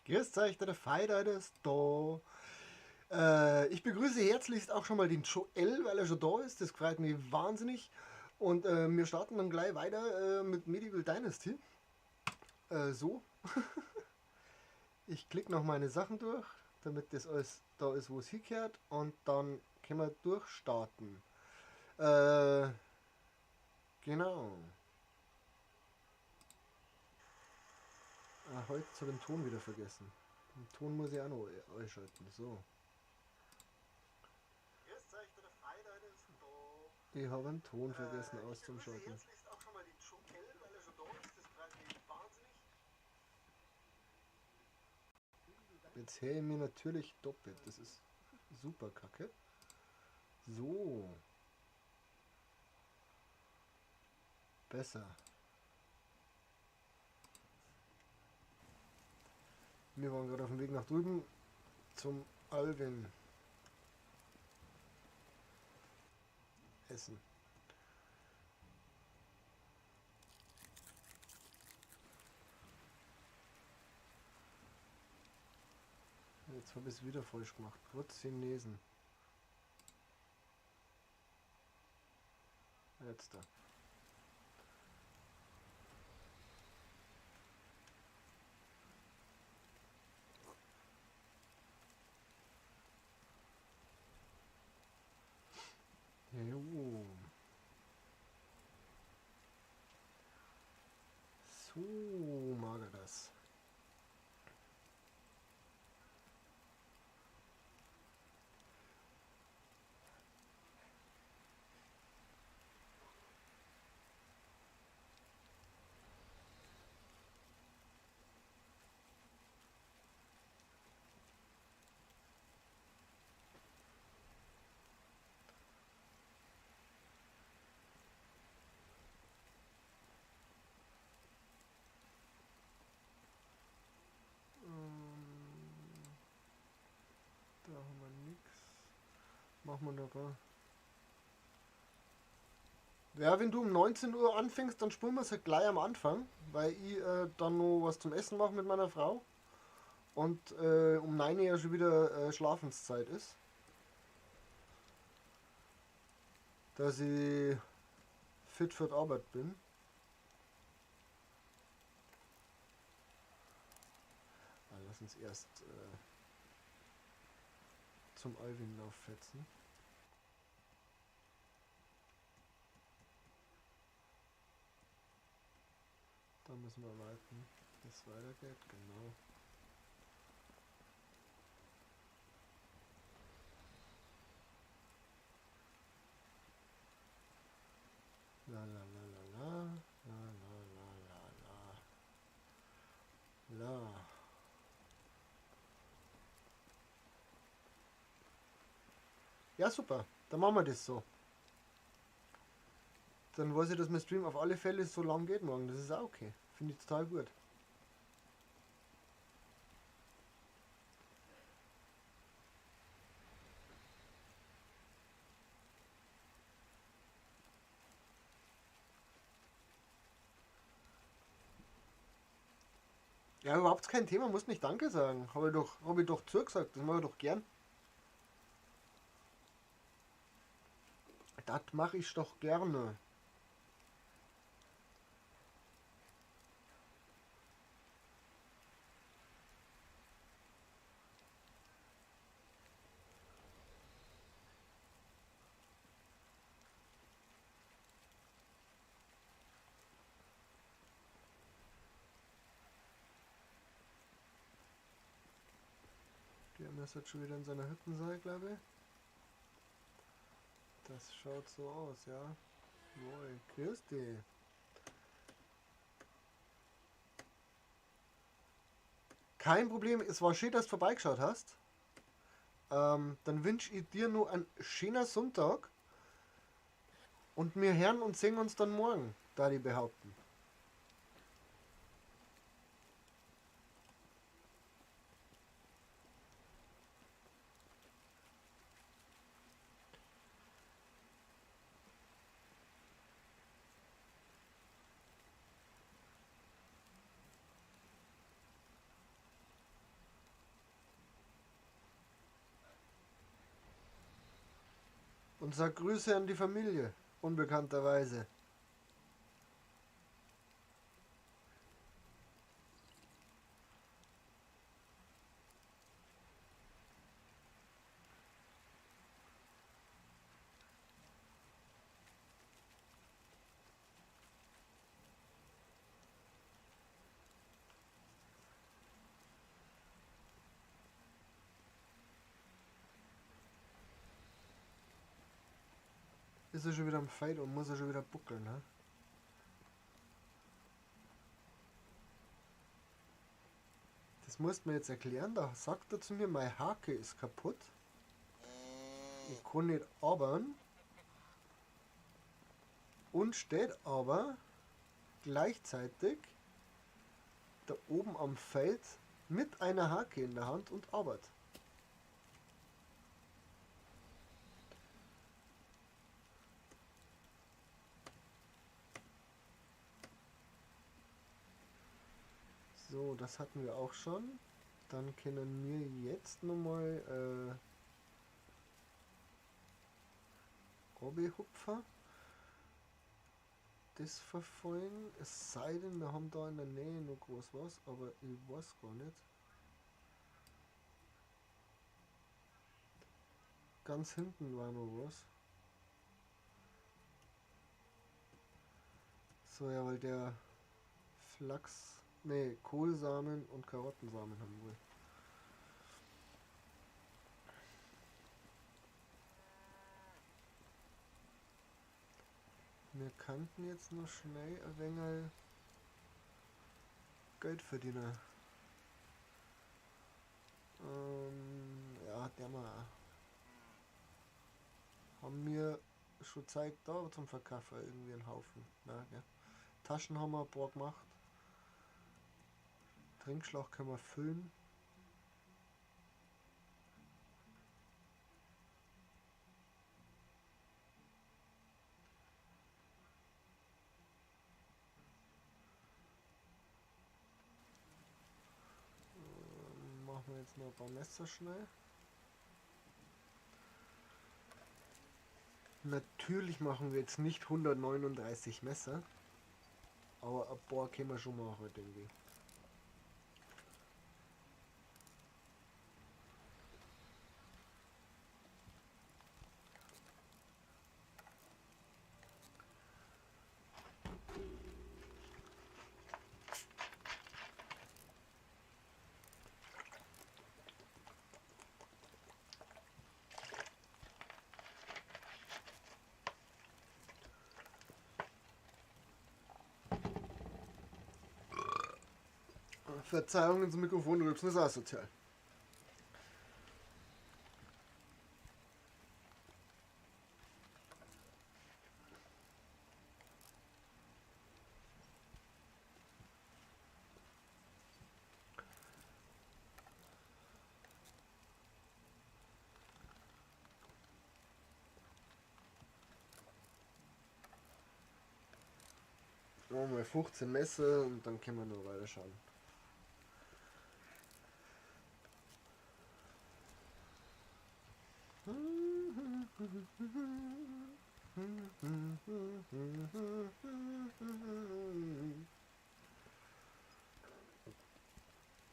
Grüß euch, der Feider ist da. Ich begrüße herzlichst auch schon mal den Joel, weil er schon da ist. Das freut mich wahnsinnig. Und wir starten dann gleich weiter mit Medieval Dynasty. So. Ich klicke noch meine Sachen durch, damit das alles da ist, wo es hingehört. Und dann können wir durchstarten. Genau. Ah, heute habe ich den Ton wieder vergessen. Den Ton muss ich auch noch einschalten. So. Ich habe einen Ton vergessen auszuschalten. Jetzt höre ich mir natürlich doppelt. Das ist super kacke. So. Besser. Wir waren gerade auf dem Weg nach drüben zum Alwin. Essen. Jetzt habe ich es wieder falsch gemacht. Chinesen. Jetzt da. Jo. So mag er das. Da haben wir nichts. Machen wir noch ein. Ja, wenn du um 19 Uhr anfängst, dann spulen wir es halt gleich am Anfang, weil ich dann noch was zum Essen mache mit meiner Frau und um 9 Uhr ja schon wieder Schlafenszeit ist. Dass ich fit für die Arbeit bin. Na, lass uns erst zum Alwin lauffetzen. Da müssen wir warten, bis es weitergeht, genau. La la la la la la la la la la. Ja, super. Dann machen wir das so. Dann weiß ich, dass mein Stream auf alle Fälle so lang geht morgen. Das ist auch okay. Finde ich total gut. Ja, überhaupt kein Thema. Muss nicht Danke sagen. Habe ich doch zugesagt. Das mache ich doch gern. Das mache ich doch gerne. Der MS hat schon wieder in seiner Hütte sein, glaube ich. Das schaut so aus, ja. Moin, grüß dich. Kein Problem, es war schön, dass du vorbeigeschaut hast. Dann wünsche ich dir nur einen schönen Sonntag. Und wir hören und sehen uns dann morgen, da die behaupten. Und sag Grüße an die Familie, unbekannterweise. Ist er schon wieder am Feld und muss er schon wieder buckeln, ne? Das musst du mir jetzt erklären, da sagt er zu mir, meine Hake ist kaputt. Ich kann nicht arbeiten. Und steht aber gleichzeitig da oben am Feld mit einer Hake in der Hand und arbeitet. So, das hatten wir auch schon. Dann können wir jetzt nochmal Hupfer das verfolgen. Es sei denn, wir haben da in der Nähe noch groß was, aber ich weiß gar nicht. Ganz hinten war noch was. So, ja, weil der Flachs... Ne, Kohlsamen und Karottensamen haben wir. Wir könnten jetzt noch schnell ein wenig Geld verdienen. Ja, der mal. Haben wir schon Zeug da zum Verkaufen, irgendwie einen Haufen. Na, gell? Taschen haben wir ein paar gemacht. Trinkschlauch können wir füllen. Machen wir jetzt noch ein paar Messer schnell. Natürlich machen wir jetzt nicht 139 Messer, aber ein paar können wir schon machen, denke ich. Verzeihung, ins Mikrofon rülpsen ist asozial. Machen wir 15 Messer und dann können wir noch weiter schauen.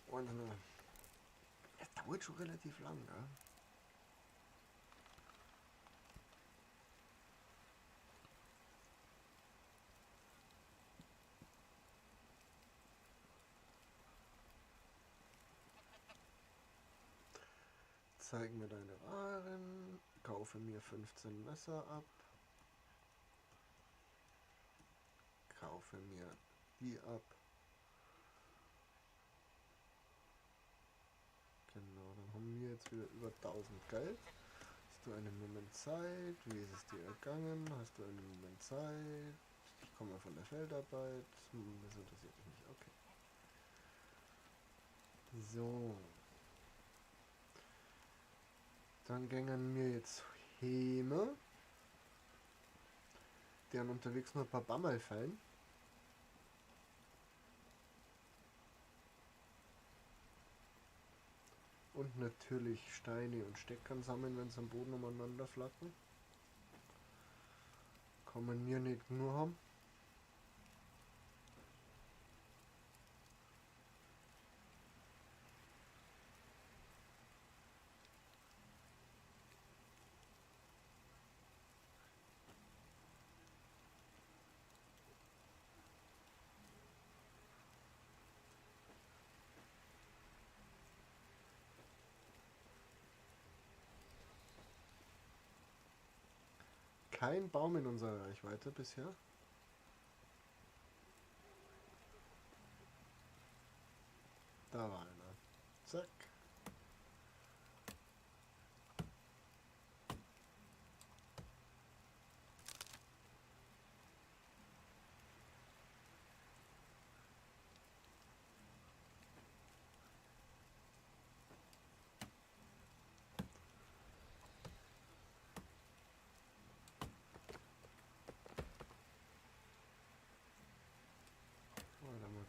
Und das dauert schon relativ lang, gell? Zeig mir deine Waren, kaufe mir 15 Messer ab, kaufe mir die ab. Genau, dann haben wir jetzt wieder über 1000 Geld. Hast du einen Moment Zeit? Wie ist es dir ergangen? Hast du einen Moment Zeit? Ich komme von der Feldarbeit. Das interessiert dich nicht. Okay. So. Dann gängen wir jetzt Häme, deren unterwegs noch ein paar Bammerl fallen. Und natürlich Steine und Steckern sammeln, wenn sie am Boden umeinander flacken. Kann man mir nicht nur haben. Kein Baum in unserer Reichweite bisher. Da war einer. Zack.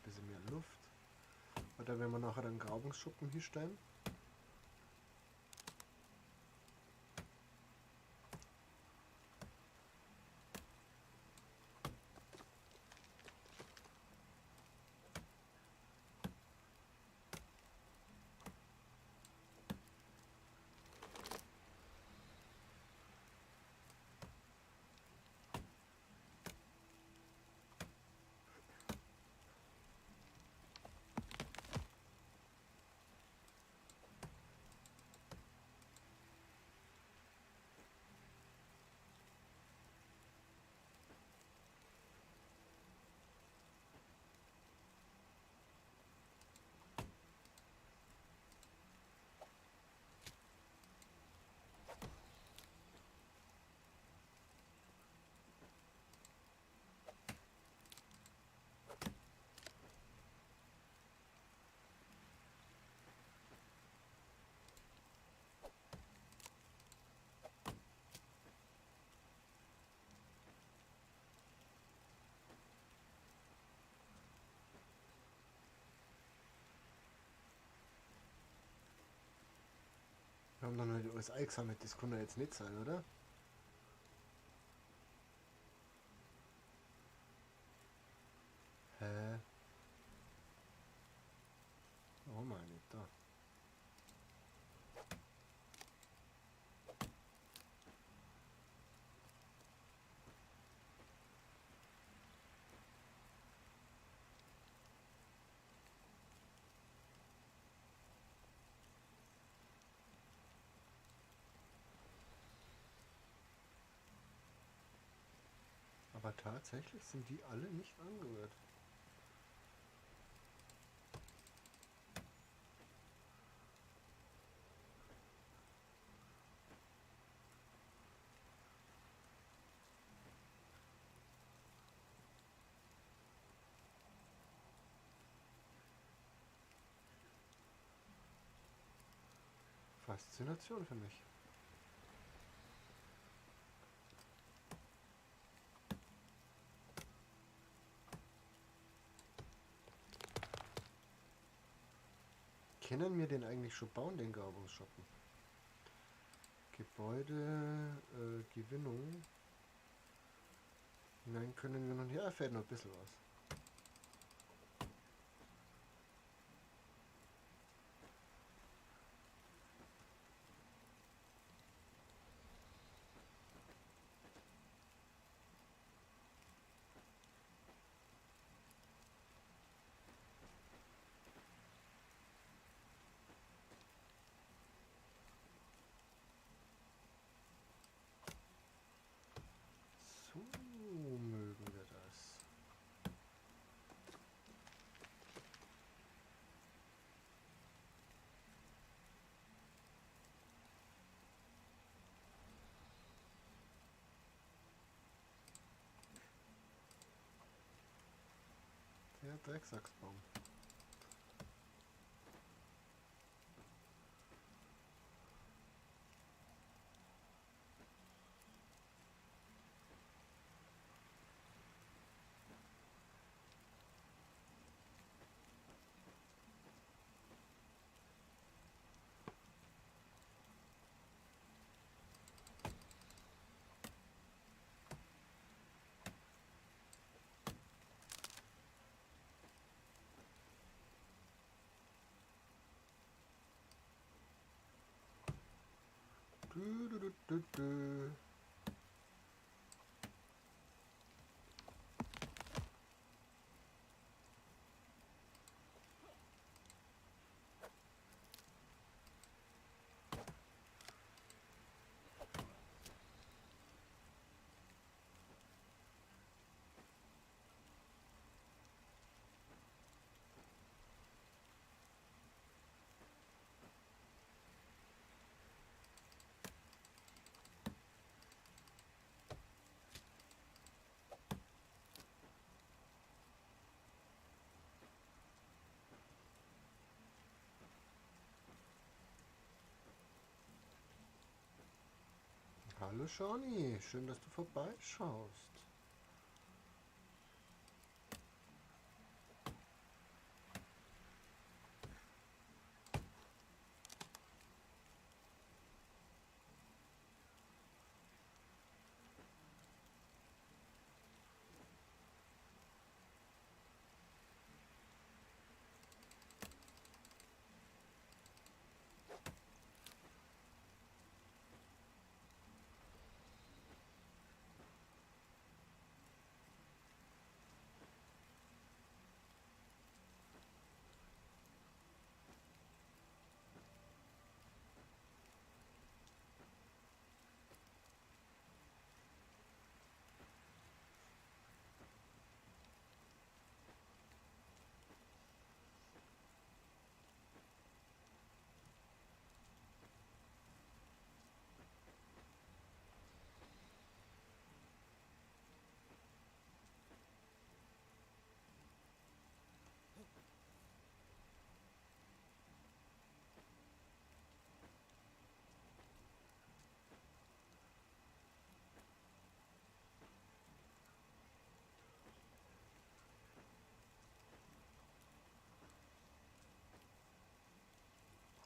Bisschen mehr Luft. Oder wenn wir nachher einen Grabungsschuppen hinstellen. Wir haben noch nicht alles eingesammelt, das kann doch jetzt nicht sein, oder? Hä? Oh meine, da. Aber tatsächlich sind die alle nicht angerührt. Faszination für mich. Können wir den eigentlich schon bauen, den Grabungsschuppen? Gebäude, Gewinnung. Nein, können wir noch nicht. Ja, fehlt noch ein bisschen was. So mögen wir das. Der Drecksacksbaum. Du, du, du, du, du. Hallo Shani, schön, dass du vorbeischaust.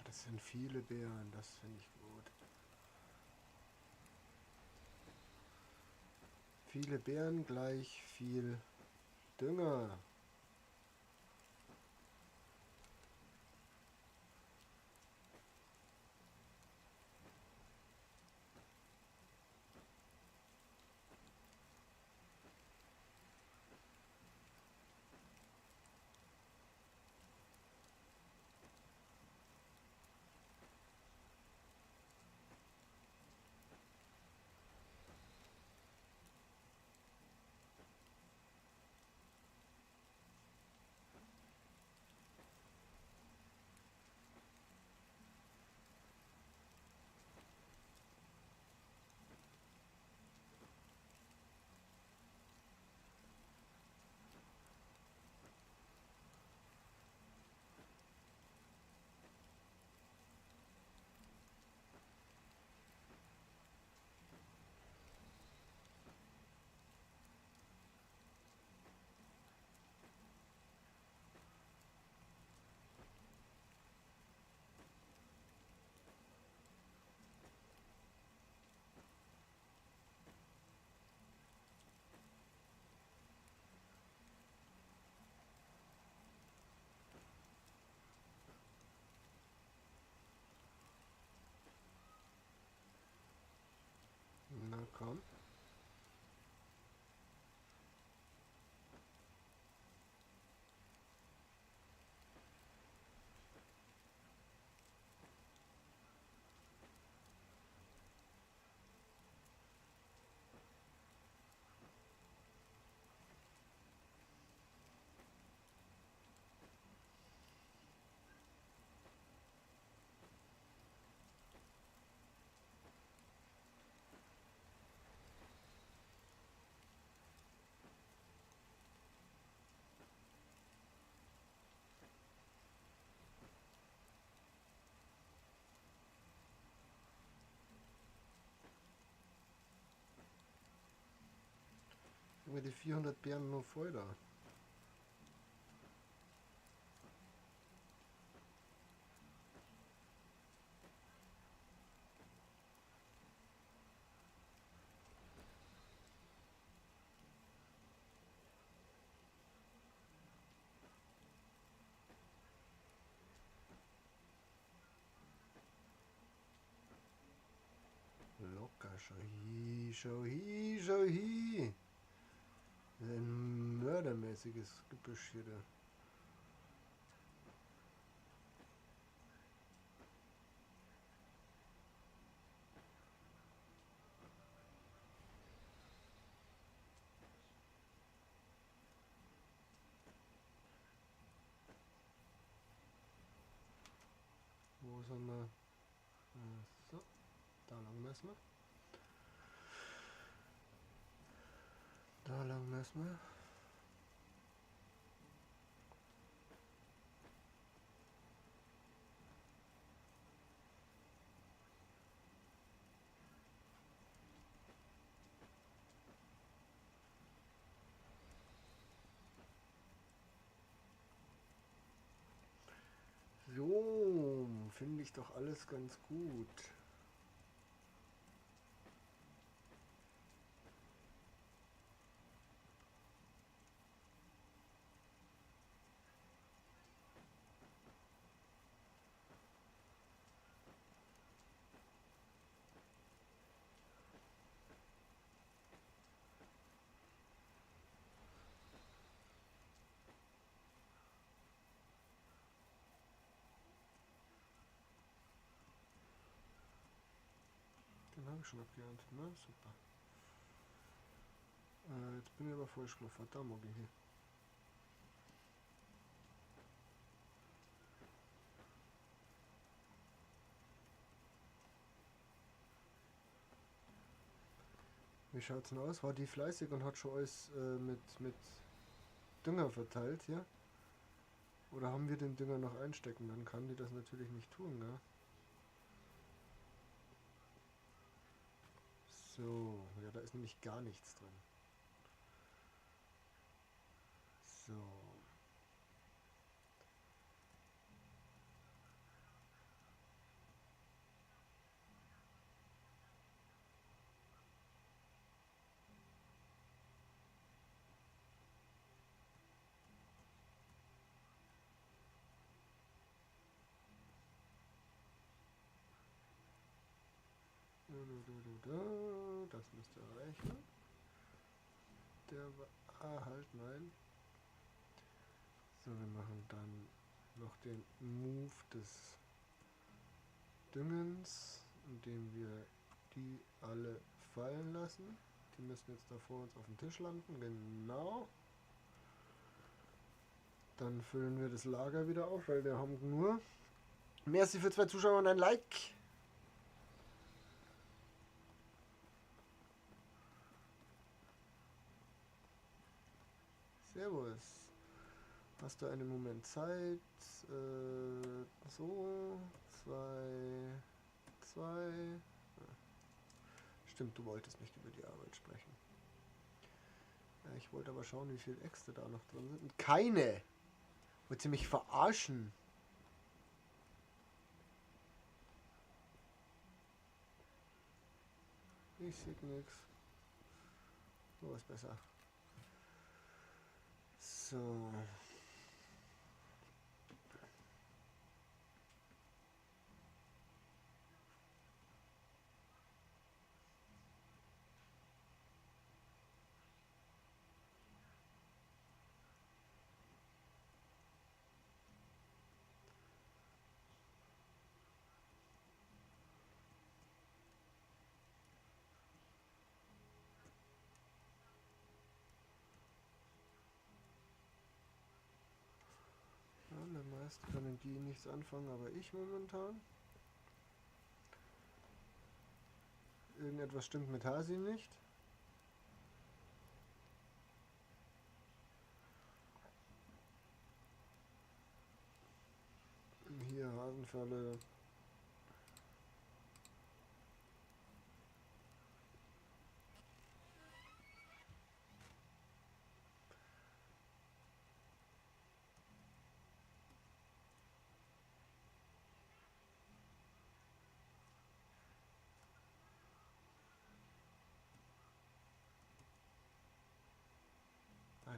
Das sind viele Beeren, das finde ich gut. Viele Beeren gleich viel Dünger. Na komm. Über die 400 Beeren nur voll da. Schau hi, schau hi, schau hi. Das ist ein mördermäßiges Gebüsch hier da. Wo sind wir? So, da lang müssen wir. Da lang müssen wir. So, finde ich doch alles ganz gut. Den habe ich schon abgeerntet, ne? Super. Jetzt bin ich aber falsch gelaufen. Da mag ich hin. Wie schaut's denn aus? War die fleißig und hat schon alles mit Dünger verteilt hier? Oder haben wir den Dünger noch einstecken? Dann kann die das natürlich nicht tun, gell? So, ja, da ist nämlich gar nichts drin. So. Das müsste reichen. Der war, halt, nein. So, wir machen dann noch den Move des Düngens, indem wir die alle fallen lassen. Die müssen jetzt da vor uns auf dem Tisch landen, genau. Dann füllen wir das Lager wieder auf, weil wir haben nur. Merci für 2 Zuschauer und ein Like. Servus. Hast du einen Moment Zeit? So, 2, 2. Stimmt, du wolltest nicht über die Arbeit sprechen. Ja, ich wollte aber schauen, wie viele Äxte da noch drin sind. Und keine! Wollt ihr mich verarschen? Ich seh nix. So ist besser. So. Meist können die nichts anfangen, aber ich momentan. Irgendetwas stimmt mit Hasi nicht. Hier Hasenfalle.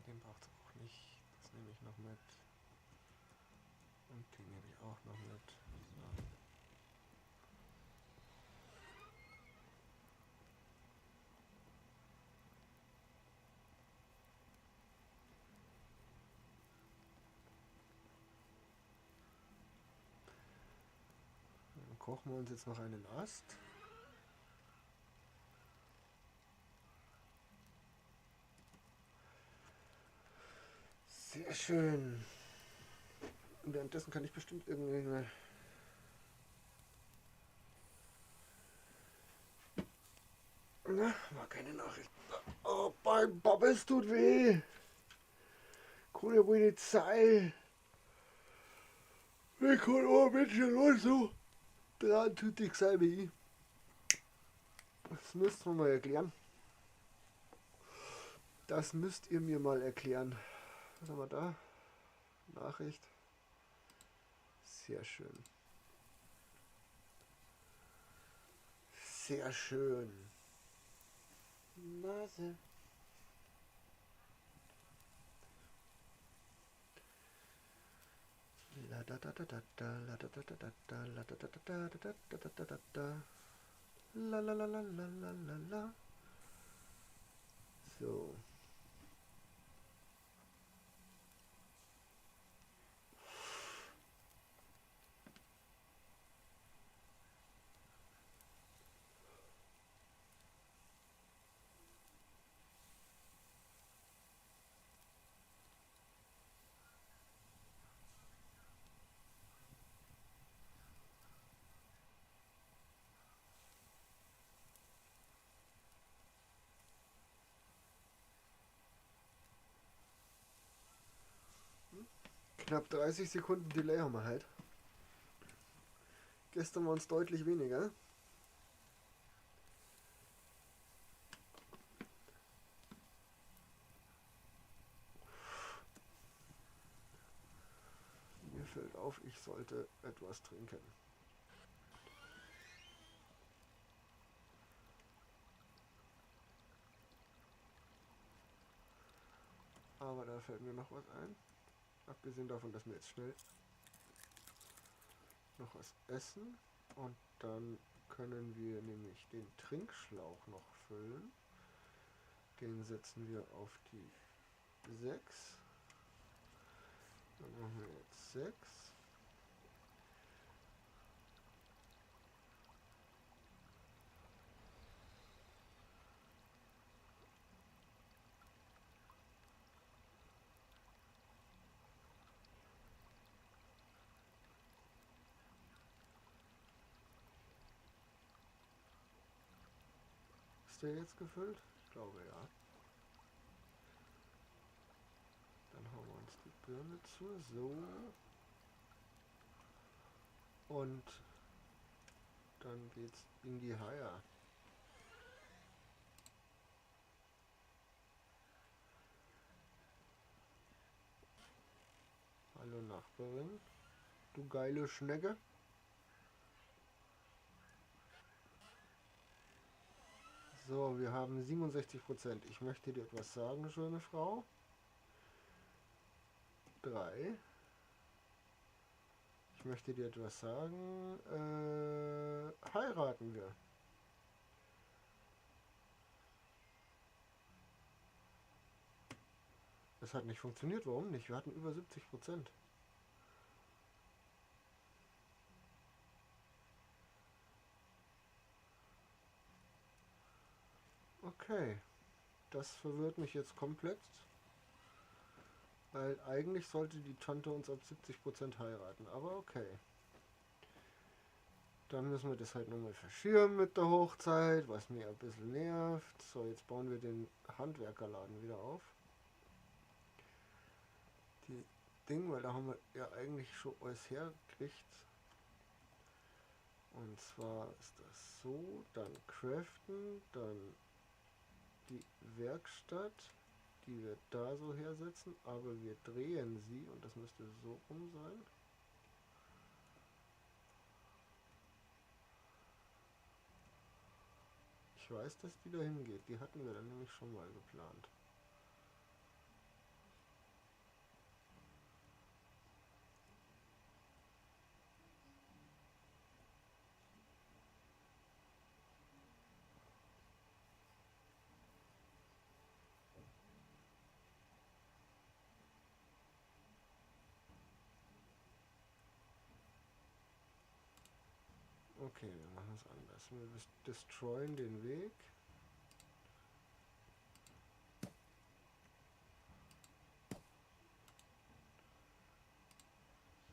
Den braucht es auch nicht. Das nehme ich noch mit. Und den nehme ich auch noch mit. So. Kochen wir uns jetzt noch einen Ast. Sehr schön. Währenddessen kann ich bestimmt irgendwie... Na, war keine Nachricht. Oh, mein Bubbles tut weh. Kann ja wohl nicht sein. Ich kann auch ein bisschen los so. Dran tut dich sein wie ich. Das müsst ihr mal erklären. Das müsst ihr mir mal erklären. Was haben wir da? Nachricht. Sehr schön. Sehr schön. Nase. La da da da da da la da da da da da la da da da da da da da da da da la la la la la la la la. So. Knapp 30 Sekunden Delay haben wir halt. Gestern waren es deutlich weniger. Mir fällt auf, ich sollte etwas trinken. Aber da fällt mir noch was ein. Abgesehen davon, dass wir jetzt schnell noch was essen und dann können wir nämlich den Trinkschlauch noch füllen. Den setzen wir auf die 6. Dann machen wir jetzt 6. Ist der jetzt gefüllt? Ich glaube ja. Dann hauen wir uns die Birne zu. So. Und dann geht's in die Haie. Hallo Nachbarin. Du geile Schnecke. So, wir haben 67%. Ich möchte dir etwas sagen, schöne Frau. 3. Ich möchte dir etwas sagen. Heiraten wir. Das hat nicht funktioniert. Warum nicht? Wir hatten über 70%. Okay, das verwirrt mich jetzt komplett, weil eigentlich sollte die Tante uns ab 70% heiraten, aber okay. Dann müssen wir das halt nochmal verschieben mit der Hochzeit, was mir ein bisschen nervt. So, jetzt bauen wir den Handwerkerladen wieder auf. Die Ding, weil da haben wir ja eigentlich schon alles hergekriegt. Und zwar ist das so, dann craften, dann die Werkstatt, die wir da so hersetzen, aber wir drehen sie und das müsste so rum sein. Ich weiß, dass die da hingeht. Die hatten wir dann nämlich schon mal geplant. Okay, wir machen es anders. Wir destroyen den Weg.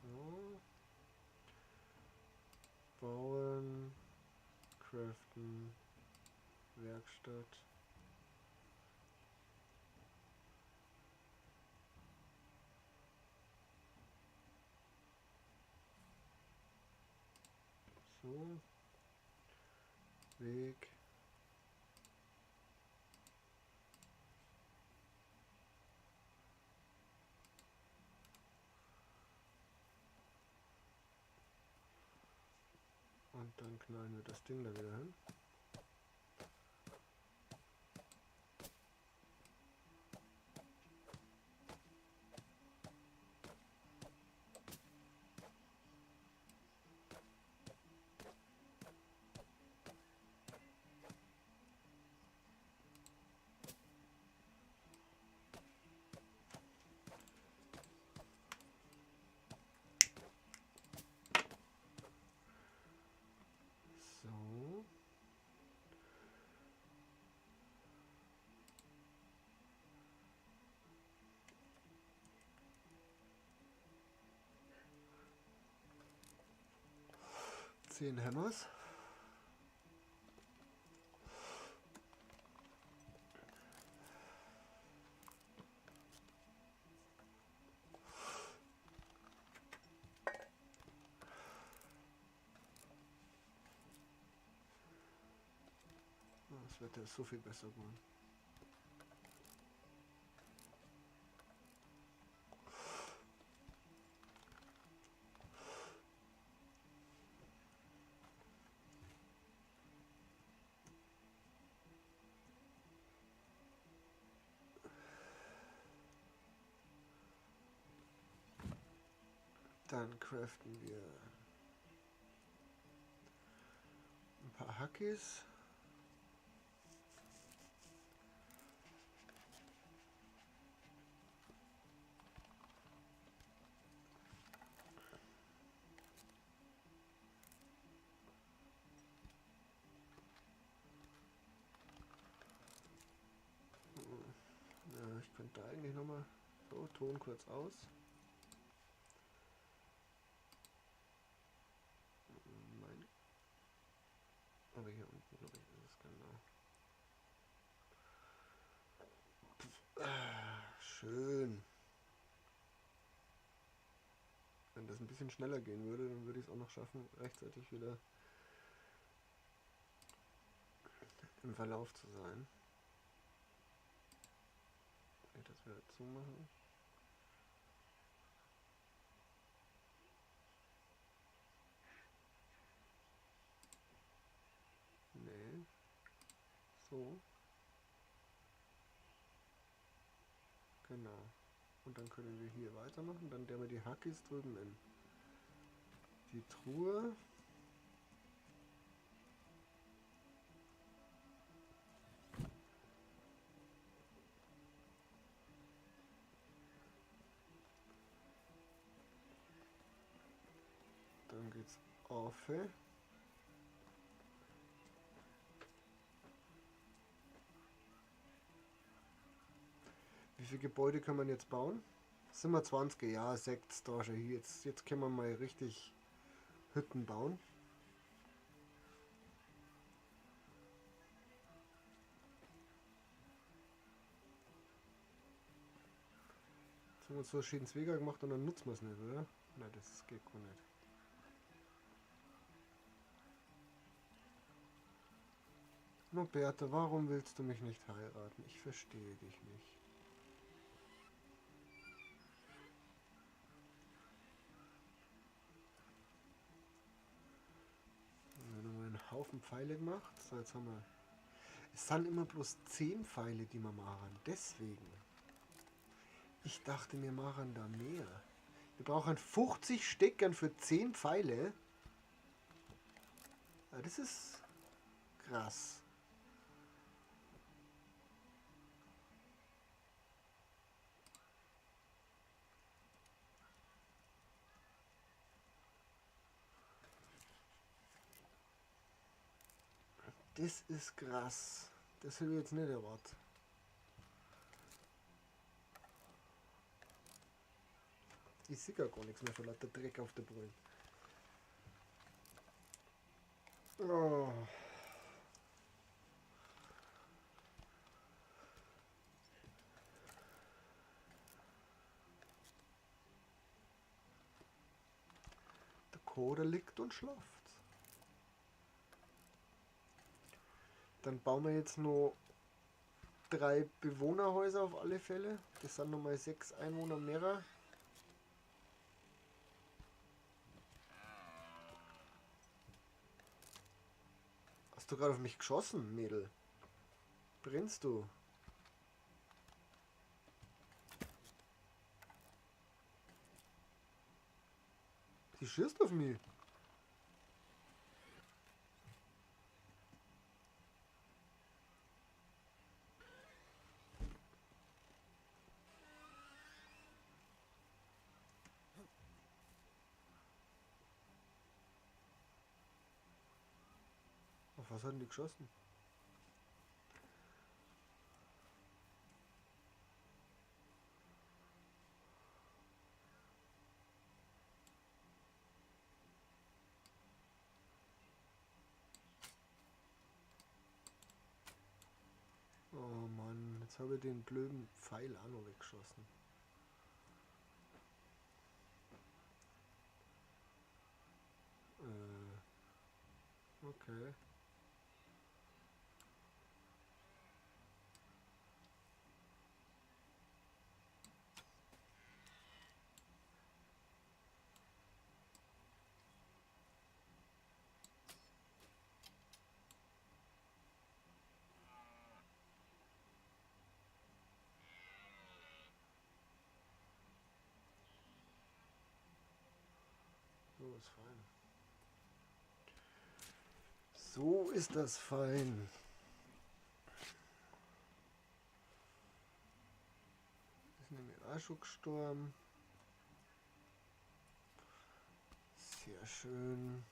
So. Bauen, craften, Werkstatt. So. Weg. Und dann knallen wir das Ding da wieder hin. So. 10 Hammers. Das Wetter ist so viel besser geworden. Dann craften wir ein paar Hackis. Ja, ich könnte da eigentlich nochmal so, Ton kurz aus. Aber hier unten, glaube ich, ist es genau. Schön. Wenn das ein bisschen schneller gehen würde, dann würde ich es auch noch schaffen, rechtzeitig wieder im Verlauf zu sein. Kann ich das wieder zumachen? Nee. So. Genau. Und dann können wir hier weitermachen. Dann der wir die Hackis drüben in die Truhe. Dann geht's auf. Wie viele Gebäude kann man jetzt bauen? Sind wir 20? Ja, 6 da schon hier. Jetzt können wir mal richtig Hütten bauen. Jetzt haben wir uns so einen schönen Zweger gemacht und dann nutzen wir es nicht, oder? Nein, das geht gar nicht. Roberta, warum willst du mich nicht heiraten? Ich verstehe dich nicht. Haufen Pfeile gemacht. So, jetzt haben wir... Es sind immer bloß 10 Pfeile, die wir machen. Deswegen. Ich dachte, wir machen da mehr. Wir brauchen 50 Steckern für 10 Pfeile. Ja, das ist krass. Das ist krass. Das hätte ich jetzt nicht erwartet. Ich sehe gar nichts mehr vor lauter Dreck auf der Brille. Oh. Der Koda liegt und schlaft. Dann bauen wir jetzt noch 3 Bewohnerhäuser auf alle Fälle. Das sind nochmal 6 Einwohner mehr. Hast du gerade auf mich geschossen, Mädel? Brennst du? Sie schießt auf mich. Auf was hat denn die geschossen? Oh Mann, jetzt habe ich den blöden Pfeil auch noch weggeschossen. Okay. So ist fein. So ist das fein. Ist nämlich auch schon gestorben. Sehr schön.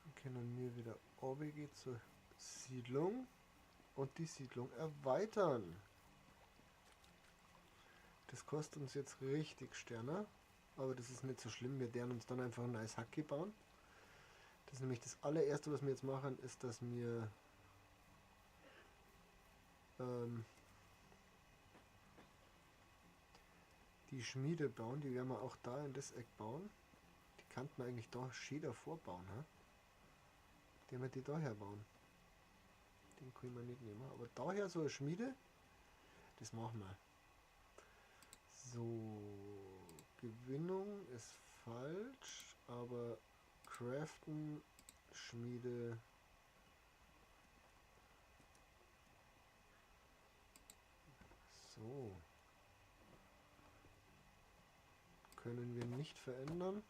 Dann können wir wieder runtergehen zur Siedlung und die Siedlung erweitern. Das kostet uns jetzt richtig Sterne, aber das ist nicht so schlimm. Wir werden uns dann einfach ein neues Hacke bauen. Das ist nämlich das allererste, was wir jetzt machen, ist, dass wir die Schmiede bauen. Die werden wir auch da in das Eck bauen. Die kann man eigentlich da schön davor bauen. He? Den wir die daher bauen. Den können wir nicht nehmen. Aber daher so eine Schmiede, das machen wir. So, Gewinnung ist falsch, aber Craften, Schmiede. So. Können wir nicht verändern.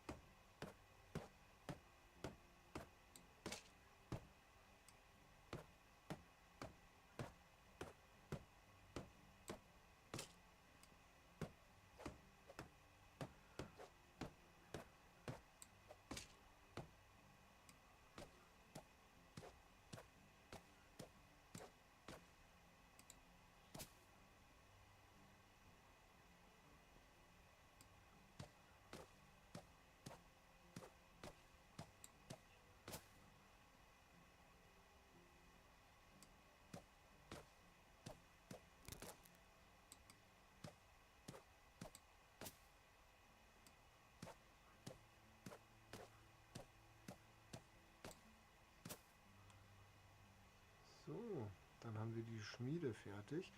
So, dann haben wir die Schmiede fertig.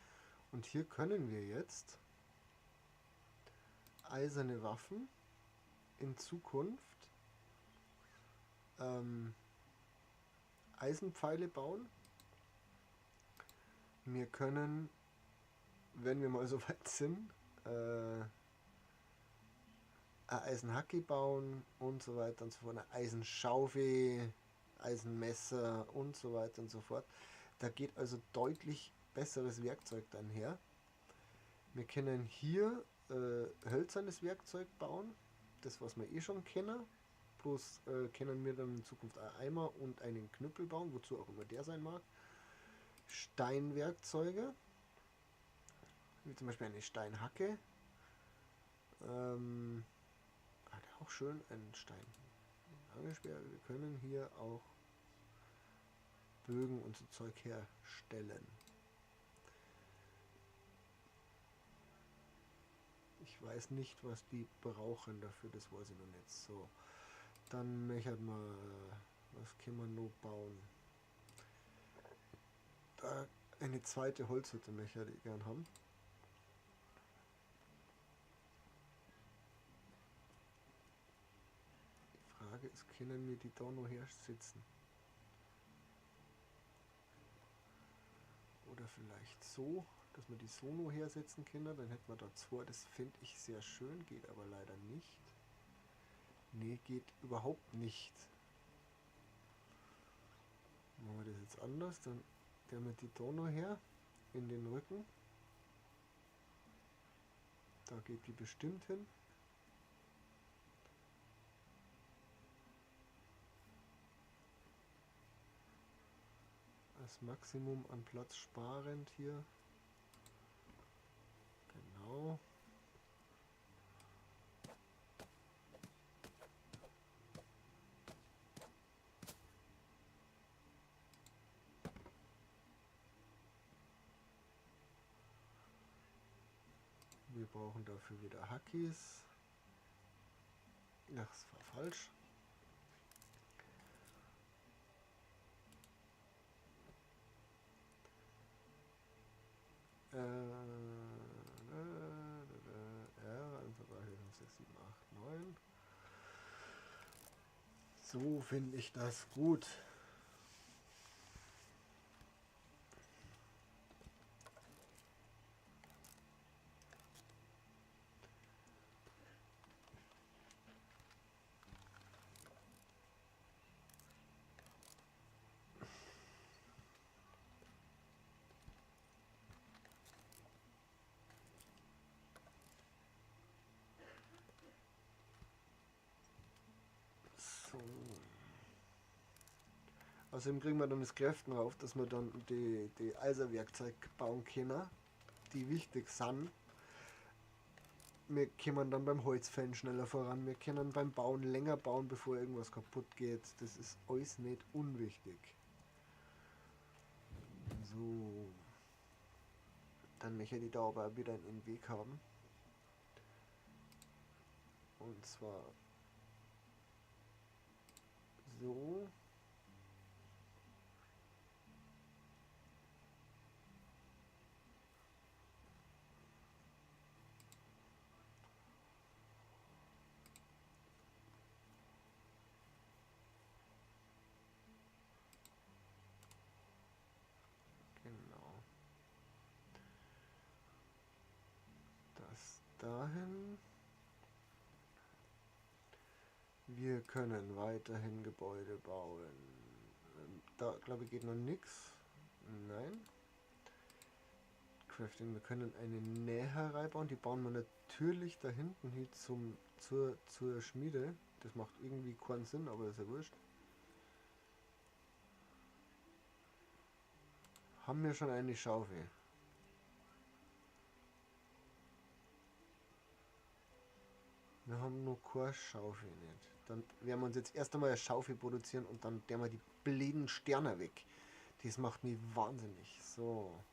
Und hier können wir jetzt eiserne Waffen in Zukunft Eisenpfeile bauen. Wir können, wenn wir mal so weit sind, eine Eisenhacke bauen und so weiter und so fort, eine Eisenschaufel, Eisenmesser und so weiter und so fort. Da geht also deutlich besseres Werkzeug dann her. Wir können hier hölzernes Werkzeug bauen. Das, was wir eh schon kennen. Bloß können wir dann in Zukunft einen Eimer und einen Knüppel bauen, wozu auch immer der sein mag. Steinwerkzeuge, wie zum Beispiel eine Steinhacke. Auch schön, ein Stein. Angelspeer. Wir können hier auch Bögen und so Zeug herstellen. Ich weiß nicht, was die brauchen dafür, das weiß ich noch nicht. So, dann möchten wir, was können wir noch bauen? Da eine zweite Holzhütte möchte ich gern haben. Die Frage ist, können wir die da noch hersetzen? Oder vielleicht so, dass wir die so noch hersetzen können, dann hätten wir da zwei. Das finde ich sehr schön, geht aber leider nicht. Nee, geht überhaupt nicht. Machen wir das jetzt anders, dann der mit die da noch her, in den Rücken. Da geht die bestimmt hin. Das Maximum an Platz sparend hier. Genau. Wir brauchen dafür wieder Hackis. Ach, das war falsch. R, 1, 2, 3, 4, 5, 6, 7, 8, 9. So finde ich das gut. Außerdem kriegen wir dann das Kräften rauf, dass wir dann die Eiserwerkzeug bauen können, die wichtig sind. Wir kommen dann beim Holzfällen schneller voran, wir können beim Bauen länger bauen, bevor irgendwas kaputt geht. Das ist alles nicht unwichtig. So. Dann möchte ich da aber wieder einen Weg haben. Und zwar so. Dahin. Wir können weiterhin Gebäude bauen. Da, glaube ich, geht noch nix. Nein. Crafting. Wir können eine Näherei bauen. Die bauen wir natürlich da hinten hin zur Schmiede. Das macht irgendwie keinen Sinn, aber ist ja wurscht. Haben wir schon eine Schaufel? Wir haben noch keine Schaufel nicht. Dann werden wir uns jetzt erst einmal eine Schaufel produzieren und dann der wir die blöden Sterne weg. Das macht mich wahnsinnig. So.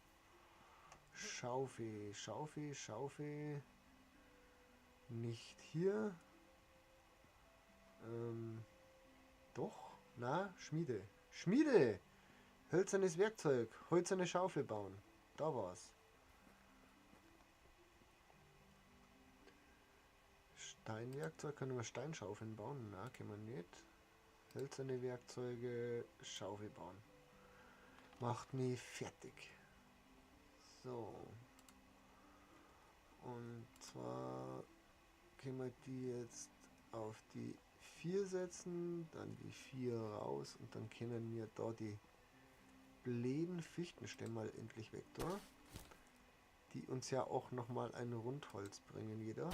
Schaufel, Schaufel, Schaufel. Nicht hier. Doch. Na, Schmiede. Schmiede! Hölzernes Werkzeug. Hölzerne Schaufel bauen. Da war's. Steinwerkzeug, können wir Steinschaufeln bauen? Na, können wir nicht. Hölzerne Werkzeuge, Schaufel bauen. Macht mich fertig. So. Und zwar können wir die jetzt auf die 4 setzen, dann die 4 raus und dann können wir da die blöden Fichtenstämme mal endlich weg da. Die uns ja auch nochmal ein Rundholz bringen wieder.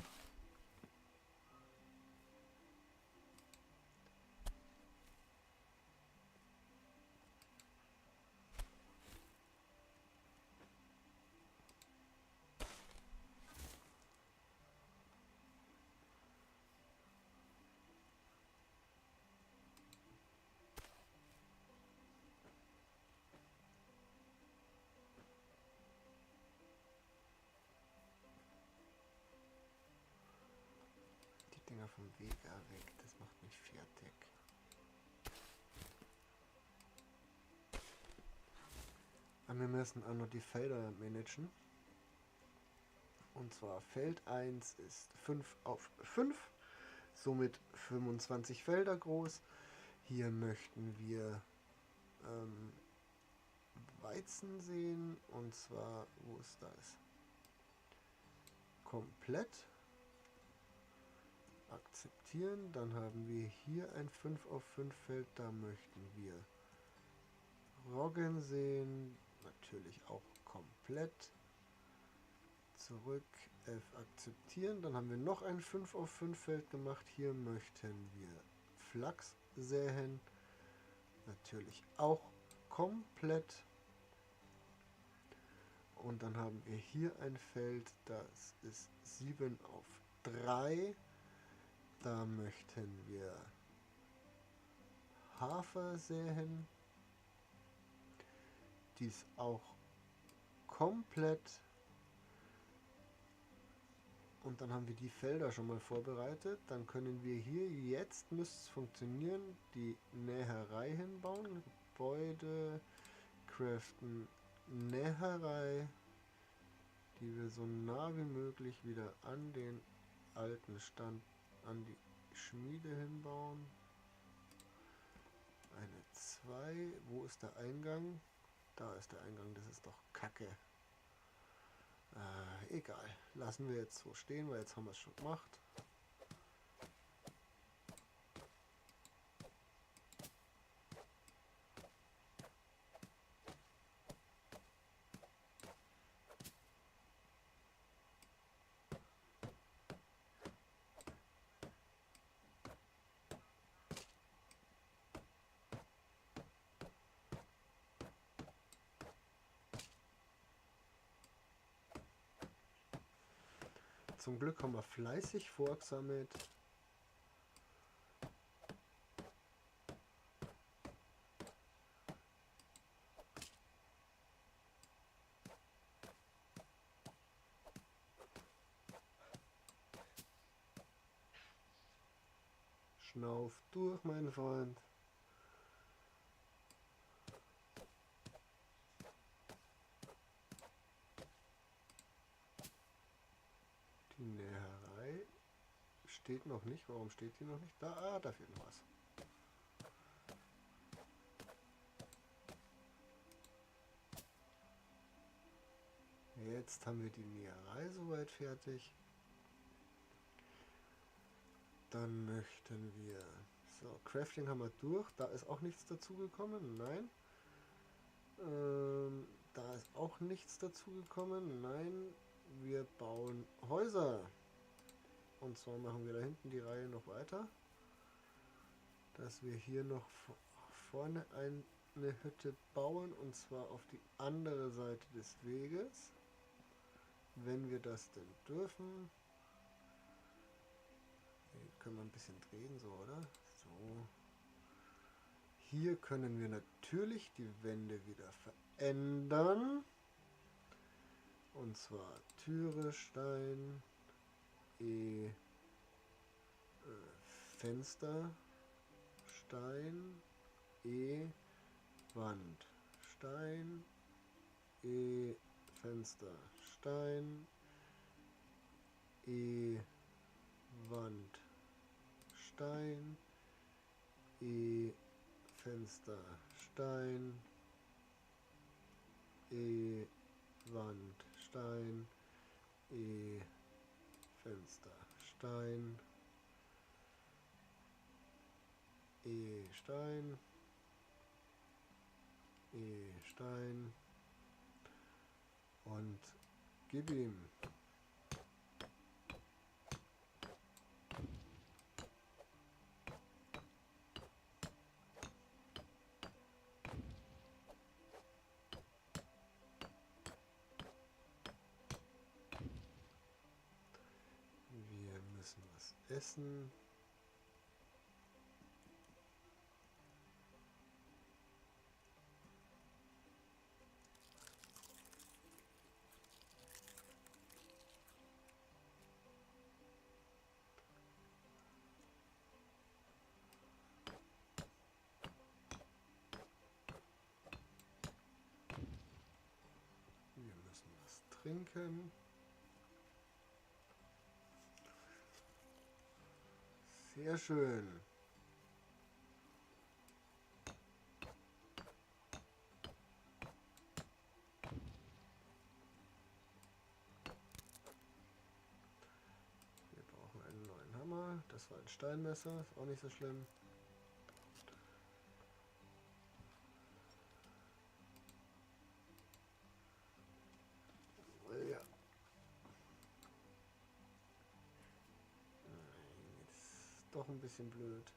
vom Weg weg. Das macht mich fertig. Aber wir müssen auch noch die Felder managen. Und zwar Feld 1 ist 5 auf 5, somit 25 Felder groß. Hier möchten wir Weizen sehen, und zwar, wo ist das? Komplett akzeptieren. Dann haben wir hier ein 5 auf 5 Feld, da möchten wir Roggen sehen, natürlich auch komplett. Zurück, F akzeptieren. Dann haben wir noch ein 5 auf 5 Feld gemacht. Hier möchten wir Flachs säen, natürlich auch komplett. Und dann haben wir hier ein Feld, das ist 7 auf 3. Da möchten wir Hafer säen. Dies auch komplett. Und dann haben wir die Felder schon mal vorbereitet. Dann können wir hier, jetzt müsste es funktionieren, die Näherei hinbauen. Gebäude, craften, Näherei, die wir so nah wie möglich wieder an den alten Stand, an die Schmiede hinbauen. Eine 2. Wo ist der Eingang? Da ist der Eingang, das ist doch Kacke. Egal, lassen wir jetzt so stehen, weil jetzt haben wir es schon gemacht. Zum Glück haben wir fleißig vorgesammelt. Schnauf durch, mein Freund. Die Näherei steht noch nicht. Warum steht die noch nicht? Da, ah, da fehlt noch was. Jetzt haben wir die Näherei soweit fertig. Dann möchten wir... So, Crafting haben wir durch. Da ist auch nichts dazugekommen. Nein. Da ist auch nichts dazugekommen. Nein. Wir bauen Häuser. Und zwar machen wir da hinten die Reihe noch weiter. Dass wir hier noch vorne eine Hütte bauen. Und zwar auf die andere Seite des Weges. Wenn wir das denn dürfen. Hier können wir ein bisschen drehen, so, oder? So. Hier können wir natürlich die Wände wieder verändern. Und zwar Türe, Stein, E, Fenster, Stein, E, Wand, Stein, E, Fenster, Stein, E, Wand, Stein, E, Fenster, Stein, E, Wand, Stein, E, Fenster, Stein, E, Stein, E, Stein und gib ihm. Wir müssen was essen. Trinken. Sehr schön. Wir brauchen einen neuen Hammer. Das war ein Steinmesser, ist auch nicht so schlimm. Ja. Nein, das ist doch ein bisschen blöd.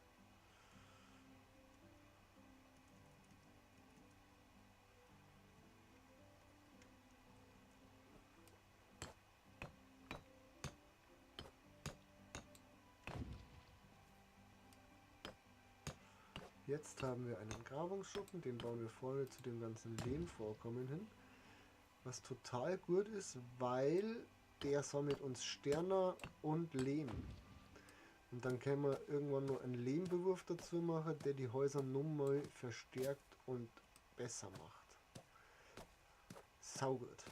Jetzt haben wir einen Grabungsschuppen, den bauen wir vorne zu dem ganzen Lehmvorkommen hin. Was total gut ist, weil der sammelt uns Sterner und Lehm. Und dann können wir irgendwann noch einen Lehmbewurf dazu machen, der die Häuser nun mal verstärkt und besser macht. Saugut.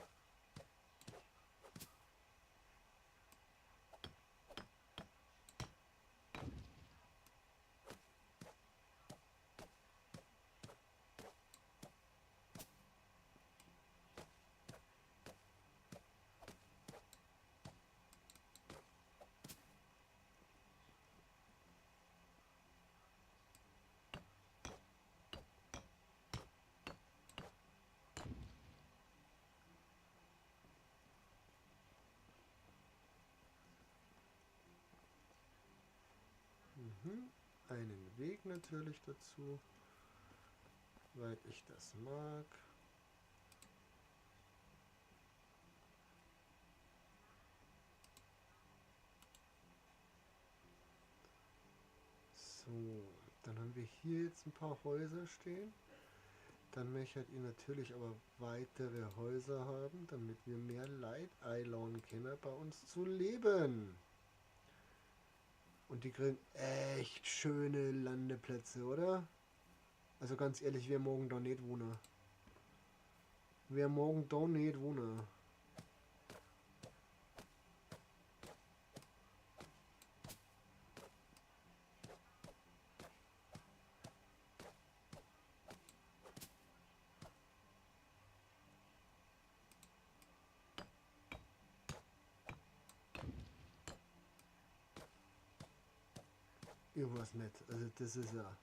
Einen Weg natürlich dazu, weil ich das mag. So, dann haben wir hier jetzt ein paar Häuser stehen. Dann möchte ich natürlich aber weitere Häuser haben, damit wir mehr Leute einladen können, bei uns zu leben. Und die kriegen echt schöne Landeplätze, oder? Also ganz ehrlich, wer morgen da nicht wohnen? Wer morgen da nicht wohnen? Ich weiß nicht, also das ist ja...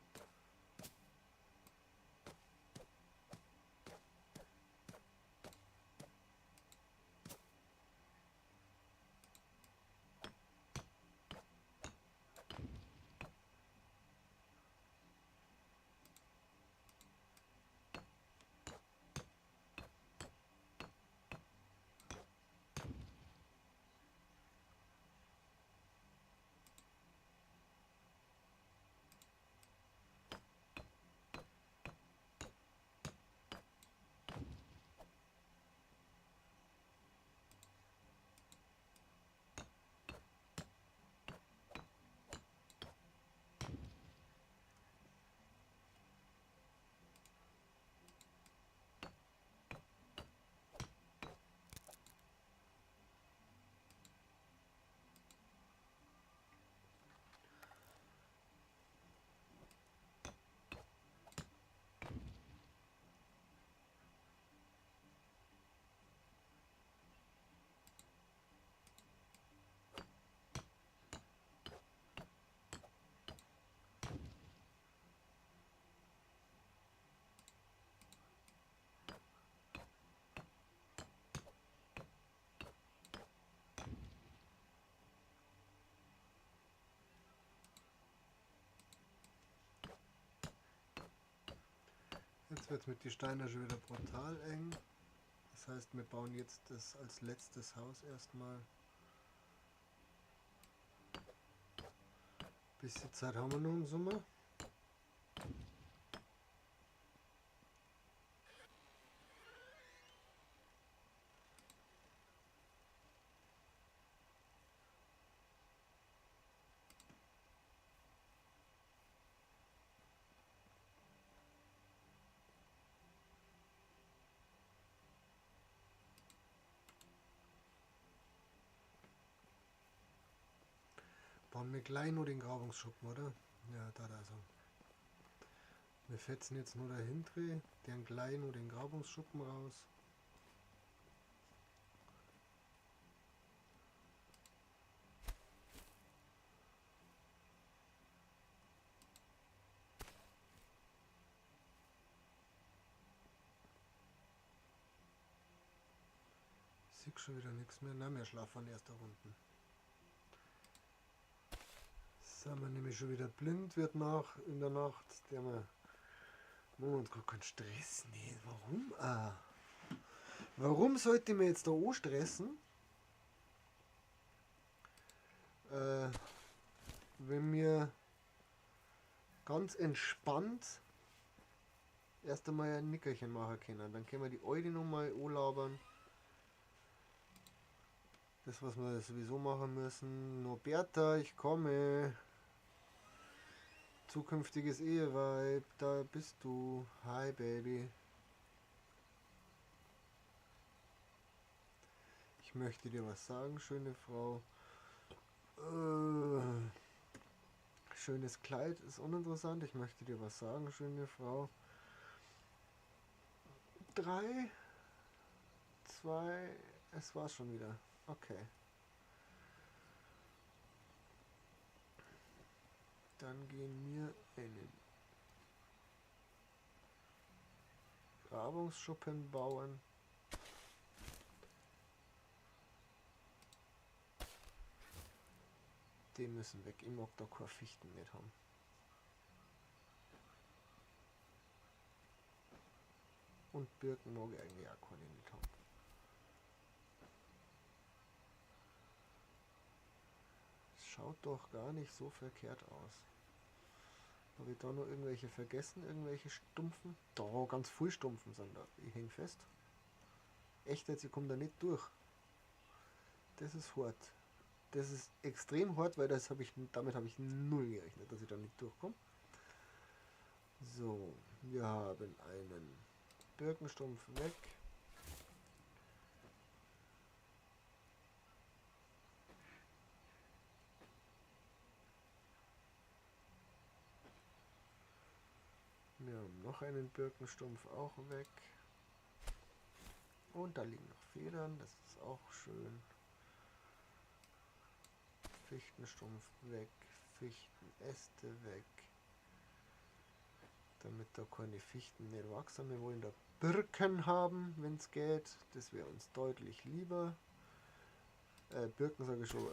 Jetzt wird's mit den Steinen schon wieder brutal eng. Das heißt, wir bauen jetzt das als letztes Haus erstmal. Bisschen Zeit haben wir noch im Sommer. Bauen wir gleich nur den Grabungsschuppen, oder? Ja, da also. Wir fetzen jetzt nur dahinter, den gleich nur den Grabungsschuppen raus. Ich sehe schon wieder nichts mehr. Nein, wir schlafen erst da unten. Sind wir nämlich schon wieder blind, wird nach in der Nacht. Der wir machen uns gar keinen Stress. Nee, warum? Ah. Warum sollte ich mir jetzt da anstressen? Wenn wir ganz entspannt erst einmal ein Nickerchen machen können. Dann können wir die Alte nochmal anlabern. Das, was wir sowieso machen müssen. Norberta, ich komme. Zukünftiges Eheweib, da bist du. Hi, Baby. Ich möchte dir was sagen, schöne Frau. Schönes Kleid ist uninteressant. Ich möchte dir was sagen, schöne Frau. 3, 2, es war's schon wieder. Okay. Dann gehen wir einen Grabungsschuppen bauen. Die müssen weg. Ich mag da keine Fichten nicht haben. Und Birken mag ich eigentlich auch keine nicht haben. Schaut doch gar nicht so verkehrt aus. Habe ich da noch irgendwelche vergessen? Irgendwelche Stumpfen? Da, ganz viel Stumpfen sind da. Ich häng fest. Echt jetzt, ich komm da nicht durch. Das ist hart. Das ist extrem hart, weil damit hab ich null gerechnet, dass ich da nicht durchkomme. So, wir haben einen Birkenstumpf weg. Wir haben noch einen Birkenstumpf auch weg. Und da liegen noch Federn, das ist auch schön. Fichtenstumpf weg, Fichtenäste weg. Damit da keine Fichten nicht wachsen. Wir wollen da Birken haben, wenn's geht. Das wäre uns deutlich lieber. Birken sage ich schon,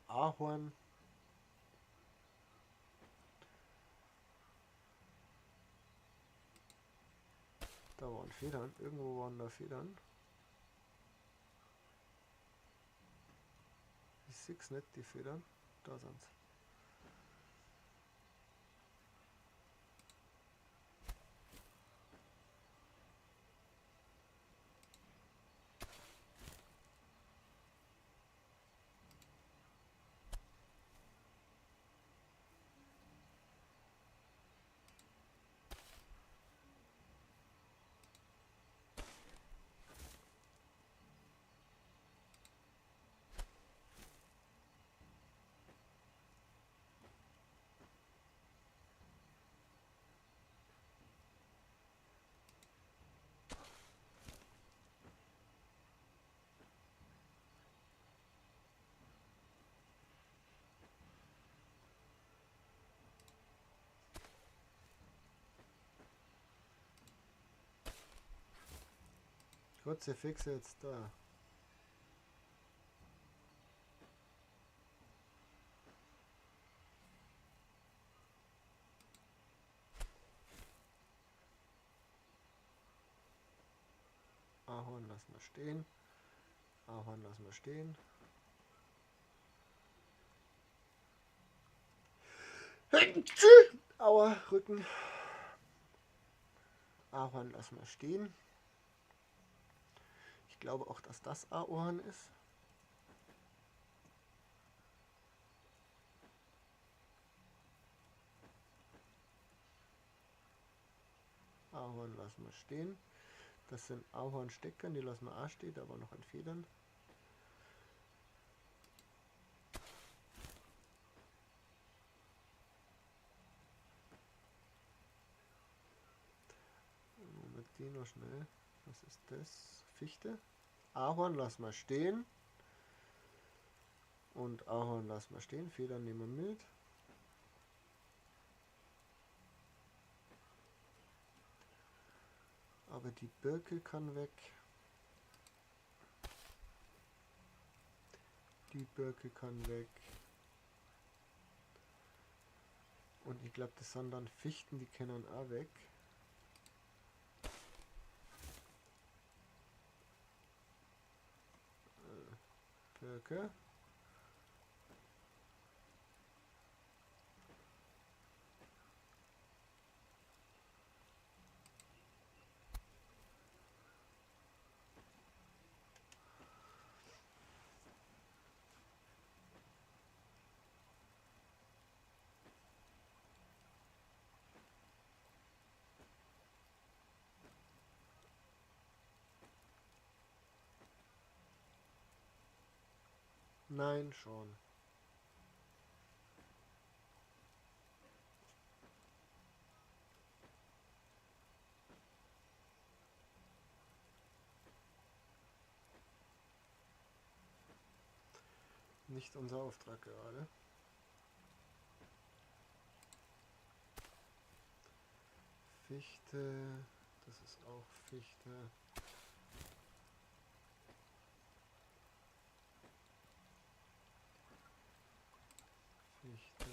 Ahorn. Da waren Federn. Irgendwo waren da Federn. Ich seh's nicht, die Federn. Da sind's. Kurze Fixe jetzt da. Ahorn lassen wir stehen. Ahorn lassen wir stehen. Aua, Rücken. Ahorn lassen wir stehen. Ich glaube auch, dass das Ahorn ist. Ahorn lassen wir stehen. Das sind Ahornsteckern, die lassen wir auch stehen, da war noch ein Federn. die noch schnell. Was ist das? Fichte? Ahorn lassen wir stehen. Und Ahorn lassen wir stehen. Federn nehmen wir mit. Aber die Birke kann weg. Die Birke kann weg. Und ich glaub, das sind dann Fichten, die können auch weg. Birke. Nein, schon. Nicht unser Auftrag gerade. Fichte, das ist auch Fichte. Fichte.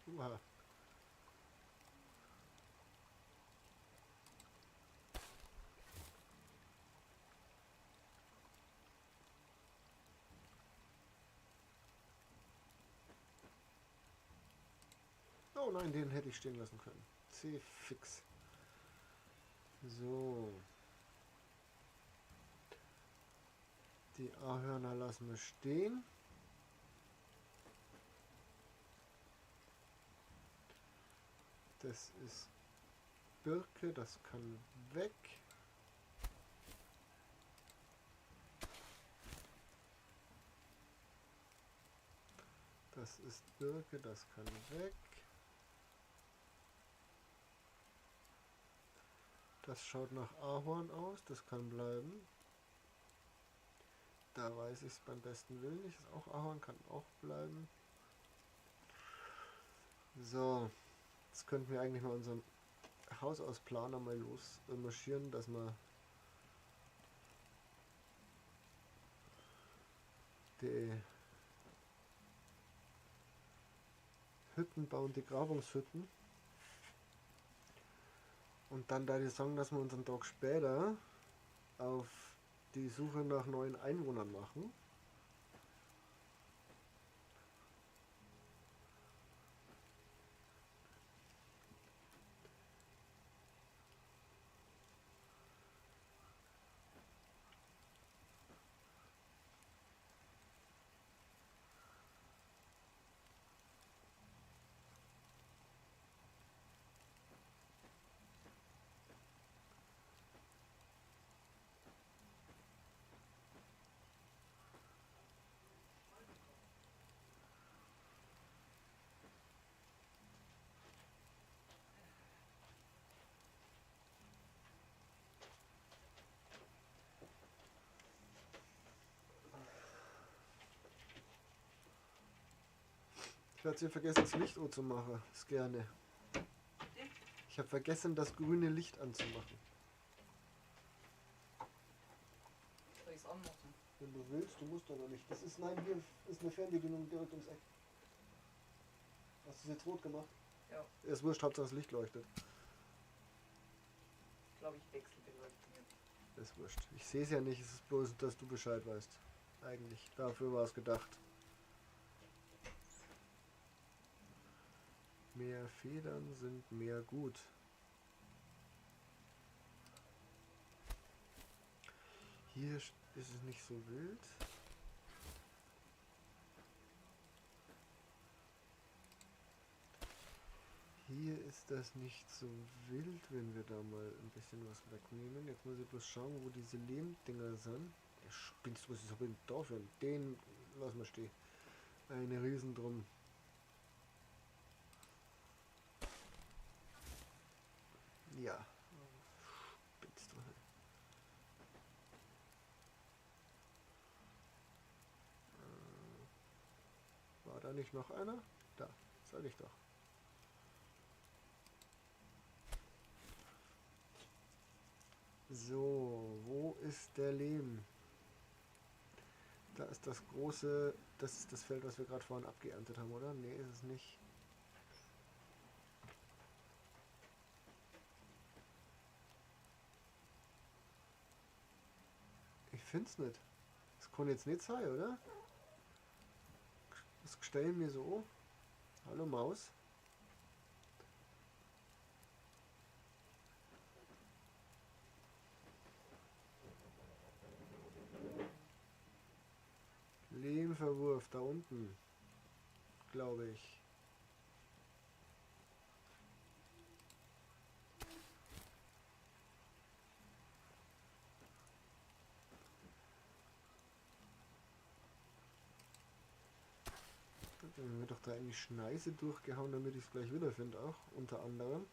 Uha. Oh nein, den hätte ich stehen lassen können. C fix. So. Die Ahörner lassen wir stehen. Das ist Birke, das kann weg. Das ist Birke, das kann weg. Das schaut nach Ahorn aus, das kann bleiben. Da weiß ich es beim besten Willen nicht. Ist auch Ahorn, kann auch bleiben. So, jetzt könnten wir eigentlich mal unseren Haushausplaner mal losmarschieren, dass wir die Hütten bauen, die Grabungshütten. Und dann da die sagen, dass wir unseren Tag später auf die Suche nach neuen Einwohnern machen. Ich habe vergessen, das Licht anzumachen. Das gerne. Ich habe vergessen, das grüne Licht anzumachen. Soll ich es anmachen? Wenn du willst, du musst aber nicht. Das ist, nein, hier ist eine Fernbedienung direkt ums Eck. Hast du es jetzt rot gemacht? Ja. Ist wurscht, Hauptsache das Licht leuchtet. Ich glaube, ich wechsle die Leuchtung jetzt. Ist wurscht. Ich sehe es ja nicht, es ist bloß, dass du Bescheid weißt. Eigentlich. Dafür war es gedacht. Mehr Federn sind mehr gut. Hier ist es nicht so wild. Hier ist das nicht so wild, wenn wir da mal ein bisschen was wegnehmen. Jetzt muss ich bloß schauen, wo diese Lehmdinger sind. Ja, spinnst du, was ist denn da für ein? Den lassen wir stehen. Eine Riesendrum. Ja. Spinnst du. War da nicht noch einer? Da, sag ich doch. So, wo ist der Lehm? Da ist das große, das ist das Feld, was wir gerade vorhin abgeerntet haben, oder? Nee, ist es nicht. Ich find's nicht. Das kann jetzt nicht sein, oder? Das stellen wir so. Hallo Maus. Lehmverwurf da unten, glaube ich. Dann wird doch da eigentlich Schneise durchgehauen, damit ich es gleich wiederfinde auch, unter anderem.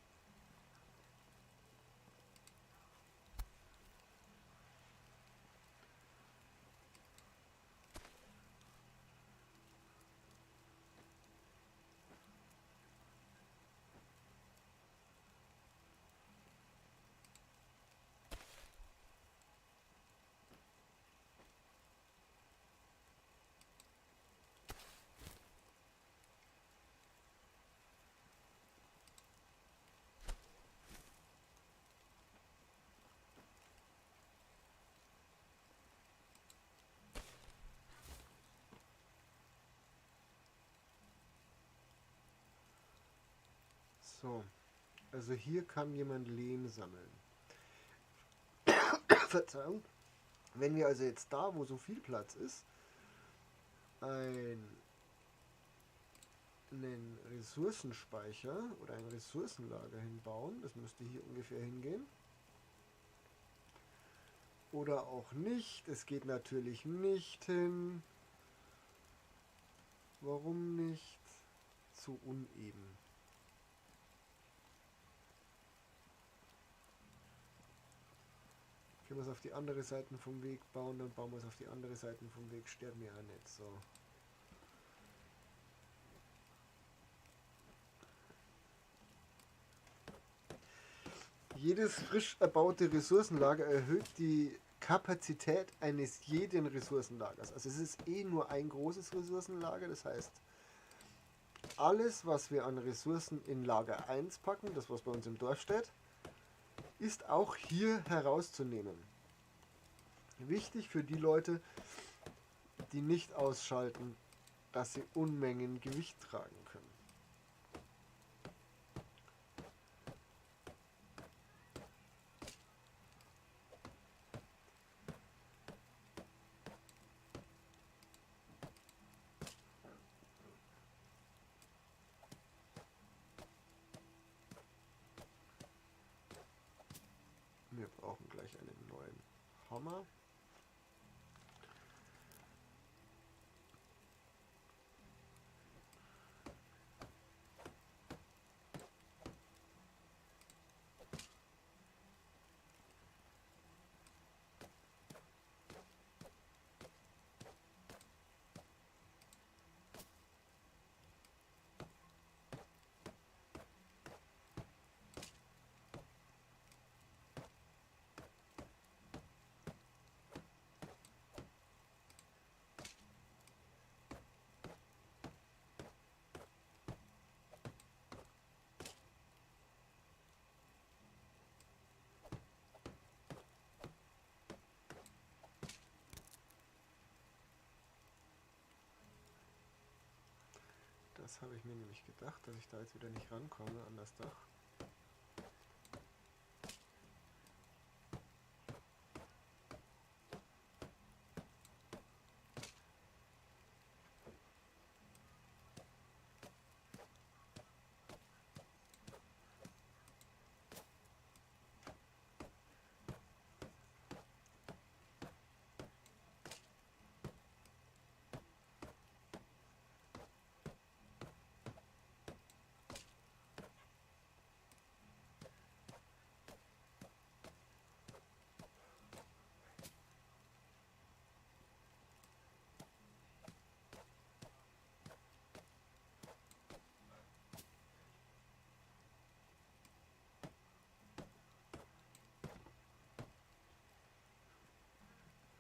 So, also hier kann jemand Lehm sammeln. Verzeihung. Wenn wir also jetzt da, wo so viel Platz ist, einen Ressourcenspeicher oder ein Ressourcenlager hinbauen, das müsste hier ungefähr hingehen. Oder auch nicht, es geht natürlich nicht hin. Warum nicht? Zu uneben. Können wir es auf die andere Seite vom Weg bauen, dann bauen wir es auf die andere Seite vom Weg, sterben wir ja nicht so. Jedes frisch erbaute Ressourcenlager erhöht die Kapazität eines jeden Ressourcenlagers. Also es ist eh nur ein großes Ressourcenlager, das heißt, alles, was wir an Ressourcen in Lager 1 packen, das was bei uns im Dorf steht, ist auch hier herauszunehmen. Wichtig für die Leute, die nicht ausschalten, dass sie Unmengen Gewicht tragen können. Wir brauchen gleich einen neuen Hammer. Das habe ich mir nämlich gedacht, dass ich da jetzt wieder nicht rankomme an das Dach.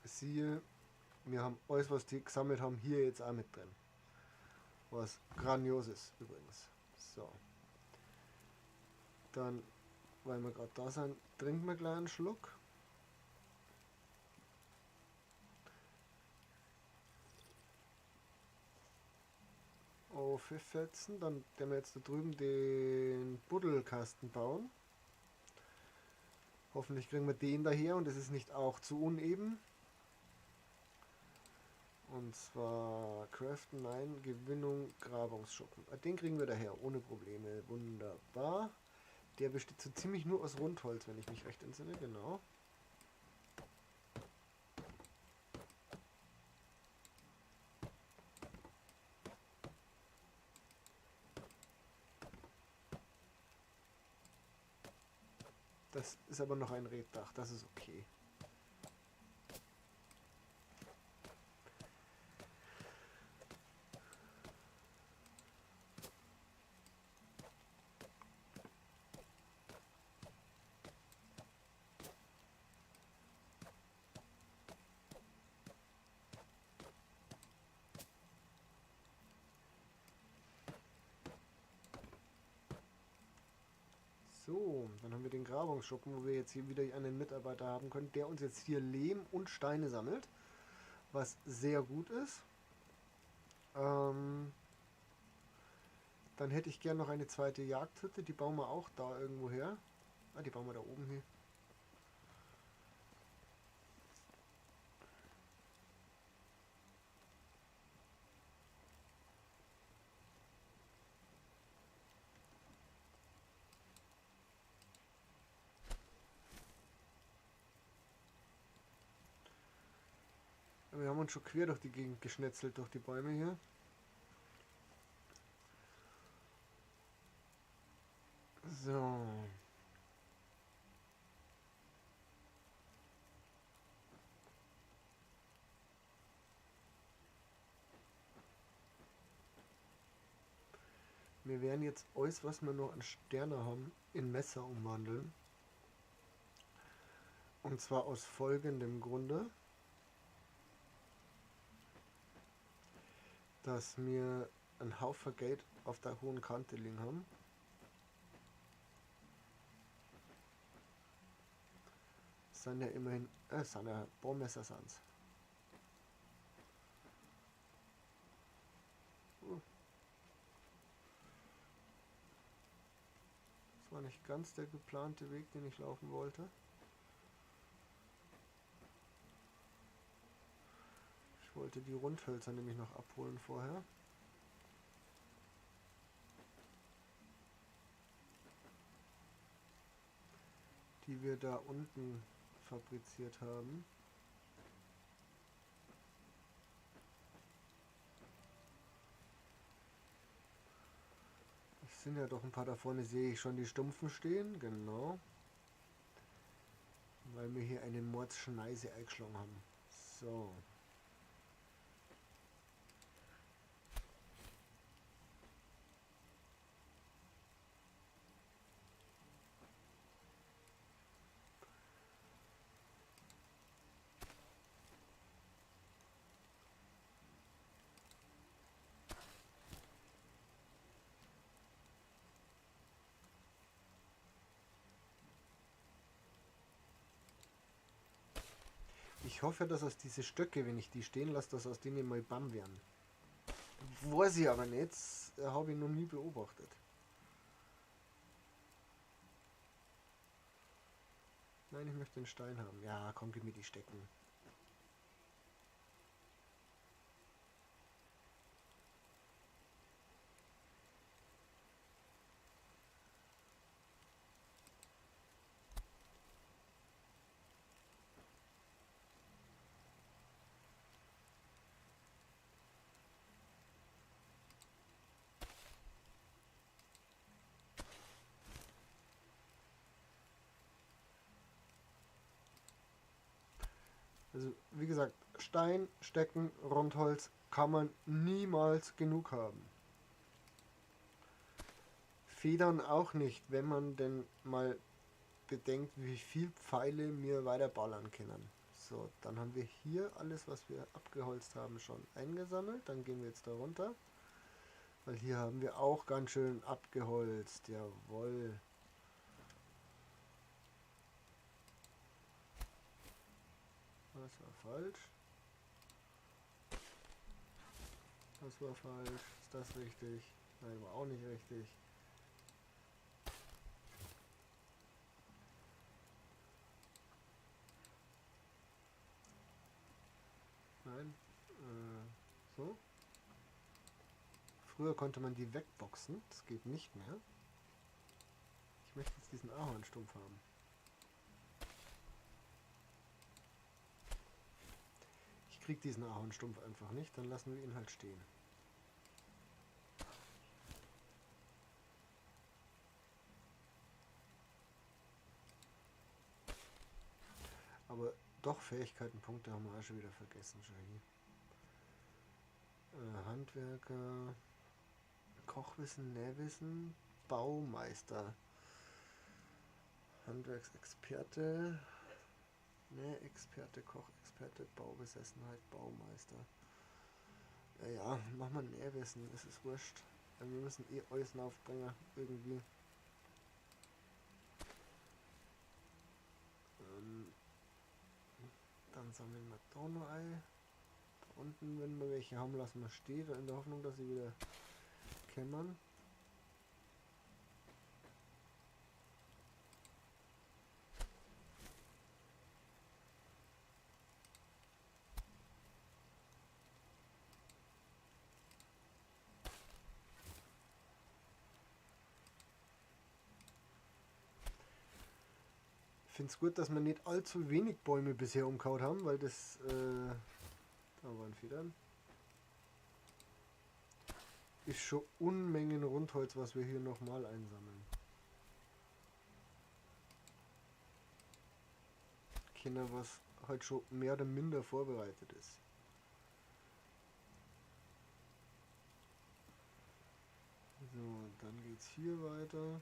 Siehe, wir haben alles, was die gesammelt haben, hier jetzt auch mit drin. Was grandios ist übrigens. So. Dann, weil wir gerade da sind, trinken wir gleich einen Schluck. Auf Fetzen. Dann werden wir jetzt da drüben den Buddelkasten bauen. Hoffentlich kriegen wir den daher und es ist nicht auch zu uneben. Und zwar Craften, nein, Gewinnung, Grabungsschuppen. Den kriegen wir daher ohne Probleme. Wunderbar. Der besteht so ziemlich nur aus Rundholz, wenn ich mich recht entsinne. Genau. Das ist aber noch ein Reetdach, das ist okay. So, dann haben wir den Grabungsschuppen, wo wir jetzt hier wieder einen Mitarbeiter haben können, der uns jetzt hier Lehm und Steine sammelt, was sehr gut ist. Dann hätte ich gern noch eine zweite Jagdhütte, die bauen wir auch da irgendwo her. Ah, die bauen wir da oben hin. Wir haben uns schon quer durch die Gegend geschnetzelt, durch die Bäume hier. So. Wir werden jetzt alles, was wir noch an Sterne haben, in Messer umwandeln. Und zwar aus folgendem Grunde. Dass wir einen Haufen Geld auf der hohen Kante liegen haben. Das sind ja immerhin, sind ja Bohrmesser sind's. Das war nicht ganz der geplante Weg, den ich laufen wollte. Ich wollte die Rundhölzer nämlich noch abholen vorher. Die wir da unten fabriziert haben. Es sind ja doch ein paar da vorne, sehe ich schon die Stumpfen stehen, genau. Weil wir hier eine Mordsschneise eingeschlagen haben. So. Ich hoffe, dass aus diese Stöcke, wenn ich die stehen lasse, dass aus denen mal Baum werden. Weiß ich aber nicht, habe ich noch nie beobachtet. Nein, ich möchte den Stein haben. Ja, komm, gib mir die Stecken. Also, wie gesagt, Stein, Stecken, Rundholz kann man niemals genug haben. Federn auch nicht, wenn man denn mal bedenkt, wie viel Pfeile wir weiterballern können. So, dann haben wir hier alles, was wir abgeholzt haben, schon eingesammelt. Dann gehen wir jetzt da runter, weil hier haben wir auch ganz schön abgeholzt. Jawohl. Das war falsch. Das war falsch. Ist das richtig? Nein, war auch nicht richtig. Nein. So. Früher konnte man die wegboxen. Das geht nicht mehr. Ich möchte jetzt diesen Ahornstumpf haben. Ich krieg diesen Ahornstumpf einfach nicht, dann lassen wir ihn halt stehen. Aber doch, Fähigkeitenpunkte haben wir auch schon wieder vergessen, schon hier. Handwerker, Kochwissen, Nähwissen, Baumeister, Handwerksexperte, Nähexperte, Kochexperte, Baubesessenheit, Baumeister. Ja, ja, mach mal Nähwissen, es ist wurscht. Wir müssen eh alles aufbringen, irgendwie. Dann sammeln wir da noch ein. Da unten, wenn wir welche haben, lassen wir stehen, in der Hoffnung, dass sie wieder kämmern. Ich find's gut, dass wir nicht allzu wenig Bäume bisher umgehauen haben, weil das, da waren Federn. Ist schon Unmengen Rundholz, was wir hier nochmal einsammeln. Kinder, was halt schon mehr oder minder vorbereitet ist. So, und dann geht's hier weiter.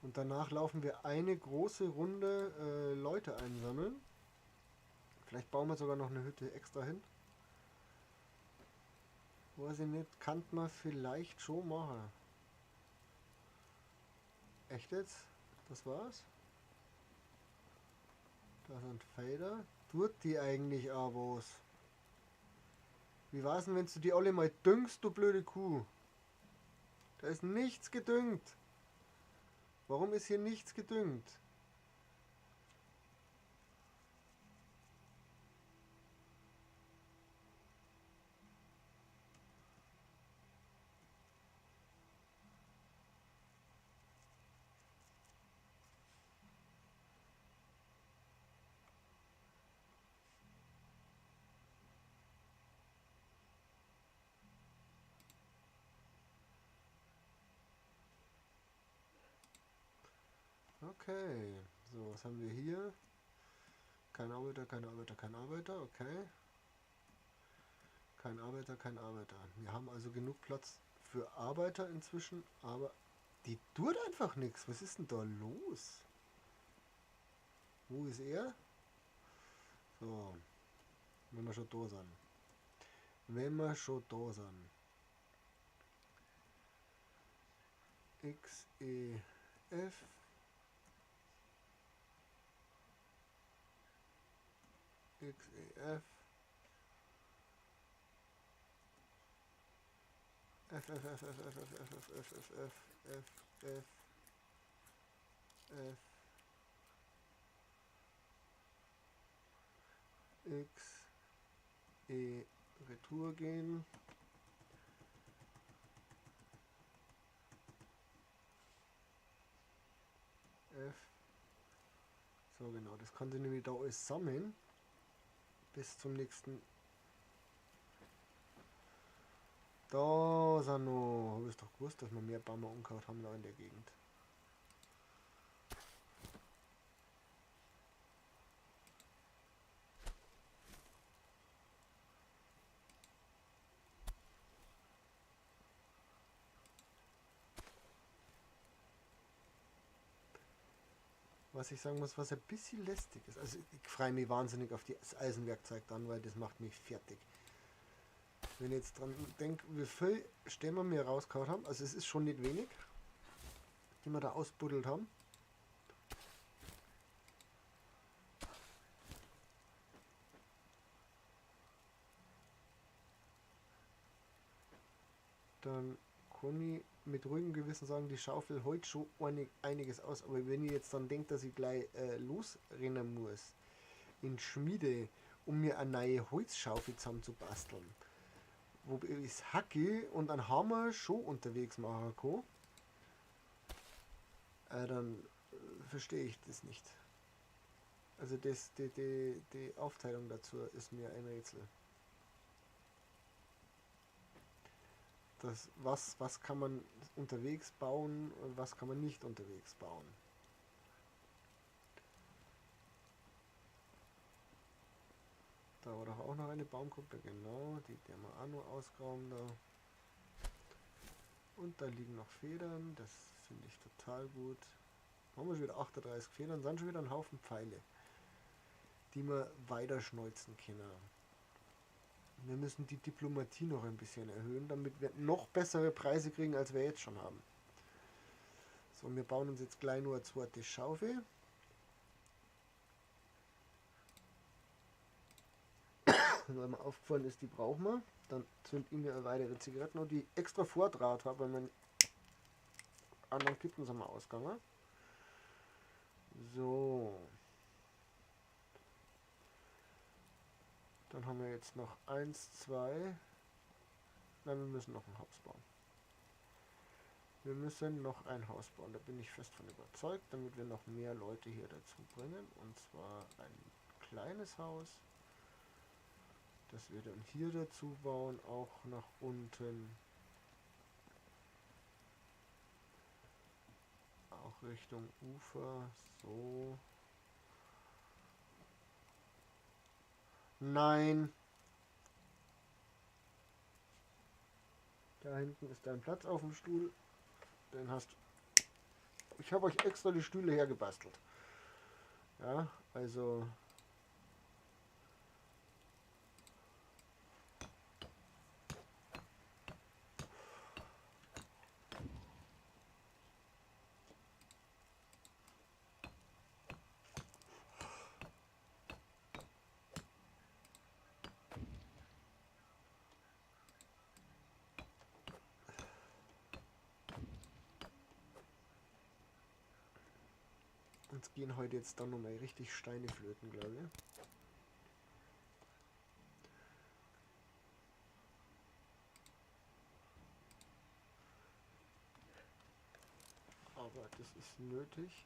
Und danach laufen wir eine große Runde Leute einsammeln. Vielleicht bauen wir sogar noch eine Hütte extra hin. Weiß ich nicht, kann man vielleicht schon machen. Echt jetzt? Das war's? Da sind Felder. Tut die eigentlich auch was? Wie war's denn, wenn du die alle mal düngst, du blöde Kuh? Da ist nichts gedüngt. Warum ist hier nichts gedüngt? Okay, so, was haben wir hier? Kein Arbeiter, kein Arbeiter, kein Arbeiter, okay. Kein Arbeiter, kein Arbeiter. Wir haben also genug Platz für Arbeiter inzwischen, aber die tut einfach nichts. Was ist denn da los? Wo ist er? So, wenn wir schon da sind. Wenn wir schon da sind. X, E, F. X, E, F. F, F, F, F, F, F, F, F, F, F, F, F, F, F, X, E, Retour gehen. F. So genau, das kann sich nämlich da alles sammeln. Bis zum nächsten. Da sind noch. Hab ich doch gewusst, dass wir mehr Bäume umgehauen haben da in der Gegend. Was ich sagen muss, was ein bisschen lästig ist. Also ich freue mich wahnsinnig auf das Eisenwerkzeug dann, weil das macht mich fertig. Wenn ich jetzt dran denke, wie viel Stämme wir rausgehauen haben, also es ist schon nicht wenig, die wir da ausbuddelt haben. Dann kann ich mit ruhigem Gewissen sagen, die Schaufel holt schon einiges aus. Aber wenn ich jetzt dann denke, dass ich gleich losrennen muss in Schmiede, um mir eine neue Holzschaufel zusammenzubasteln, wo ich das Hacke und einen Hammer schon unterwegs machen kann, dann verstehe ich das nicht. Also die Aufteilung dazu ist mir ein Rätsel. Das, was kann man unterwegs bauen und was kann man nicht unterwegs bauen. Da war doch auch noch eine Baumgruppe, genau, die werden wir auch noch ausgraben da. Und da liegen noch Federn, das finde ich total gut. Haben wir schon wieder 38 Federn, sind schon wieder ein Haufen Pfeile, die wir weiter schneuzen können. Wir müssen die Diplomatie noch ein bisschen erhöhen, damit wir noch bessere Preise kriegen, als wir jetzt schon haben. So, wir bauen uns jetzt gleich nur eine zweite Schaufel. Weil mir aufgefallen ist, die brauchen wir. Dann zünd ich mir eine weitere Zigarette noch, die ich extra Vordraht habe, weil meine anderen Kippen sind mal ausgegangen. So. Dann haben wir jetzt noch 1, 2. Nein, wir müssen noch ein Haus bauen. Wir müssen noch ein Haus bauen, da bin ich fest von überzeugt, damit wir noch mehr Leute hier dazu bringen. Und zwar ein kleines Haus, das wir dann hier dazu bauen, auch nach unten. Auch Richtung Ufer, so. Nein. Da hinten ist dein Platz auf dem Stuhl. Den hast du. Ich habe euch extra die Stühle hergebastelt. Ja, also. Uns gehen heute jetzt dann nochmal richtig Steine flöten, glaube ich. Aber das ist nötig,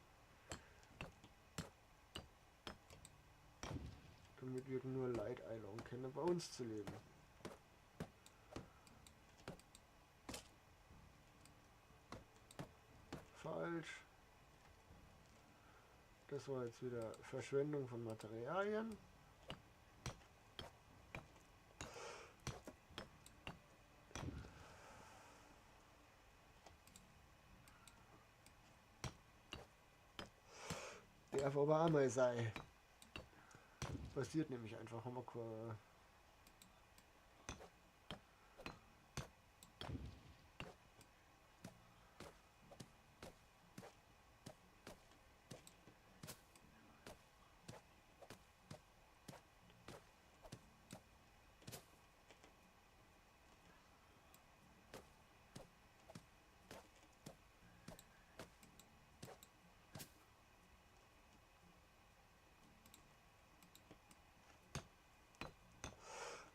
damit wir nur Light einladen können, bei uns zu leben. Falsch. Das war jetzt wieder Verschwendung von Materialien. Darf aber auch mal sein. Passiert nämlich einfach, haben wir keine.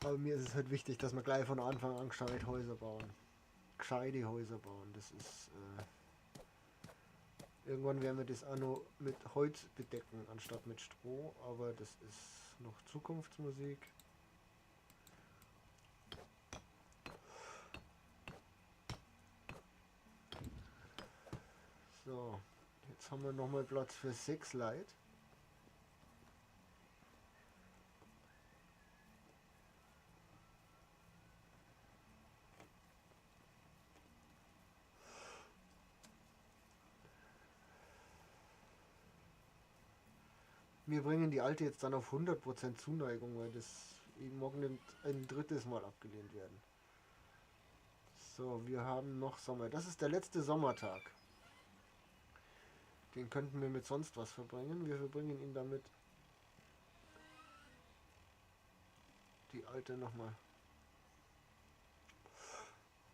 Aber mir ist es halt wichtig, dass wir gleich von Anfang an gescheit Häuser bauen. Gescheite Häuser bauen. Das ist... irgendwann werden wir das auch noch mit Holz bedecken, anstatt mit Stroh. Aber das ist noch Zukunftsmusik. So, jetzt haben wir nochmal Platz für 6 Leute. Wir bringen die alte jetzt dann auf 100% Zuneigung, weil das eben morgen ein drittes Mal abgelehnt werden. So, wir haben noch Sommer. Das ist der letzte Sommertag. Den könnten wir mit sonst was verbringen. Wir verbringen ihn damit. Die alte nochmal.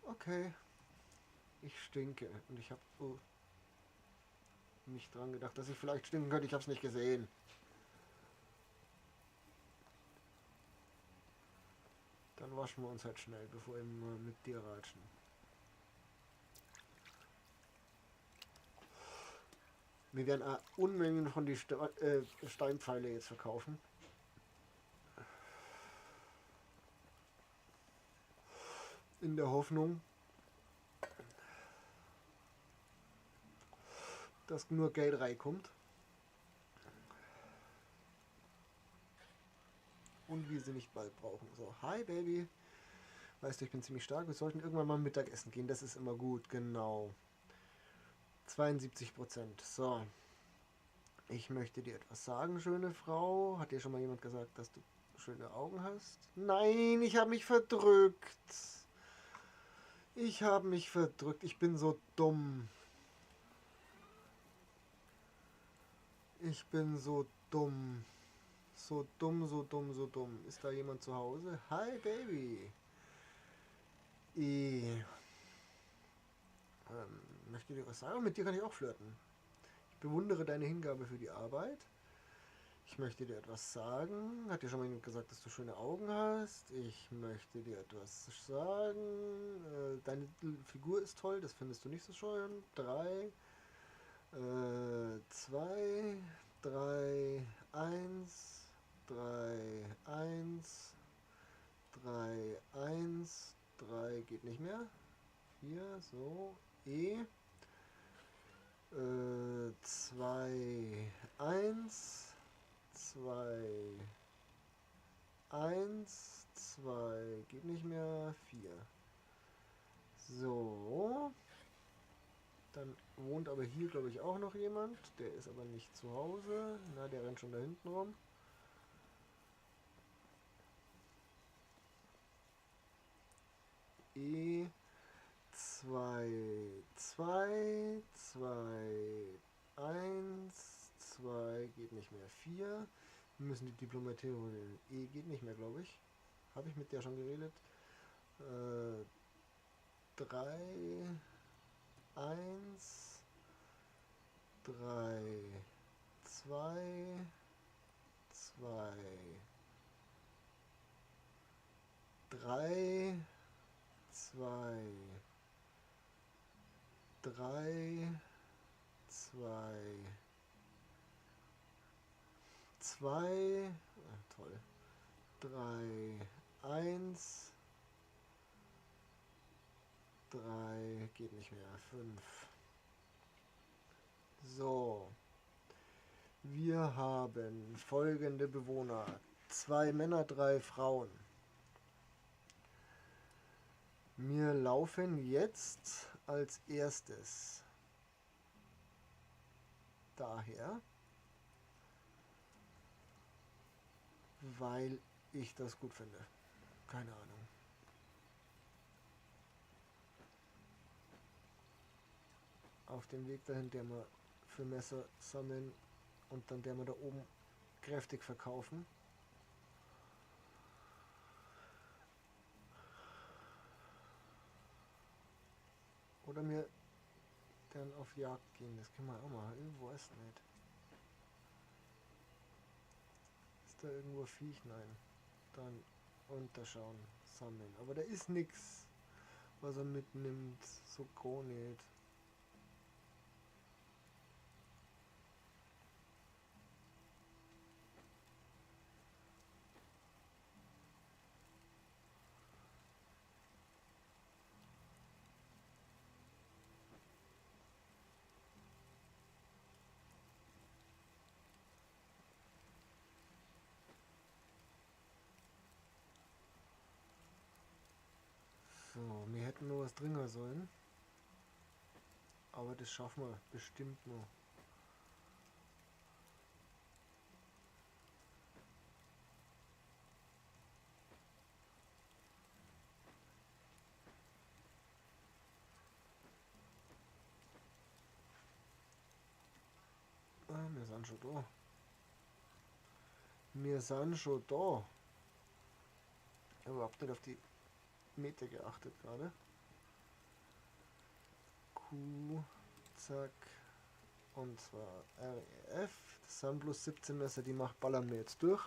Okay. Ich stinke. Und ich habe nicht dran gedacht, dass ich vielleicht stinken könnte. Ich habe es nicht gesehen. Dann waschen wir uns halt schnell, bevor wir mit dir ratschen. Wir werden auch Unmengen von die Steinpfeile jetzt verkaufen. In der Hoffnung, dass nur Geld reinkommt. Und wir sie nicht bald brauchen. So, hi Baby. Weißt du, ich bin ziemlich stark. Wir sollten irgendwann mal Mittagessen gehen. Das ist immer gut, genau. 72%. So. Ich möchte dir etwas sagen, schöne Frau. Hat dir schon mal jemand gesagt, dass du schöne Augen hast? Nein, ich habe mich verdrückt. Ich habe mich verdrückt. Ich bin so dumm. Ich bin so dumm. So dumm, so dumm, so dumm. Ist da jemand zu Hause? Hi, Baby. Ich möchte dir was sagen? Mit dir kann ich auch flirten. Ich bewundere deine Hingabe für die Arbeit. Ich möchte dir etwas sagen. Hat dir schon mal jemand gesagt, dass du schöne Augen hast? Ich möchte dir etwas sagen. Deine Figur ist toll, das findest du nicht so schön. 3, 2, 3, 1, 3, 1, 3, 1, 3 geht nicht mehr. 4, so, E. 2, 1, 2, 1, 2, geht nicht mehr, 4. So. Dann wohnt aber hier, glaube ich, auch noch jemand. Der ist aber nicht zu Hause. Na, der rennt schon da hinten rum. E, 2, 2, 2, 1, 2, geht nicht mehr, 4. Wir müssen die Diplomatie holen. E geht nicht mehr, glaube ich. Habe ich mit der schon geredet? 3, 1, 3, 2, 2, 3, 2, 3, 2, 2, toll, 3, 1, 3, geht nicht mehr, 5. So, wir haben folgende Bewohner, 2 Männer, 3 Frauen. Wir laufen jetzt als erstes daher, weil ich das gut finde. Keine Ahnung. Auf dem Weg dahin, der wir für Messer sammeln und dann der wir da oben kräftig verkaufen. Oder mir dann auf Jagd gehen, das können wir auch mal. Ich weiß nicht. Ist da irgendwo ein Viech? Nein. Dann Unterschauen, sammeln. Aber da ist nichts, was er mitnimmt. So gar nicht. So, wir hätten noch was drin sollen. Aber das schaffen wir bestimmt noch. Ah, wir sind schon da. Wir sind schon da. Ich habe überhaupt nicht auf die Meter geachtet gerade. Q, zack, und zwar REF. Das sind bloß 17 Messer, die ballern wir jetzt durch.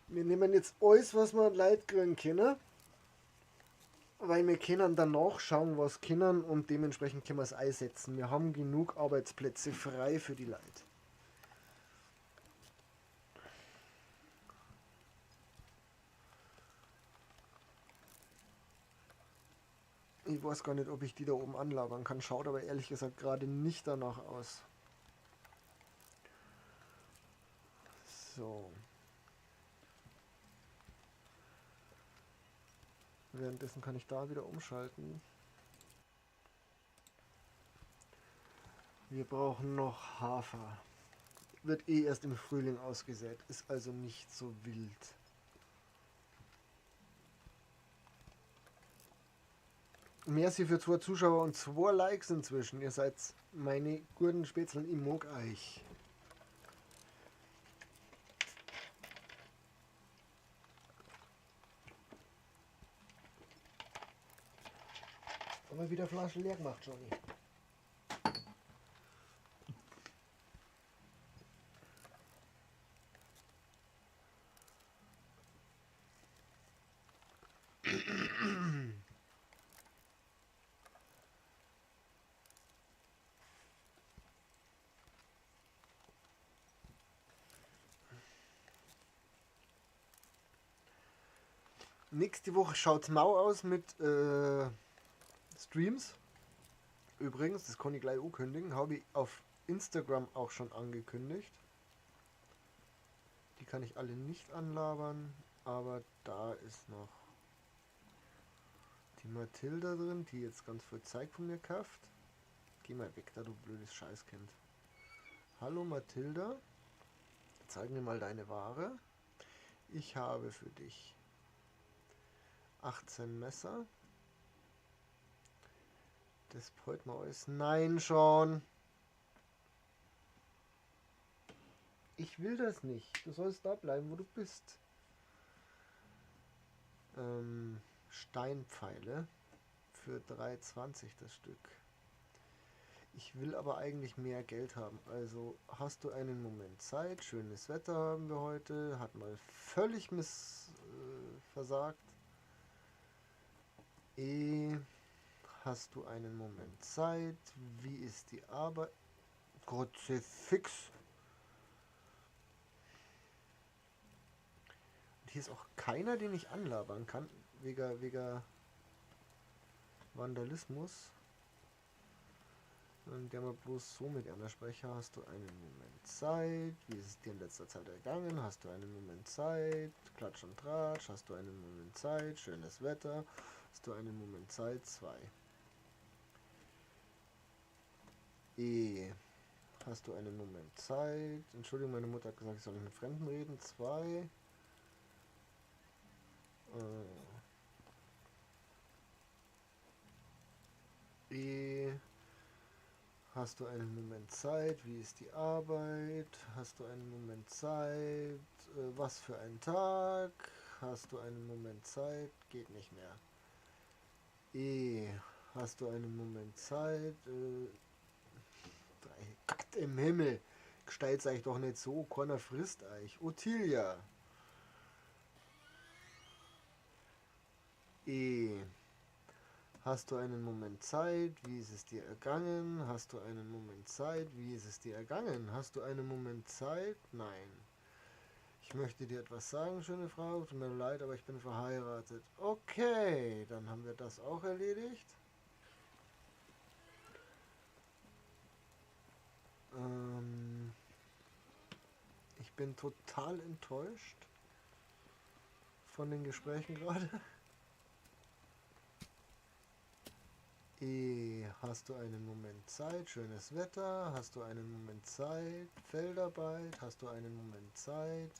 Wir nehmen jetzt alles, was wir an Leid kriegen können, weil wir können danach schauen, was können, und dementsprechend können wir es einsetzen. Wir haben genug Arbeitsplätze frei für die Leute. Ich weiß gar nicht, ob ich die da oben anlabern kann. Schaut aber ehrlich gesagt gerade nicht danach aus. So. Währenddessen kann ich da wieder umschalten. Wir brauchen noch Hafer. Wird eh erst im Frühling ausgesät. Ist also nicht so wild. Merci für 2 Zuschauer und 2 Likes inzwischen. Ihr seid meine guten Spätzeln. Ich mag euch. Haben wir wieder Flaschen leer gemacht, Johnny. Nächste Woche schaut's mau aus mit Streams. Übrigens, das kann ich gleich ankündigen, habe ich auf Instagram auch schon angekündigt. Die kann ich alle nicht anlabern, aber da ist noch die Mathilda drin, die jetzt ganz viel Zeug von mir kauft. Geh mal weg da, du blödes Scheißkind. Hallo Mathilda, zeig mir mal deine Ware. Ich habe für dich 18 Messer. Das freut mir alles. Nein, schon. Ich will das nicht. Du sollst da bleiben, wo du bist. Steinpfeile für 3,20 das Stück. Ich will aber eigentlich mehr Geld haben. Also hast du einen Moment Zeit. Schönes Wetter haben wir heute. Hat mal völlig versagt. E, hast du einen Moment Zeit? Wie ist die Arbeit? Kruzifix. Und hier ist auch keiner, den ich anlabern kann, wegen Vandalismus. Und der mal bloß so mit einer Sprecher. Hast du einen Moment Zeit? Wie ist es dir in letzter Zeit ergangen? Hast du einen Moment Zeit? Klatsch und Tratsch. Hast du einen Moment Zeit? Schönes Wetter. Hast du einen Moment Zeit? 2. E. Hast du einen Moment Zeit? Entschuldigung, meine Mutter hat gesagt, ich soll nicht mit Fremden reden. 2. E. Hast du einen Moment Zeit? Wie ist die Arbeit? Hast du einen Moment Zeit? Was für ein Tag? Hast du einen Moment Zeit? Geht nicht mehr. E. Hast du einen Moment Zeit? Gott im Himmel! Stellt euch doch nicht so, keiner frisst euch. Ottilia. E. Hast du einen Moment Zeit? Wie ist es dir ergangen? Hast du einen Moment Zeit? Wie ist es dir ergangen? Hast du einen Moment Zeit? Nein. Ich möchte dir etwas sagen, schöne Frau. Tut mir leid, aber ich bin verheiratet. Okay, dann haben wir das auch erledigt. Ich bin total enttäuscht von den Gesprächen gerade. E, hast du einen Moment Zeit? Schönes Wetter. Hast du einen Moment Zeit? Feldarbeit. Hast du einen Moment Zeit?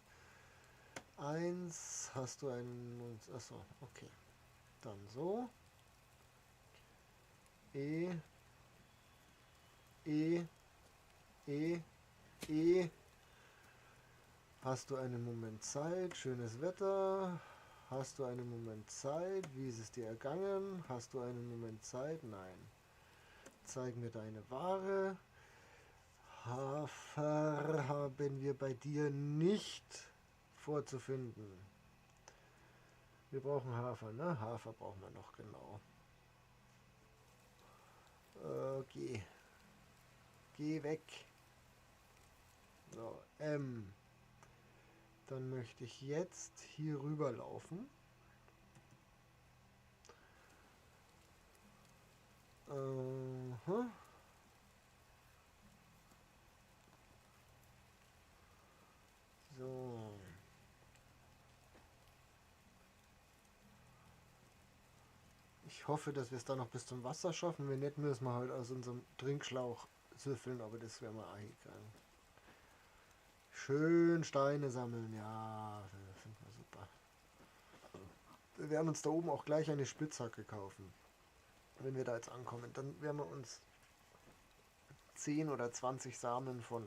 1. Hast du einen Moment... Achso, okay. Dann so. E. E. E. E. Hast du einen Moment Zeit? Schönes Wetter. Hast du einen Moment Zeit? Wie ist es dir ergangen? Hast du einen Moment Zeit? Nein. Zeig mir deine Ware. Hafer haben wir bei dir nicht vorzufinden. Wir brauchen Hafer, ne? Hafer brauchen wir noch, genau. Geh. Geh weg. So, M. Dann möchte ich jetzt hier rüber laufen. So. Ich hoffe, dass wir es da noch bis zum Wasser schaffen. Wenn nicht, müssen wir halt aus unserem Trinkschlauch süffeln, aber das wäre mal eingegangen. Schön Steine sammeln, ja, das finden wir super. Wir werden uns da oben auch gleich eine Spitzhacke kaufen. Wenn wir da jetzt ankommen, dann werden wir uns 10 oder 20 Samen von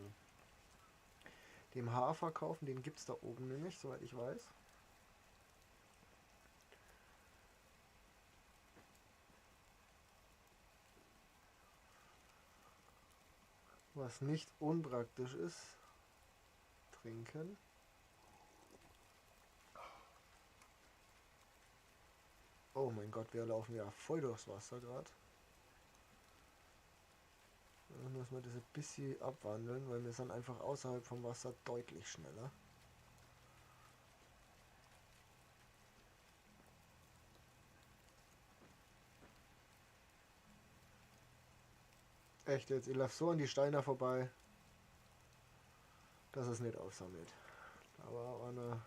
dem Hafer kaufen. Den gibt es da oben nämlich, soweit ich weiß. Was nicht unpraktisch ist. Trinken. Oh mein Gott, wir laufen ja voll durchs Wasser gerade. Dann müssen wir das ein bisschen abwandeln, weil wir sind einfach außerhalb vom Wasser deutlich schneller. Echt jetzt, ich laufe so an die Steine vorbei, dass es nicht aufsammelt. Da war einer.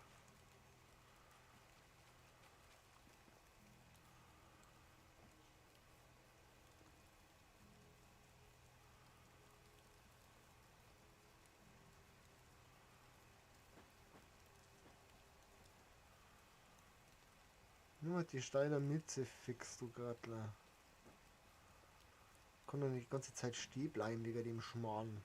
Nur die Steine Mütze fix, du Grattler. Kann doch nicht die ganze Zeit stehen bleiben wegen dem Schmarrn.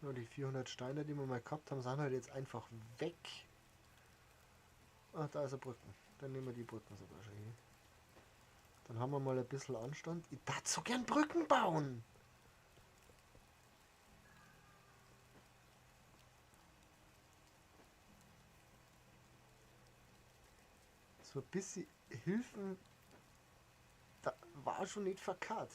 Nur die 400 Steine, die wir mal gehabt haben, sind halt jetzt einfach weg. Ach, da ist eine Brücken. Dann nehmen wir die Brücken sogar schon hier. Dann haben wir mal ein bisschen Anstand. Ich darf so gern Brücken bauen! So ein bisschen Hilfen, da war schon nicht verkehrt.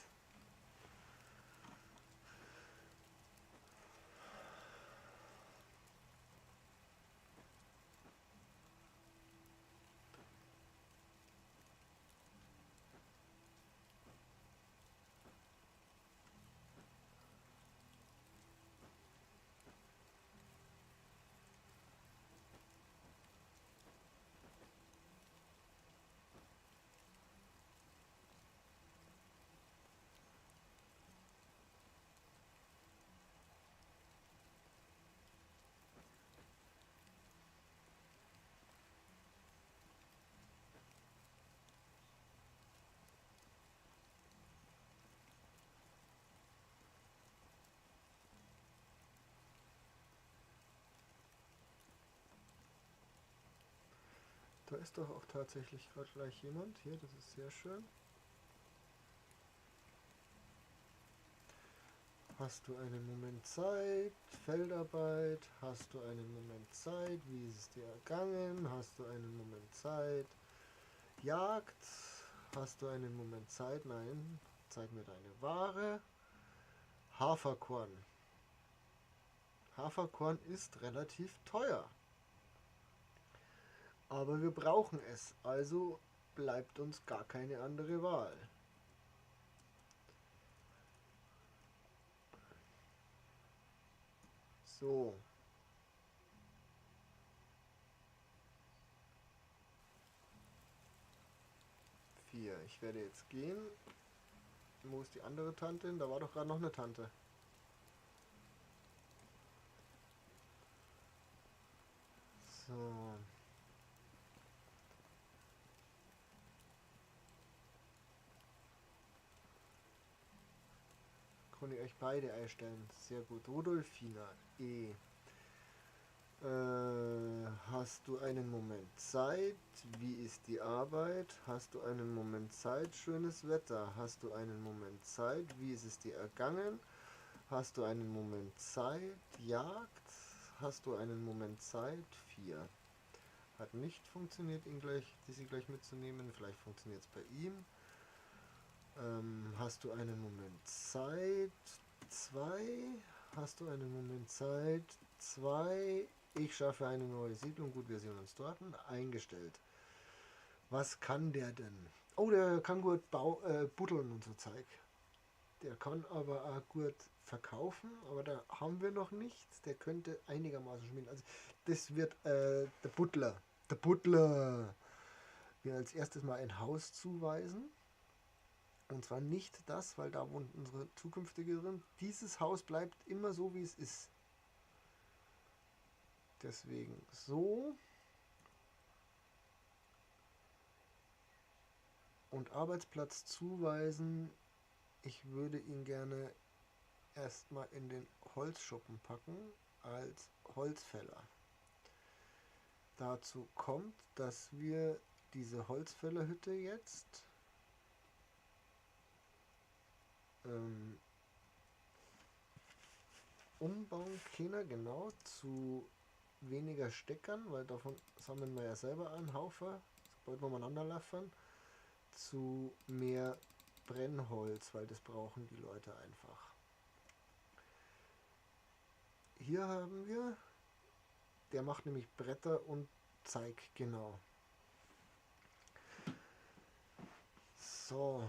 Da ist doch auch tatsächlich gerade gleich jemand. Hier, das ist sehr schön. Hast du einen Moment Zeit? Feldarbeit. Hast du einen Moment Zeit? Wie ist es dir ergangen? Hast du einen Moment Zeit? Jagd. Hast du einen Moment Zeit? Nein. Zeig mir deine Ware. Haferkorn. Haferkorn ist relativ teuer. Aber wir brauchen es, also bleibt uns gar keine andere Wahl. So. 4. Ich werde jetzt gehen. Wo ist die andere Tante hin? Da war doch gerade noch eine Tante. So. Konnte ich euch beide einstellen. Sehr gut. Rudolfina E. Hast du einen Moment Zeit? Wie ist die Arbeit? Hast du einen Moment Zeit? Schönes Wetter. Hast du einen Moment Zeit? Wie ist es dir ergangen? Hast du einen Moment Zeit? Jagd. Hast du einen Moment Zeit? 4. Hat nicht funktioniert, sie gleich mitzunehmen. Vielleicht funktioniert es bei ihm. Hast du einen Moment Zeit? 2. Hast du einen Moment Zeit? 2. Ich schaffe eine neue Siedlung. Gut, wir sehen uns dort. Eingestellt. Was kann der denn? Oh, der kann gut buddeln und so Zeug. Der kann aber auch gut verkaufen, aber da haben wir noch nichts. Der könnte einigermaßen schmieden. Also das wird der Butler. Der Butler. Wir als erstes mal ein Haus zuweisen. Und zwar nicht das, weil da wohnt unsere zukünftige drin. Dieses Haus bleibt immer so, wie es ist. Deswegen so. Und Arbeitsplatz zuweisen. Ich würde ihn gerne erstmal in den Holzschuppen packen als Holzfäller. Dazu kommt, dass wir diese Holzfällerhütte jetzt umbauen können, genau, zu weniger Steckern, weil davon sammeln wir ja selber einen Haufen, sobald wir umeinander laufen, zu mehr Brennholz, weil das brauchen die Leute einfach. Hier haben wir, der macht nämlich Bretter und Zeig, genau. So.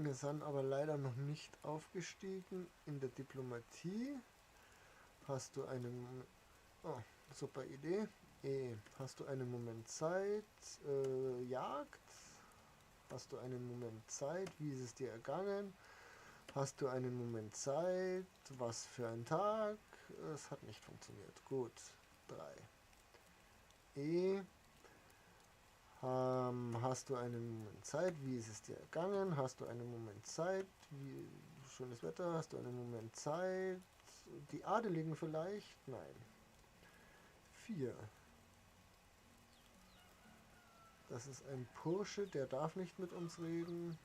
Wir sind aber leider noch nicht aufgestiegen in der Diplomatie. Hast du einen... Oh, super Idee. Hast du einen Moment Zeit? Jagd? Hast du einen Moment Zeit? Wie ist es dir ergangen? Hast du einen Moment Zeit? Was für ein Tag? Es hat nicht funktioniert. Gut. 3. E. Hast du einen Moment Zeit? Wie ist es dir ergangen? Hast du einen Moment Zeit? Wie schönes Wetter? Hast du einen Moment Zeit? Die Adeligen vielleicht? Nein. 4. Das ist ein Bursche, der darf nicht mit uns reden.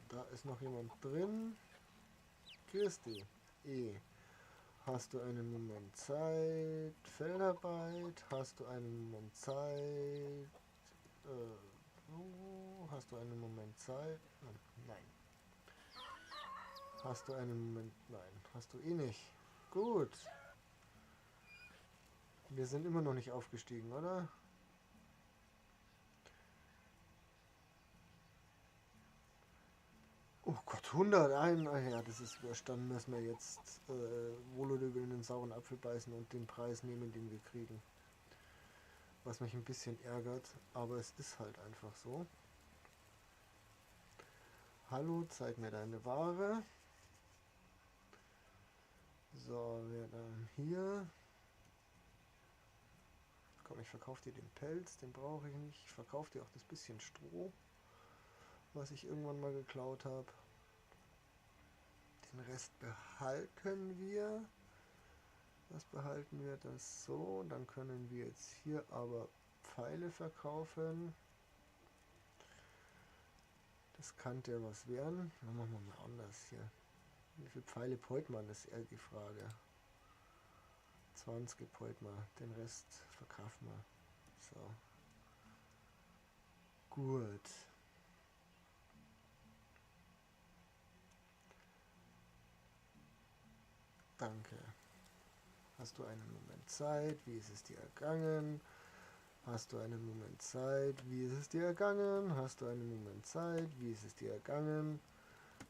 Da ist noch jemand drin. Christi. E. Hast du einen Moment Zeit? Feldarbeit? Hast du einen Moment Zeit? Hast du einen Moment Zeit? Nein. Hast du einen Moment? Nein. Hast du eh nicht. Gut. Wir sind immer noch nicht aufgestiegen, oder? Oh Gott, 101. Ach ja, das ist wurscht. Dann müssen wir jetzt wohl oder übel in den sauren Apfel beißen und den Preis nehmen, den wir kriegen. Was mich ein bisschen ärgert, aber es ist halt einfach so. Hallo, zeig mir deine Ware. So, wir dann hier. Komm, ich verkaufe dir den Pelz, den brauche ich nicht. Ich verkaufe dir auch das bisschen Stroh, was ich irgendwann mal geklaut habe. Den Den Rest behalten wir. Das behalten wir, das so. Dann können wir jetzt hier aber Pfeile verkaufen. Das kann der was werden. Dann machen wir mal anders hier. Wie viele Pfeile beut man, ist eher die Frage. 20 beut man. Den Rest verkaufen wir. So. Gut. Danke. Hast du einen Moment Zeit? Wie ist es dir ergangen? Hast du einen Moment Zeit? Wie ist es dir ergangen? Hast du einen Moment Zeit? Wie ist es dir ergangen?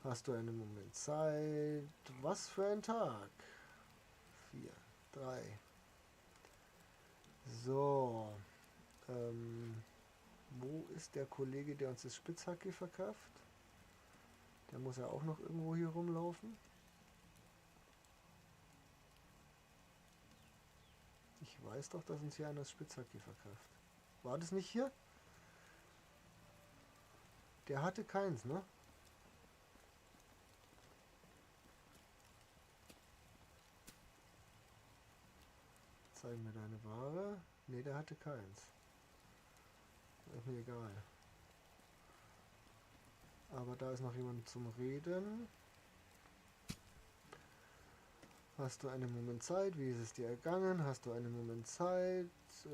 Hast du einen Moment Zeit? Was für ein Tag? 4, 3. So. Wo ist der Kollege, der uns das Spitzhacke verkauft? Der muss ja auch noch irgendwo hier rumlaufen. Ich weiß doch, dass uns hier einer das Spitzhacke verkauft. War das nicht hier? Der hatte keins, ne? Zeig mir deine Ware. Ne, der hatte keins. Ist mir egal. Aber da ist noch jemand zum Reden. Hast du einen Moment Zeit? Wie ist es dir ergangen? Hast du einen Moment Zeit?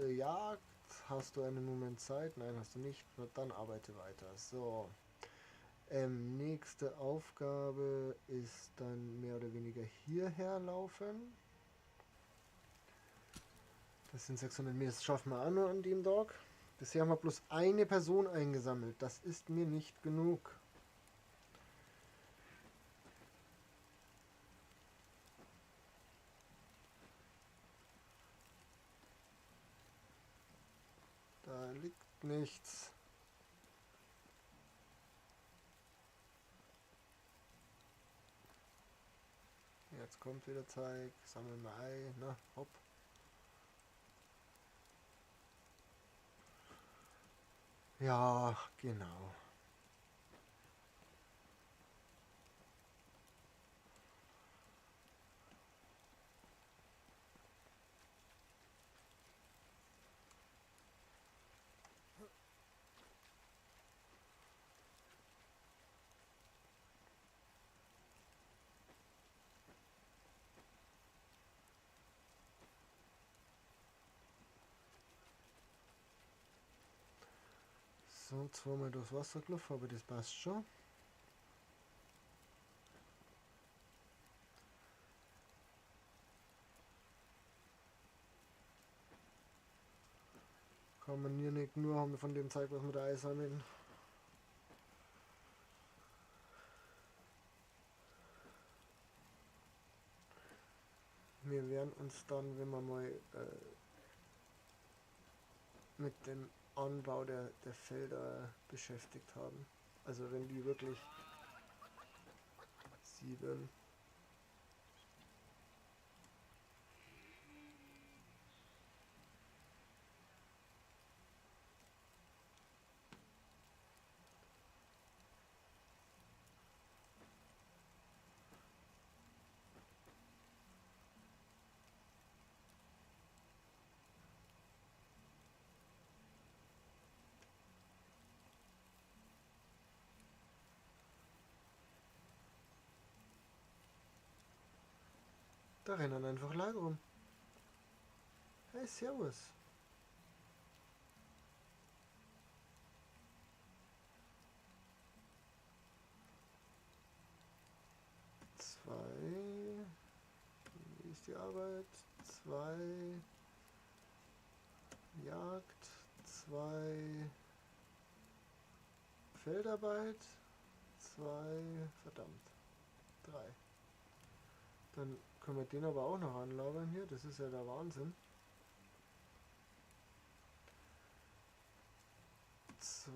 Jagd? Hast du einen Moment Zeit? Nein, hast du nicht. Na, dann arbeite weiter. So. Nächste Aufgabe ist dann mehr oder weniger hierher laufen. Das sind 600 Meter. Das schaffen wir auch nur an dem Tag. Bisher haben wir bloß eine Person eingesammelt. Das ist mir nicht genug. Da liegt nichts. Jetzt kommt wieder Zeug. Sammeln wir ein. Na, hopp. Ja, genau. So, zweimal durchs Wasser gelaufen, aber das passt schon. Kann man hier nicht nur haben von dem Zeug, was wir da einsammeln. Wir werden uns dann, wenn wir mal mit dem Anbau der Felder beschäftigt haben. Also wenn die wirklich 7. Da rennen einfach Leute rum. Hey, servus. Zwei. Wie ist die Arbeit? 2. Jagd. 2. Feldarbeit. 2. Verdammt. 3. Dann können wir den aber auch noch anlabern hier. Das ist ja der Wahnsinn. 2.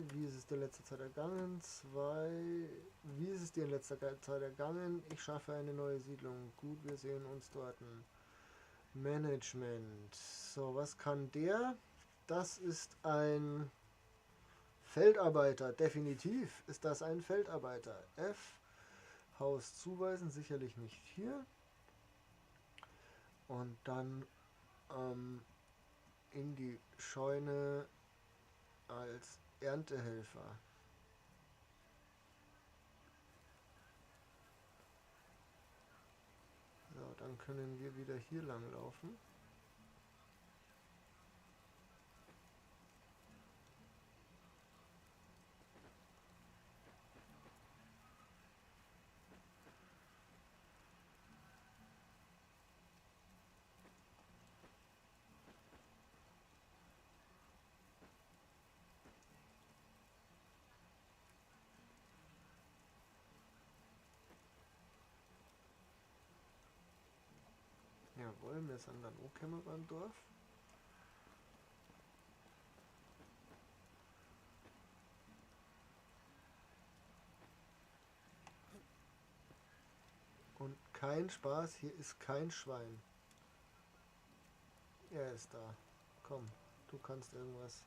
Wie ist es dir in letzter Zeit ergangen? 2. Wie ist es dir in letzter Zeit ergangen? Ich schaffe eine neue Siedlung. Gut, wir sehen uns dort. Management. So, was kann der? Das ist ein Feldarbeiter. Definitiv ist das ein Feldarbeiter. F. Haus zuweisen, sicherlich nicht hier. Und dann in die Scheune als Erntehelfer. So, dann können wir wieder hier lang laufen. Jawohl, wir sind dann angekommen beim Dorf. Und kein Spaß, hier ist kein Schwein. Er ist da. Komm, du kannst irgendwas.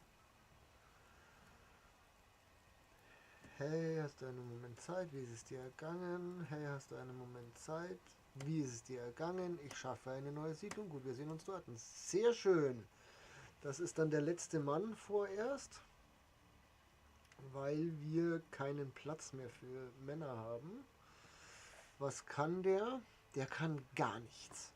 Hey, hast du einen Moment Zeit? Wie ist es dir ergangen? Hey, hast du einen Moment Zeit? Wie ist es dir ergangen? Ich schaffe eine neue Siedlung. Gut, wir sehen uns dort. Sehr schön. Das ist dann der letzte Mann vorerst, weil wir keinen Platz mehr für Männer haben. Was kann der? Der kann gar nichts.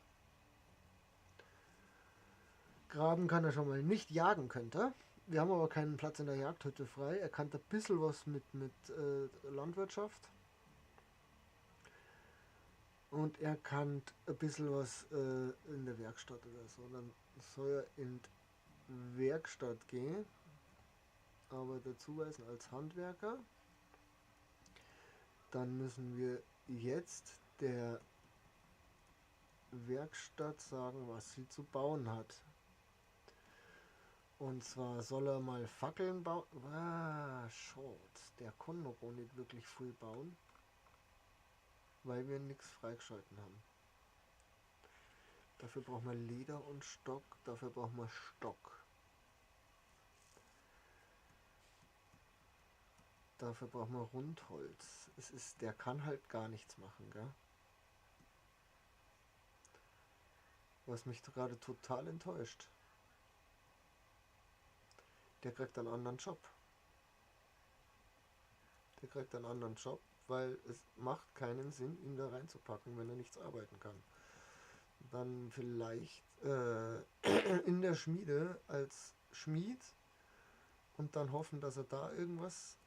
Graben kann er schon mal nicht, jagen könnte er. Wir haben aber keinen Platz in der Jagdhütte frei. Er kann ein bisschen was mit Landwirtschaft. Und er kann ein bisschen was in der Werkstatt oder so. Dann soll er in die Werkstatt gehen. Aber dazu weisen als Handwerker. Dann müssen wir jetzt der Werkstatt sagen, was sie zu bauen hat. Und zwar soll er mal Fackeln bauen. Ah, short. Der kann noch auch nicht wirklich viel bauen, weil wir nichts freigeschalten haben. Dafür brauchen wir Leder und Stock. Dafür brauchen wir Stock. Dafür brauchen wir Rundholz. Es ist, der kann halt gar nichts machen, gell? Was mich gerade total enttäuscht. Der kriegt einen anderen Job. Der kriegt einen anderen Job, weil es macht keinen Sinn, ihn da reinzupacken, wenn er nichts arbeiten kann. Dann vielleicht in der Schmiede als Schmied und dann hoffen, dass er da irgendwas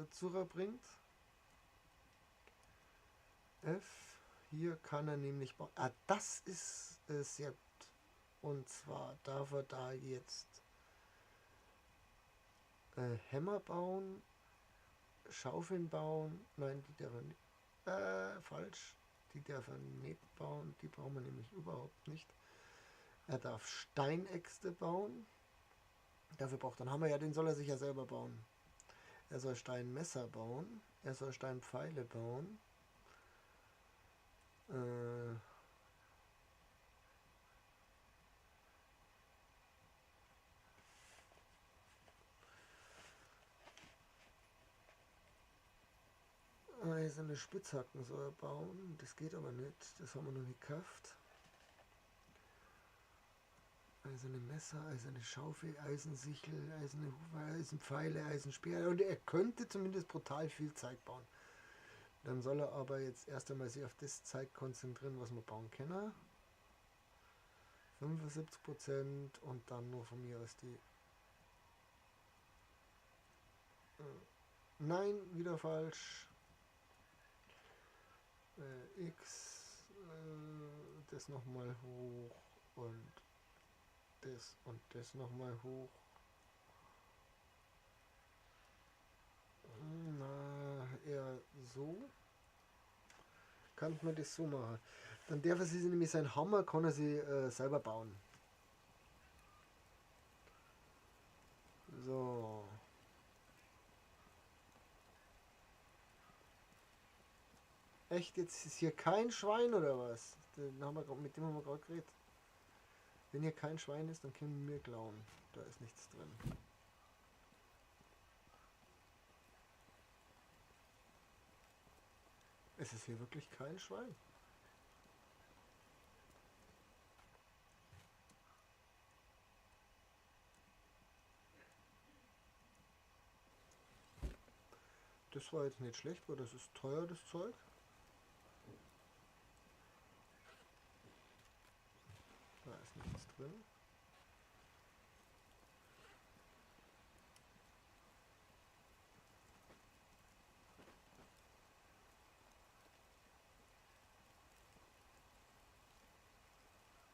zurückbringt. F, hier kann er nämlich bauen. Ah, das ist sehr gut. Und zwar darf er da jetzt Hämmer bauen, Schaufeln bauen. Nein, die darf er nicht. Falsch. Die darf er nicht bauen. Die brauchen wir nämlich überhaupt nicht. Er darf Steinäxte bauen. Dafür braucht er einen Hammer. Ja, den soll er sich ja selber bauen. Er soll Steinmesser bauen. Er soll Steinpfeile bauen. Eiserne Spitzhacken soll er bauen. Das geht aber nicht. Das haben wir noch nicht gekauft. Eiserne Messer, eiserne Schaufel, Eisensichel, eiserne Hufe, Eisenpfeile, Eisenspeer. Und er könnte zumindest brutal viel Zeug bauen. Dann soll er aber jetzt erst einmal sich auf das Zeug konzentrieren, was wir bauen können. 75% und dann nur von mir aus die... Nein, wieder falsch. X, das nochmal hoch und das nochmal hoch. Na, eher so. Kann man das so machen. Dann darf er sich nämlich seinen Hammer, kann er sich selber bauen. So. Echt, jetzt ist hier kein Schwein oder was? Den haben wir, mit dem haben wir gerade geredet. Wenn hier kein Schwein ist, dann können wir klauen. Da ist nichts drin. Es ist hier wirklich kein Schwein. Das war jetzt nicht schlecht, weil das ist teuer, das Zeug. Da ist nichts drin.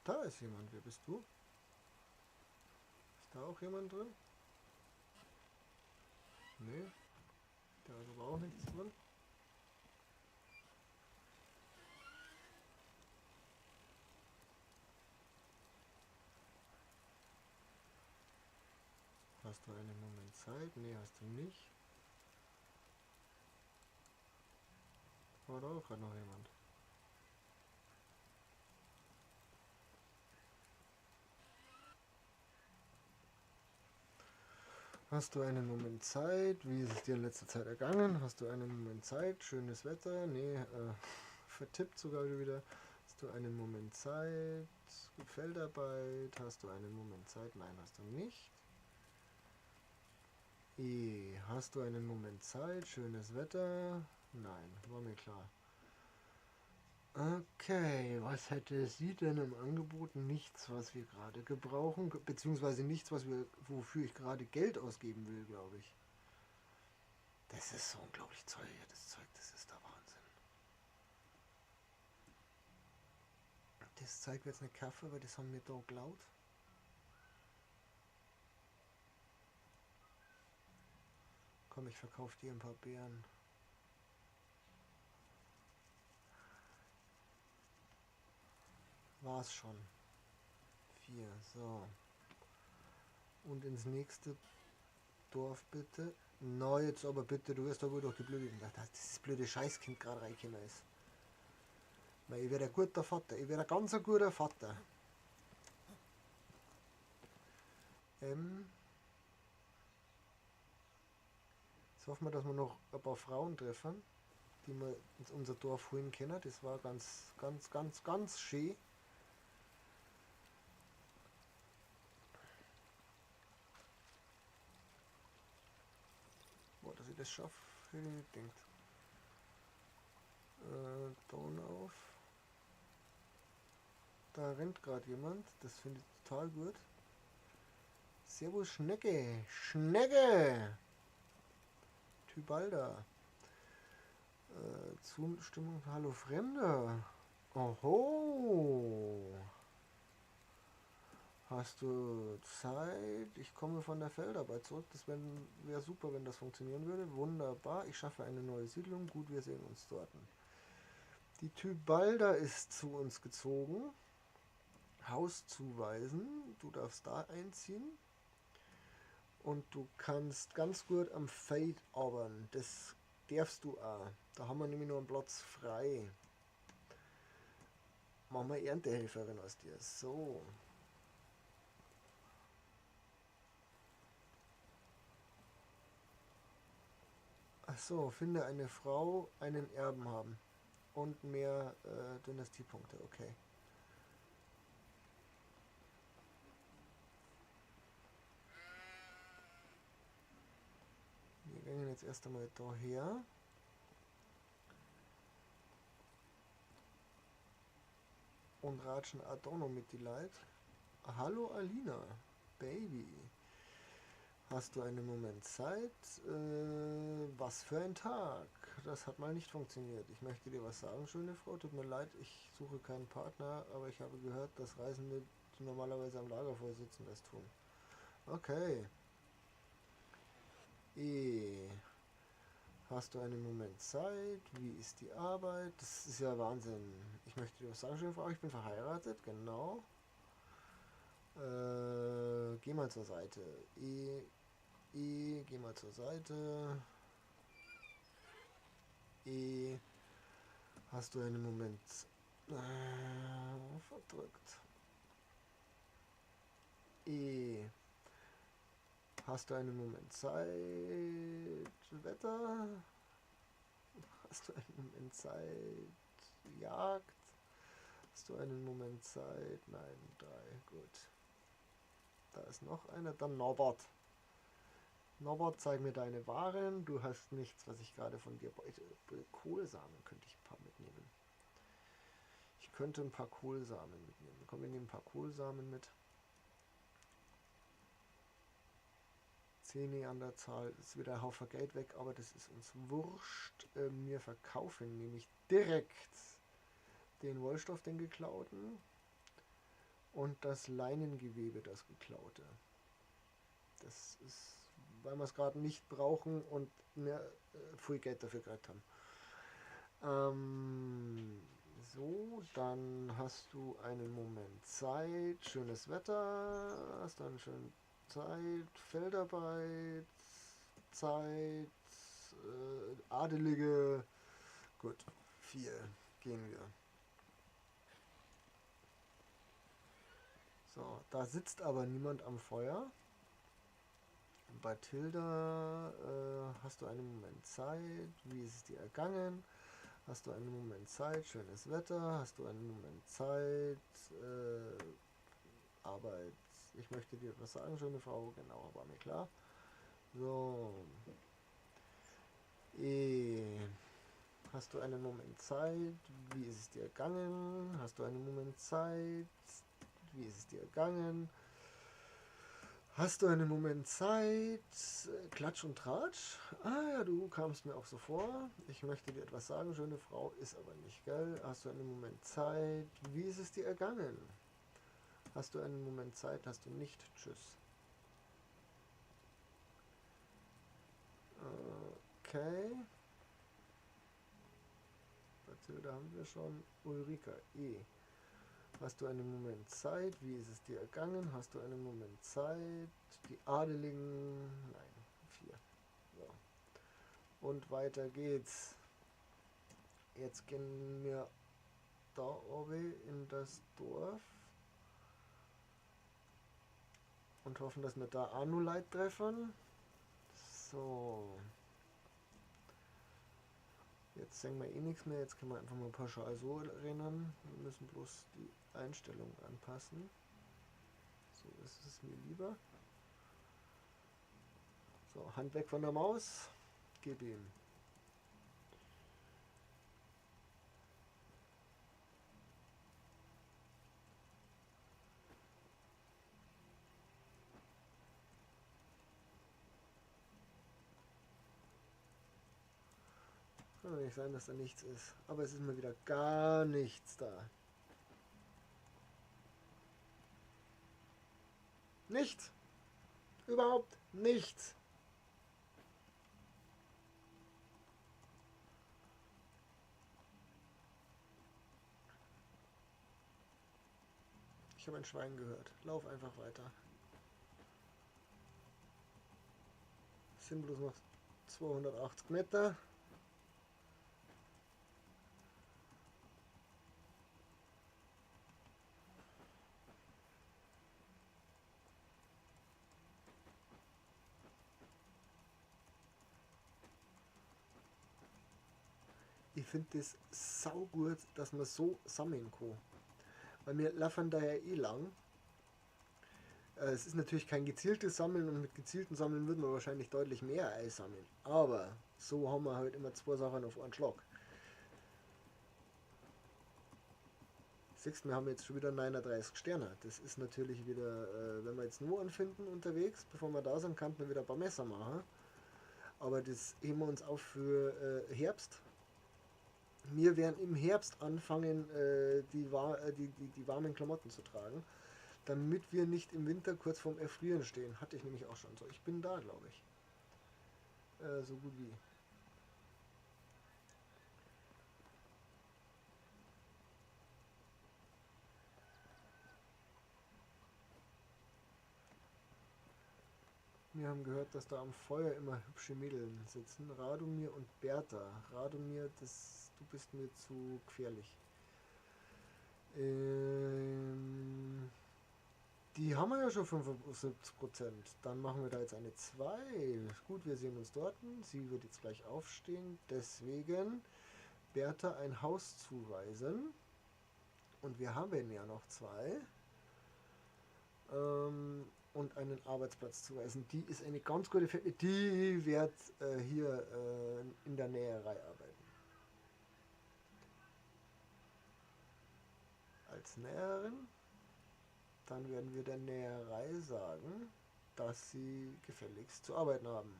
Da ist jemand. Wer bist du? Ist da auch jemand drin? Nee. Da ist aber auch nichts drin. Hast du einen Moment Zeit? Nee, hast du nicht. War da auch gerade noch jemand. Hast du einen Moment Zeit? Wie ist es dir in letzter Zeit ergangen? Hast du einen Moment Zeit? Schönes Wetter? Nee, vertippt sogar wieder. Hast du einen Moment Zeit? Feldarbeit? Hast du einen Moment Zeit? Nein, hast du nicht. E. Hast du einen Moment Zeit? Schönes Wetter? Nein, war mir klar. Okay, was hätte sie denn im Angebot? Nichts, was wir gerade gebrauchen, beziehungsweise nichts, wofür ich gerade Geld ausgeben will, glaube ich. Das ist so unglaublich teuer, das Zeug, das ist der Wahnsinn. Das Zeug wird jetzt nicht kaufen, weil das haben wir da geklaut. Komm, ich verkaufe dir ein paar Beeren. War's schon. 4, so. Und ins nächste Dorf bitte. Na, jetzt aber bitte, du wirst da wohl durch die blöde, dass das blöde Scheißkind gerade reingekommen ist. Weil ich werde ein guter Vater, ich werde ein ganz guter Vater. Jetzt hoffen wir, dass wir noch ein paar Frauen treffen, die wir ins unser Dorf holen können. Das war ganz, ganz, ganz, ganz schön. Boah, dass ich das schaffe, hätte ich nicht gedacht. Down auf. Da rennt gerade jemand, das finde ich total gut. Servus Schnecke! Schnecke! Tybalda. Zustimmung. Hallo Fremde. Oho. Hast du Zeit? Ich komme von der Feldarbeit zurück. Das wär super, wenn das funktionieren würde. Wunderbar. Ich schaffe eine neue Siedlung. Gut, wir sehen uns dort. Die Tybalda ist zu uns gezogen. Haus zuweisen. Du darfst da einziehen. Und du kannst ganz gut am Feld arbeiten. Das darfst du auch. Da haben wir nämlich noch einen Platz frei. Machen wir Erntehelferin aus dir. So. Ach so, finde eine Frau, einen Erben haben. Und mehr Dynastiepunkte, okay. Wir gehen jetzt erst einmal daher. Und ratschen auch da noch mit die Leute. Hallo Alina, Baby. Hast du einen Moment Zeit? Was für ein Tag. Das hat mal nicht funktioniert. Ich möchte dir was sagen, schöne Frau. Tut mir leid, ich suche keinen Partner, aber ich habe gehört, dass Reisende, die normalerweise am Lagerfeuer sitzen, das tun. Okay. E. Hast du einen Moment Zeit? Wie ist die Arbeit? Das ist ja Wahnsinn. Ich möchte dir was sagen, schöne Frau. Ich bin verheiratet, genau. Geh mal zur Seite. E, E, geh mal zur Seite. E, hast du einen Moment verdrückt. E, hast du einen Moment Zeit? Wetter? Hast du einen Moment Zeit? Jagd. Hast du einen Moment Zeit? Nein, 3. Gut. Da ist noch einer. Dann Norbert. Norbert, zeig mir deine Waren. Du hast nichts, was ich gerade von dir bräuchte. Kohlsamen könnte ich ein paar mitnehmen. Ich könnte ein paar Kohlsamen mitnehmen. Komm, wir nehmen ein paar Kohlsamen mit. 10 an der Zahl. Ist wieder ein Haufen Geld weg, aber das ist uns wurscht. Wir verkaufen nämlich direkt den Wollstoff, den geklauten, und das Leinengewebe, das geklaute. Das ist, weil wir es gerade nicht brauchen und mehr viel Geld dafür gekriegt haben. So, dann hast du einen Moment Zeit, schönes Wetter, hast du eine schöne Zeit, Feldarbeit, Zeit, Adelige, gut, 4 gehen wir. So, da sitzt aber niemand am Feuer. Bathilda, hast du einen Moment Zeit? Wie ist es dir ergangen? Hast du einen Moment Zeit? Schönes Wetter. Hast du einen Moment Zeit? Arbeit. Ich möchte dir etwas sagen, schöne Frau. Genau, war mir klar. So. E. Hast du einen Moment Zeit? Wie ist es dir ergangen? Hast du einen Moment Zeit? Wie ist es dir ergangen? Hast du einen Moment Zeit? Klatsch und Tratsch? Ah ja, du kamst mir auch so vor. Ich möchte dir etwas sagen, schöne Frau, ist aber nicht, gell? Hast du einen Moment Zeit? Wie ist es dir ergangen? Hast du einen Moment Zeit? Hast du nicht? Tschüss. Okay. Bathilda haben wir schon. Ulrika, E. Hast du einen Moment Zeit? Wie ist es dir ergangen? Hast du einen Moment Zeit? Die Adeligen... Nein, 4. So. Und weiter geht's. Jetzt gehen wir da oben in das Dorf. Und hoffen, dass wir da auch noch Leute treffen. So. Jetzt sehen wir eh nichts mehr. Jetzt können wir einfach mal pauschal so rennen. Wir müssen bloß die Einstellung anpassen. So ist es mir lieber. So, Hand weg von der Maus. Gib ihm. Kann doch nicht sein, dass da nichts ist. Aber es ist mal wieder gar nichts da. Nichts. Überhaupt nichts. Ich habe ein Schwein gehört. Lauf einfach weiter. Es sind bloß noch 280 Meter. Ich finde das saugut, dass man so sammeln kann. Weil wir laufen da ja eh lang. Es ist natürlich kein gezieltes Sammeln und mit gezielten Sammeln würden wir wahrscheinlich deutlich mehr Ei sammeln. Aber so haben wir halt immer zwei Sachen auf einen Schlag. Siehst, wir haben jetzt schon wieder 39 Sterne. Das ist natürlich wieder, wenn wir jetzt nur anfinden unterwegs, bevor wir da sind, kann man wieder ein paar Messer machen. Aber das heben wir uns auf für Herbst. Wir werden im Herbst anfangen, die warmen Klamotten zu tragen, damit wir nicht im Winter kurz vorm Erfrieren stehen. Hatte ich nämlich auch schon so. Ich bin da, glaube ich. So gut wie. Wir haben gehört, dass da am Feuer immer hübsche Mädel sitzen. Radomir und Bertha. Radomir, du bist mir zu gefährlich. Die haben wir ja schon 75%. Dann machen wir da jetzt eine 2. Gut, wir sehen uns dort. Sie wird jetzt gleich aufstehen. Deswegen Bertha ein Haus zuweisen. Und wir haben ja noch 2. Und einen Arbeitsplatz zuweisen. Die ist eine ganz gute Fette. Die wird hier in der Näherei arbeiten. Als Näherin. Dann werden wir der Näherei sagen, dass sie gefälligst zu arbeiten haben.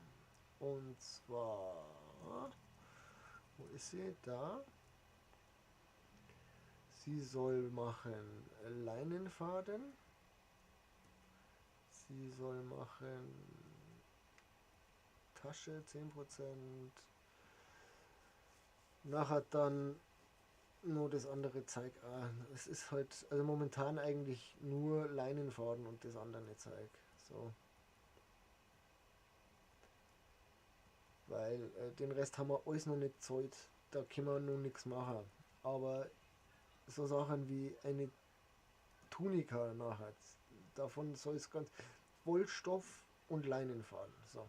Und zwar, wo ist sie? Da. Sie soll machen Leinenfaden. Sie soll machen Tasche 10%. Nachher dann nur das andere Zeug. Ah, es ist halt, also momentan eigentlich nur Leinenfaden und das andere Zeug. So. Weil den Rest haben wir alles noch nicht gezahlt. Da können wir noch nichts machen. Aber so Sachen wie eine Tunika nachher, davon soll es ganz Wollstoff und Leinenfaden. So.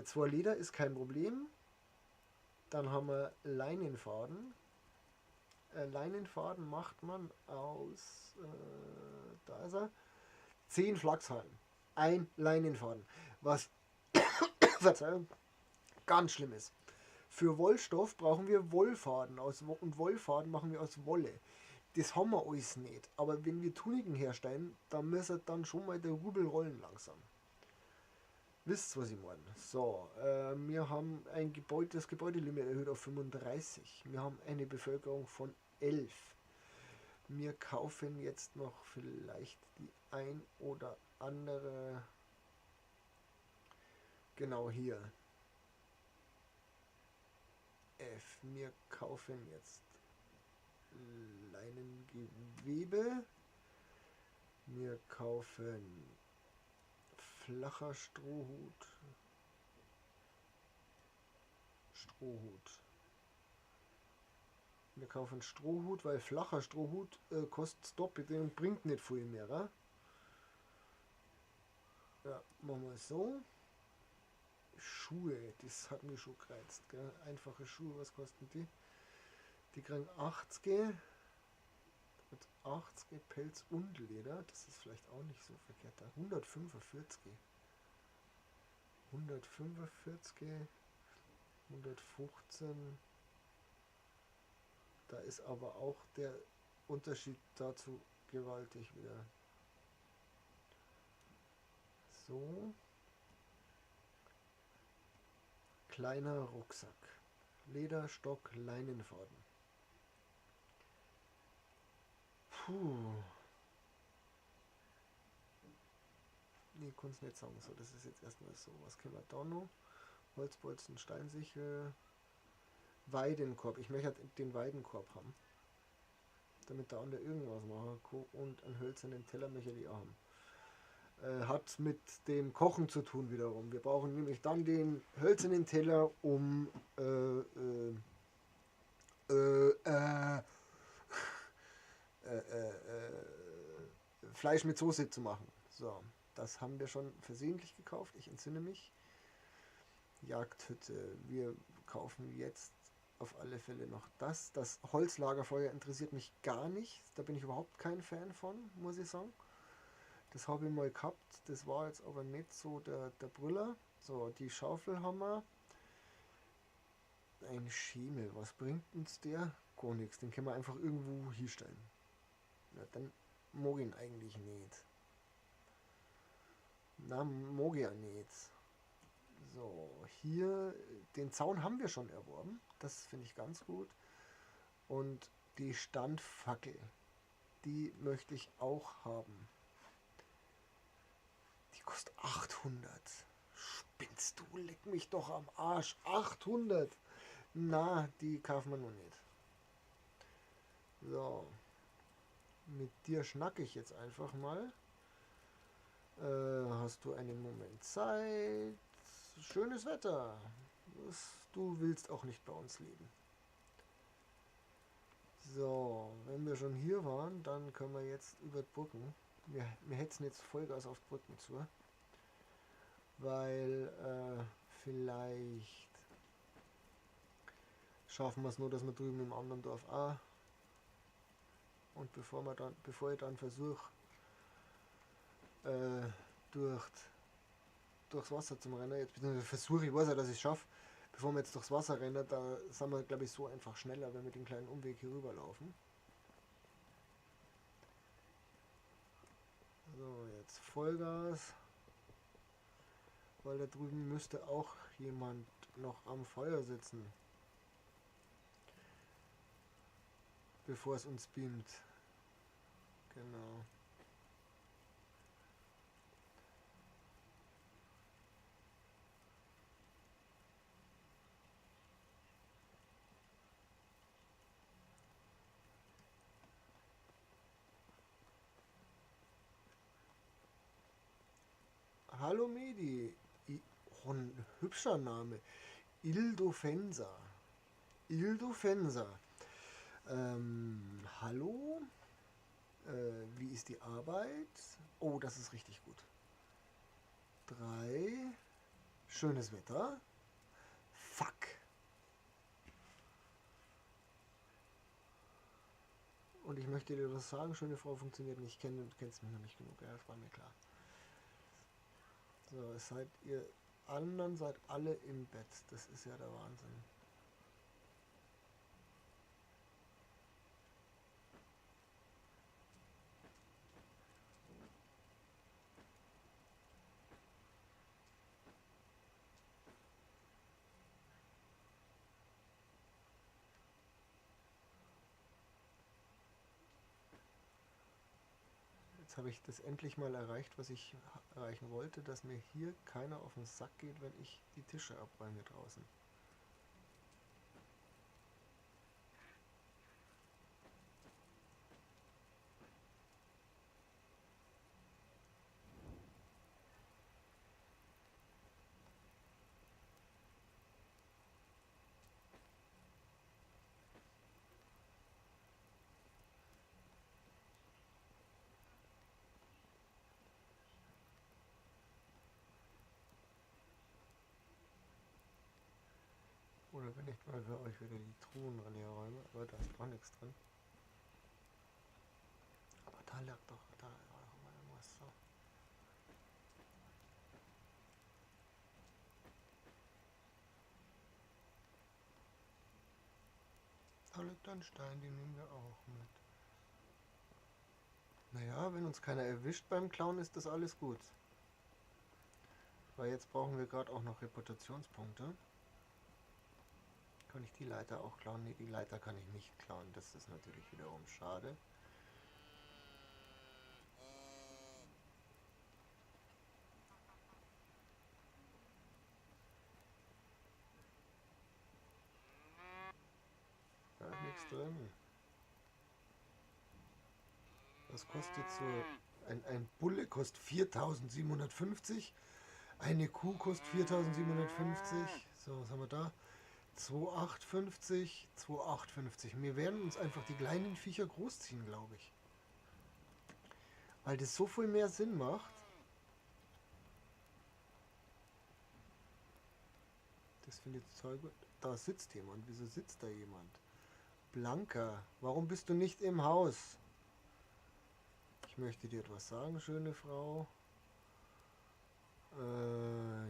2 Leder ist kein Problem. Dann haben wir Leinenfaden. Leinenfaden macht man aus, da ist er, 10 Flachshalmen. Ein Leinenfaden. Was, Verzeihung, ganz schlimm ist. Für Wollstoff brauchen wir Wollfaden. Und Wollfaden machen wir aus Wolle. Das haben wir alles nicht. Aber wenn wir Tuniken herstellen, dann müssen dann schon mal der Rubel rollen langsam. Wisst ihr, was ich meine? So, wir haben ein Gebäude, das Gebäudelimit erhöht auf 35. Wir haben eine Bevölkerung von 11. Wir kaufen jetzt noch vielleicht die ein oder andere. Genau hier. F. Wir kaufen jetzt Leinengewebe. Wir kaufen flacher Strohhut. Strohhut. Wir kaufen Strohhut, weil flacher Strohhut kostet doppelt und bringt nicht viel mehr. Oder? Ja, machen wir so. Schuhe, das hat mich schon gereizt. Gell? Einfache Schuhe, was kosten die? Die kriegen 80. Mit 80 Pelz und Leder, das ist vielleicht auch nicht so verkehrt. Da 145. 145, 115. Da ist aber auch der Unterschied dazu gewaltig wieder. So. Kleiner Rucksack. Leder, Stock, Leinenfaden. Puh. Nee, kann's nicht sagen. So, das ist jetzt erstmal so. Was können wir da noch? Holzbolzen, Steinsichel. Weidenkorb. Ich möchte halt den Weidenkorb haben. Damit der andere irgendwas machen kann. Und einen hölzernen Teller möchte ich auch haben. Hat mit dem Kochen zu tun wiederum. Wir brauchen nämlich dann den hölzernen Teller, um Fleisch mit Soße zu machen. So, das haben wir schon versehentlich gekauft. Ich entsinne mich. Jagdhütte. Wir kaufen jetzt auf alle Fälle noch das. Das Holzlagerfeuer interessiert mich gar nicht. Da bin ich überhaupt kein Fan von, muss ich sagen. Das habe ich mal gehabt. Das war jetzt aber nicht so der Brüller. So, die Schaufel haben wir. Ein Schemel. Was bringt uns der? Gar nichts. Den können wir einfach irgendwo hinstellen. Na, dann mag ich ihn eigentlich nicht. Na, mag ich ja nicht. So, hier, den Zaun haben wir schon erworben. Das finde ich ganz gut. Und die Standfackel, die möchte ich auch haben. Die kostet 800. Spinnst du? Leck mich doch am Arsch. 800. Na, die kaufen wir noch nicht. So. Mit dir schnacke ich jetzt einfach mal. Hast du einen Moment Zeit? Schönes Wetter. Du willst auch nicht bei uns leben. So, wenn wir schon hier waren, dann können wir jetzt über die Brücken. Wir hetzen jetzt Vollgas auf die Brücken zu. Weil vielleicht Schaffen wir es nur, dass wir drüben im anderen Dorf auch. Und bevor ich dann versuche, durchs Wasser zu rennen, jetzt beziehungsweise versuche, ich weiß ja, dass ich es schaffe, bevor wir jetzt durchs Wasser rennen, da sind wir, glaub ich, so einfach schneller, wenn wir den kleinen Umweg hier rüber laufen. So, jetzt Vollgas, weil da drüben müsste auch jemand noch am Feuer sitzen, bevor es uns beamt. Genau. Hallo Medi. Oh, ein hübscher Name. Ildofensa. Ildofensa. Hallo? Wie ist die Arbeit? Oh, das ist richtig gut. 3. Schönes Wetter. Fuck. Und ich möchte dir was sagen, schöne Frau funktioniert nicht. Du kennst mich noch nicht genug. Ja, das war mir klar. So, es seid ihr anderen seid alle im Bett. Das ist ja der Wahnsinn. Jetzt habe ich das endlich mal erreicht, was ich erreichen wollte, dass mir hier keiner auf den Sack geht, wenn ich die Tische abräume draußen. Oder wenn ich mal für euch wieder die Truhen leer räume, aber da ist auch nichts drin. Aber da lag doch, da war doch immer irgendwas so. Da liegt ein Stein, den nehmen wir auch mit. Naja, wenn uns keiner erwischt beim Klauen, ist das alles gut. Weil jetzt brauchen wir gerade auch noch Reputationspunkte. Kann ich die Leiter auch klauen? Ne, die Leiter kann ich nicht klauen. Das ist natürlich wiederum schade. Da ist nichts drin. Was kostet so? Ein Bulle kostet 4.750. Eine Kuh kostet 4.750. So, was haben wir da? 2,850, 2,850. Wir werden uns einfach die kleinen Viecher großziehen, glaube ich. Weil das so viel mehr Sinn macht. Das finde ich total gut. Da sitzt jemand. Wieso sitzt da jemand? Blanca, warum bist du nicht im Haus? Ich möchte dir etwas sagen, schöne Frau.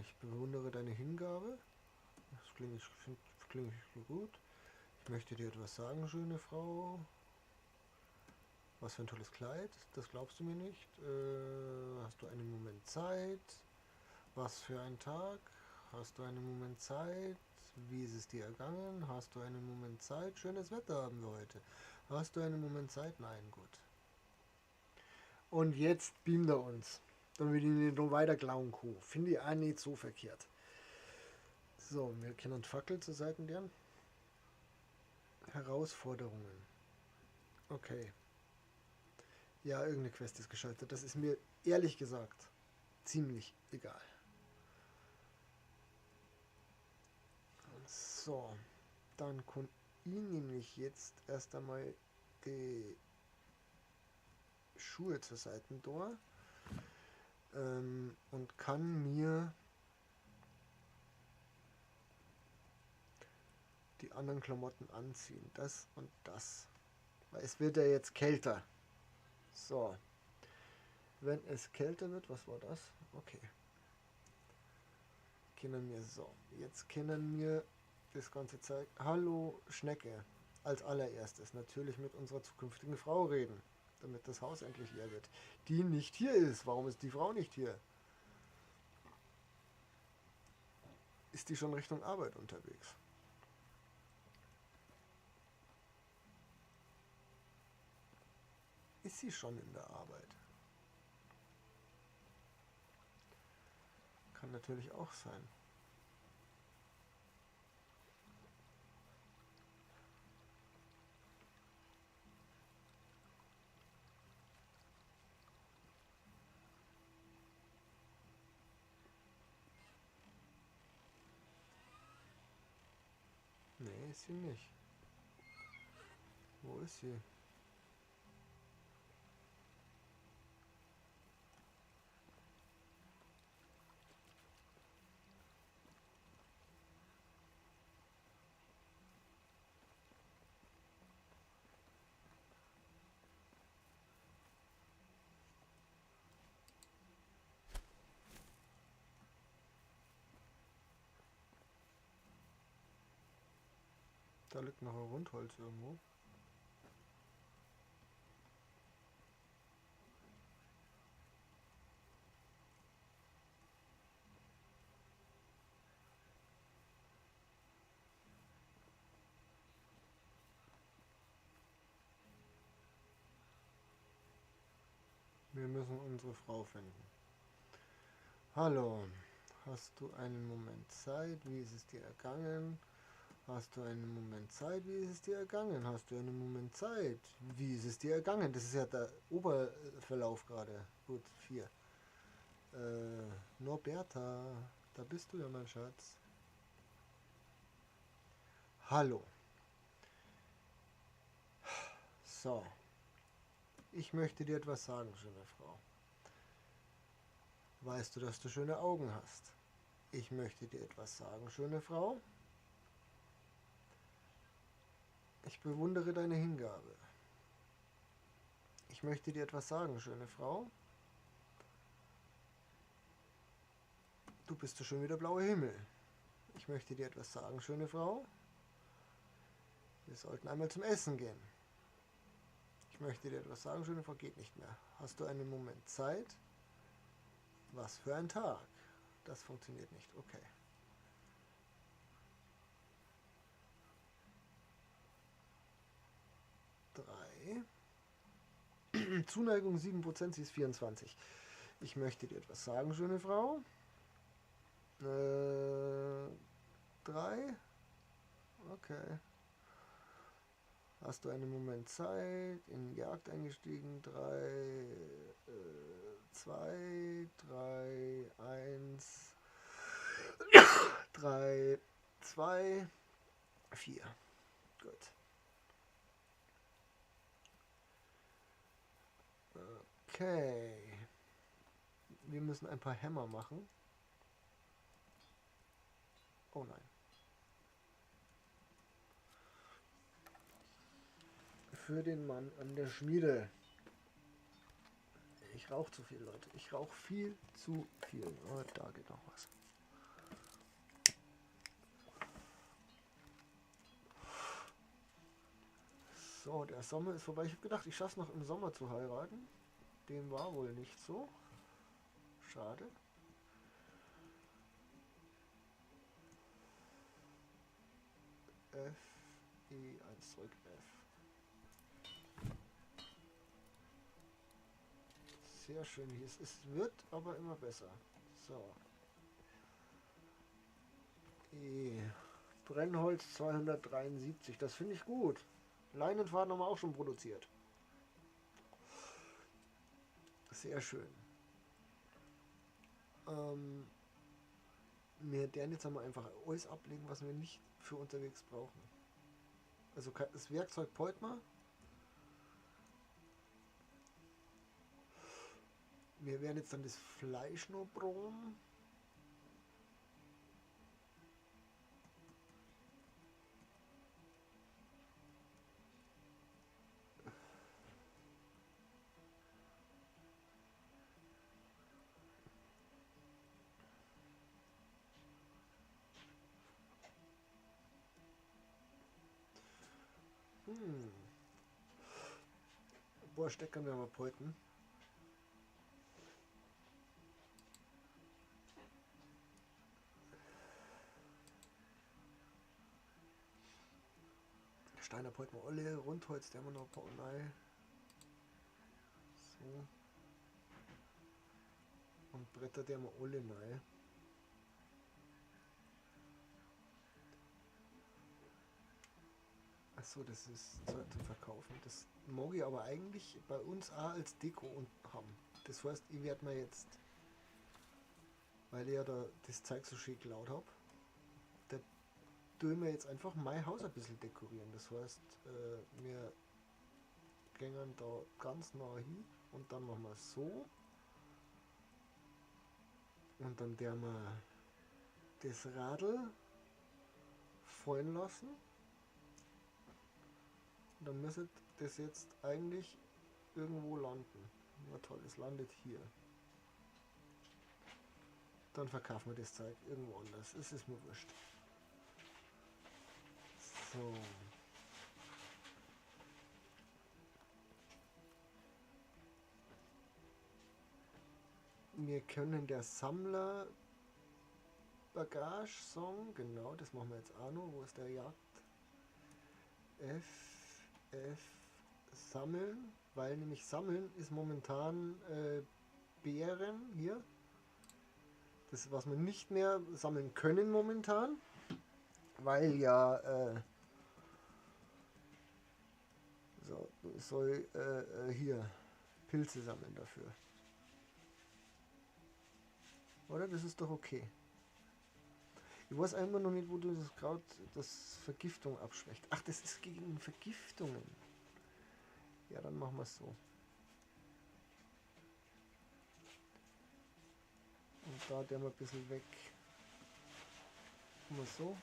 Ich bewundere deine Hingabe. Das klingt gut. Ich möchte dir etwas sagen, schöne Frau. Was für ein tolles Kleid. Das glaubst du mir nicht. Hast du einen Moment Zeit? Was für ein Tag? Hast du einen Moment Zeit? Wie ist es dir ergangen? Hast du einen Moment Zeit? Schönes Wetter haben wir heute. Hast du einen Moment Zeit? Nein, gut. Und jetzt beamt er uns. Dann will ich ihn noch weiter klauen, Kuh. Finde ich auch nicht so verkehrt. So, wir können Fackel zur Seite gern. Herausforderungen. Okay. Ja, irgendeine Quest ist gescheitert. Das ist mir ehrlich gesagt ziemlich egal. So, dann kann ich nämlich jetzt erst einmal die Schuhe zur Seite da, und kann mir Die anderen Klamotten anziehen. Das und das. Weil es wird ja jetzt kälter. So. Wenn es kälter wird, was war das? Okay. Können wir so. Jetzt können wir das ganze Zeug. Hallo Schnecke. Als allererstes natürlich mit unserer zukünftigen Frau reden, damit das Haus endlich leer wird. Die nicht hier ist. Warum ist die Frau nicht hier? Ist die schon Richtung Arbeit unterwegs? Ist sie schon in der Arbeit? Kann natürlich auch sein. Nee, ist sie nicht. Wo ist sie? Da liegt noch ein Rundholz irgendwo. Wir müssen unsere Frau finden. Hallo, hast du einen Moment Zeit? Wie ist es dir ergangen? Hast du einen Moment Zeit? Wie ist es dir ergangen? Hast du einen Moment Zeit? Wie ist es dir ergangen? Das ist ja der Oberverlauf gerade. Gut, 4. Norberta, da bist du ja, mein Schatz. Hallo. So. Ich möchte dir etwas sagen, schöne Frau. Weißt du, dass du schöne Augen hast? Ich möchte dir etwas sagen, schöne Frau. Ich bewundere deine Hingabe. Ich möchte dir etwas sagen, schöne Frau. Du bist so schön wie der blaue Himmel. Ich möchte dir etwas sagen, schöne Frau. Wir sollten einmal zum Essen gehen. Ich möchte dir etwas sagen, schöne Frau, geht nicht mehr. Hast du einen Moment Zeit? Was für ein Tag. Das funktioniert nicht. Okay. 3. Zuneigung 7%, sie ist 24. Ich möchte dir etwas sagen, schöne Frau. 3. Okay. Hast du einen Moment Zeit? In Jagd eingestiegen. 3, 2, 3, 1, 3, 2, 4. Gut. Okay. Wir müssen ein paar Hämmer machen. Oh nein. Für den Mann an der Schmiede. Ich rauche zu viel, Leute. Ich rauche viel zu viel. Oh, da geht noch was. So, der Sommer ist vorbei. Ich habe gedacht, ich schaffe es noch im Sommer zu heiraten. Dem war wohl nicht so. Schade. F, E, 1 zurück, F. Sehr schön hier. Es wird aber immer besser. So. E. Brennholz 273. Das finde ich gut. Leinenfaden haben wir auch schon produziert. Sehr schön. Wir werden jetzt einmal einfach alles ablegen, was wir nicht für unterwegs brauchen. Also das Werkzeug Peutmer. Wir werden jetzt dann das Fleisch noch braten. Ein paar Stecker werden wir behalten. Steine behalten wir alle, Rundholz, der haben wir noch ein paar rein. So. Und Bretter, der haben wir alle rein. Achso, das ist zu verkaufen. Das mag ich aber eigentlich bei uns auch als Deko und haben. Das heißt, ich werde mir jetzt, weil ich ja da das Zeug so schön geklaut hab, da tue ich mir jetzt einfach mein Haus ein bisschen dekorieren. Das heißt, wir gehen da ganz nah hin und dann machen wir so. Und dann werden wir das Radl fallen lassen. Und dann müsste das jetzt eigentlich irgendwo landen. Na toll, es landet hier. Dann verkaufen wir das Zeug irgendwo anders. Es ist mir wurscht. So. Wir können der Sammler Bagage Song, genau, das machen wir jetzt auch noch. Wo ist der Jagd? F, F, sammeln, weil nämlich sammeln ist momentan Beeren hier. Das, was wir nicht mehr sammeln können momentan, weil ja so, soll hier Pilze sammeln dafür. Oder? Das ist doch okay. Ich weiß einmal noch nicht, wo du das Kraut, das Vergiftung abschwächt. Ach, das ist gegen Vergiftungen. Ja, dann machen wir es so. Und da der mal ein bisschen weg. Machen wir so.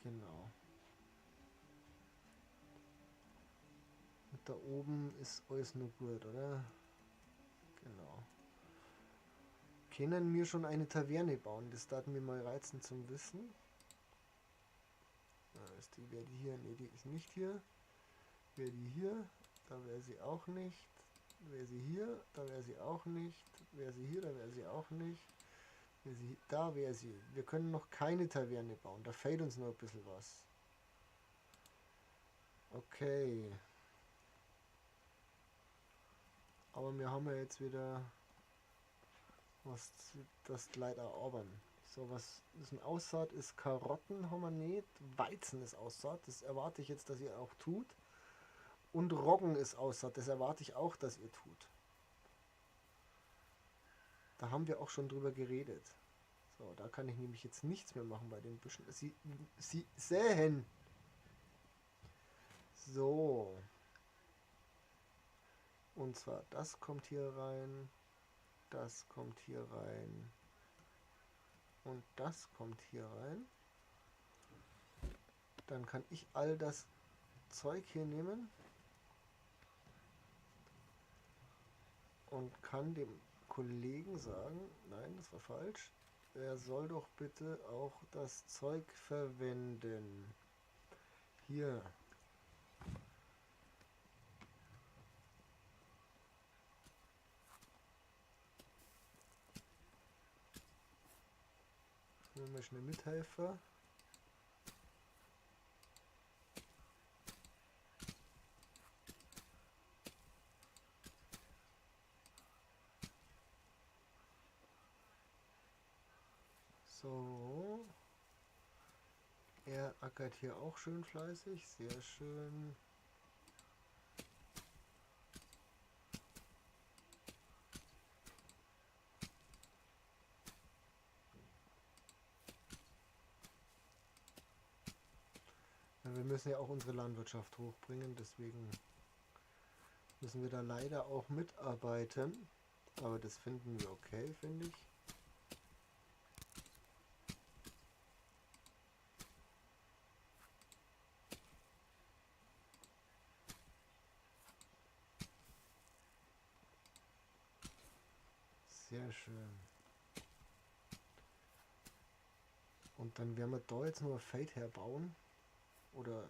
Genau. Und da oben ist alles nur gut, oder? Genau. Können wir schon eine Taverne bauen? Das darf mir mal reizen zum Wissen. Da ist die, wäre die hier? Ne, die ist nicht hier. Wäre die hier? Da wäre sie auch nicht. Wäre sie hier? Da wäre sie auch nicht. Wäre sie hier? Da wäre sie auch nicht. Wäre sie, da wäre sie. Wir können noch keine Taverne bauen. Da fehlt uns noch ein bisschen was. Okay. Aber wir haben ja jetzt wieder was, das leider arbeiten. So, was ist ein Aussaat ist Karotten haben wir nicht. Weizen ist Aussaat, das erwarte ich jetzt, dass ihr auch tut. Und Roggen ist Aussaat, das erwarte ich auch, dass ihr tut. Da haben wir auch schon drüber geredet. So, da kann ich nämlich jetzt nichts mehr machen bei den Büschen. Sie säen. So. Und zwar, das kommt hier rein, das kommt hier rein und das kommt hier rein. Dann kann ich all das Zeug hier nehmen und kann dem Kollegen sagen, nein, das war falsch, er soll doch bitte auch das Zeug verwenden. Hier. Mal schnell Mithelfer. So. Er ackert hier auch schön fleißig. Sehr schön. Wir müssen ja auch unsere Landwirtschaft hochbringen, deswegen müssen wir da leider auch mitarbeiten. Aber das finden wir okay, finde ich. Sehr schön. Und dann werden wir da jetzt noch ein Feld herbauen. Oder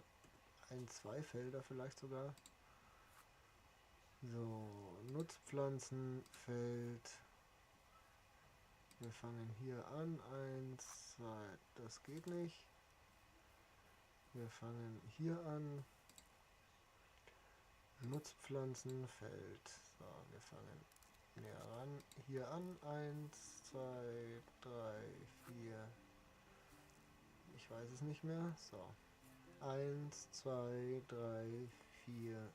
ein, zwei Felder vielleicht sogar. So, Nutzpflanzen, Feld. Wir fangen hier an. 1, 2, das geht nicht. Wir fangen hier an. Nutzpflanzen, Feld. So, wir fangen näher ran. Hier an. 1, 2, 3, 4. Ich weiß es nicht mehr. So. 1, 2, 3, 4,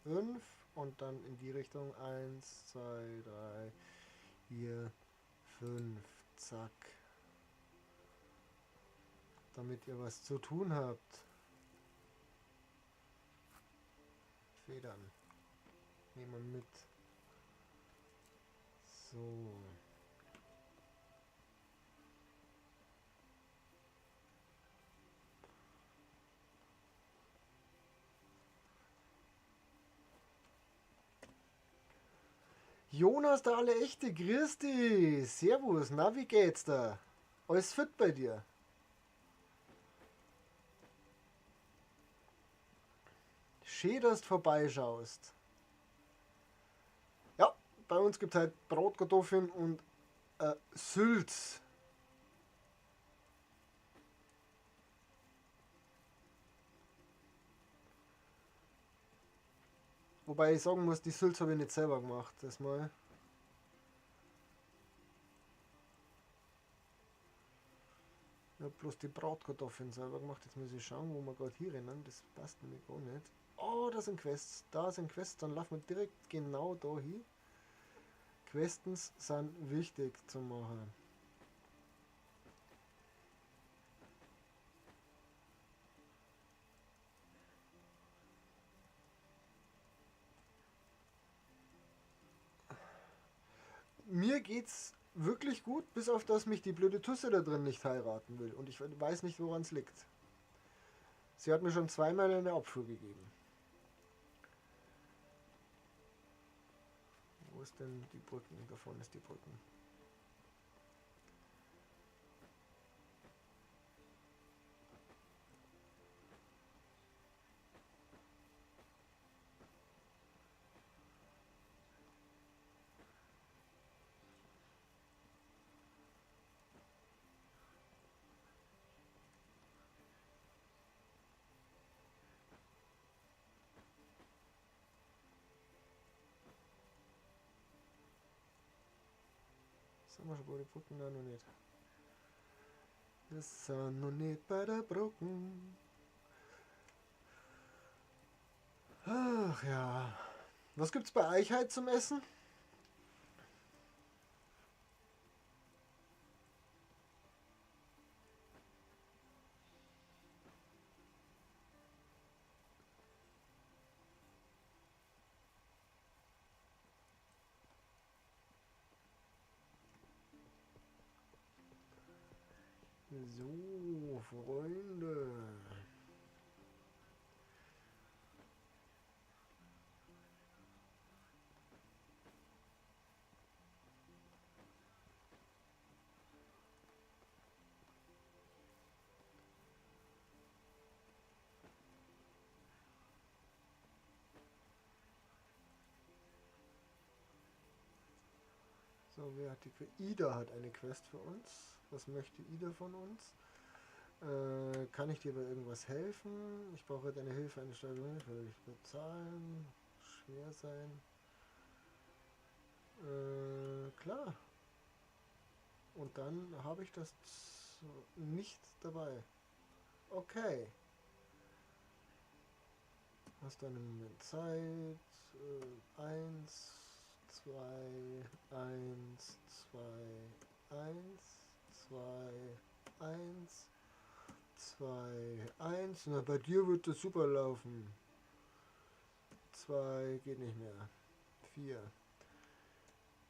5. Und dann in die Richtung. 1, 2, 3, 4, 5. Zack. Damit ihr was zu tun habt. Federn. Nehmen wir mit. So. Jonas, der alle echte, grüß dich. Servus, na, wie geht's da? Alles fit bei dir? Schön, dass du vorbeischaust. Ja, bei uns gibt es halt Bratkartoffeln und Sülz. Wobei ich sagen muss, die Sülz habe ich nicht selber gemacht, das mal. Ich habe bloß die Bratkartoffeln selber gemacht. Jetzt muss ich schauen, wo wir gerade hier rennen. Das passt nämlich gar nicht. Oh, da sind Quests. Da sind Quests. Dann laufen wir direkt genau da hin. Questens sind wichtig zu machen. Mir geht's wirklich gut, bis auf dass mich die blöde Tusse da drin nicht heiraten will. Und ich weiß nicht, woran es liegt. Sie hat mir schon zweimal eine Abfuhr gegeben. Wo ist denn die Brücken? Da vorne ist die Brücken. Sind wir schon bei den Brücken? Nein, noch nicht. Wir sind noch nicht bei der Brücken. Ach ja. Was gibt's bei euch heute zum Essen? So, Freunde. So, wer hat die Quest? Ida hat eine Quest für uns. Was möchte Ida von uns? Kann ich dir bei irgendwas helfen? Ich brauche deine Hilfe, eine Steigerung. Will ich bezahlen? Schwer sein. Klar. Und dann habe ich das nicht dabei. Okay. Hast du einen Moment Zeit? 1, 2, 1, 2, 1, 2, 1, 2, 1. Na, bei dir wird das super laufen. 2 geht nicht mehr. 4.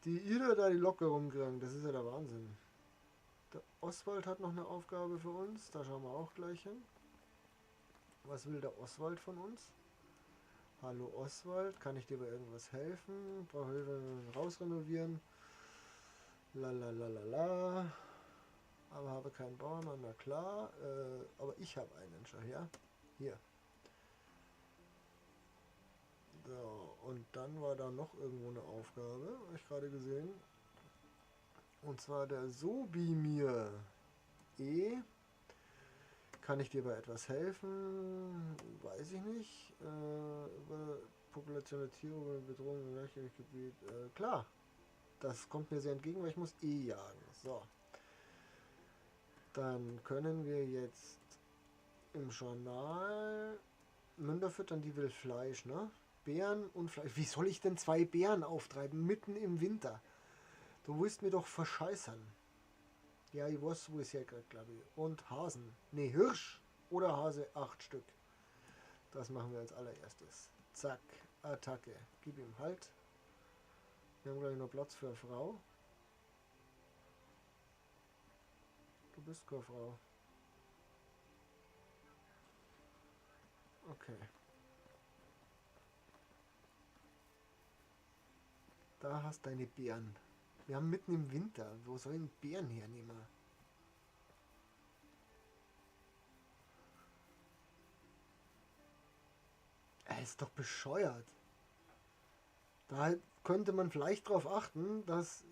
Die Ida da die Locke rumkriegen, das ist ja der Wahnsinn. Der Oswald hat noch eine Aufgabe für uns, da schauen wir auch gleich hin. Was will der Oswald von uns? Hallo Oswald, kann ich dir bei irgendwas helfen? Brauche Hilfe, rausrenovieren. La la la la la. Aber habe keinen Bauernmann, na klar. Aber ich habe einen, schau her. Hier. So, und dann war da noch irgendwo eine Aufgabe, habe ich gerade gesehen. Und zwar der Sobimir. E. Kann ich dir bei etwas helfen? Weiß ich nicht. Über Population der Tiere, Bedrohung im Gleichgewicht. Klar. Das kommt mir sehr entgegen, weil ich muss E jagen. So. Dann können wir jetzt im Journal Münder füttern, die will Fleisch, ne? Beeren und Fleisch. Wie soll ich denn 2 Beeren auftreiben, mitten im Winter? Du willst mir doch verscheißern. Ja, ich weiß, wo ich es herkriege, glaube ich. Und Hasen. Ne, Hirsch oder Hase, 8 Stück. Das machen wir als allererstes. Zack, Attacke. Gib ihm Halt. Wir haben, glaube ich, noch Platz für eine Frau. Du bist keine Frau. Okay. Da hast deine Beeren. Wir haben mitten im Winter. Wo soll ich denn Beeren hernehmen? Er ist doch bescheuert. Da könnte man vielleicht darauf achten, dass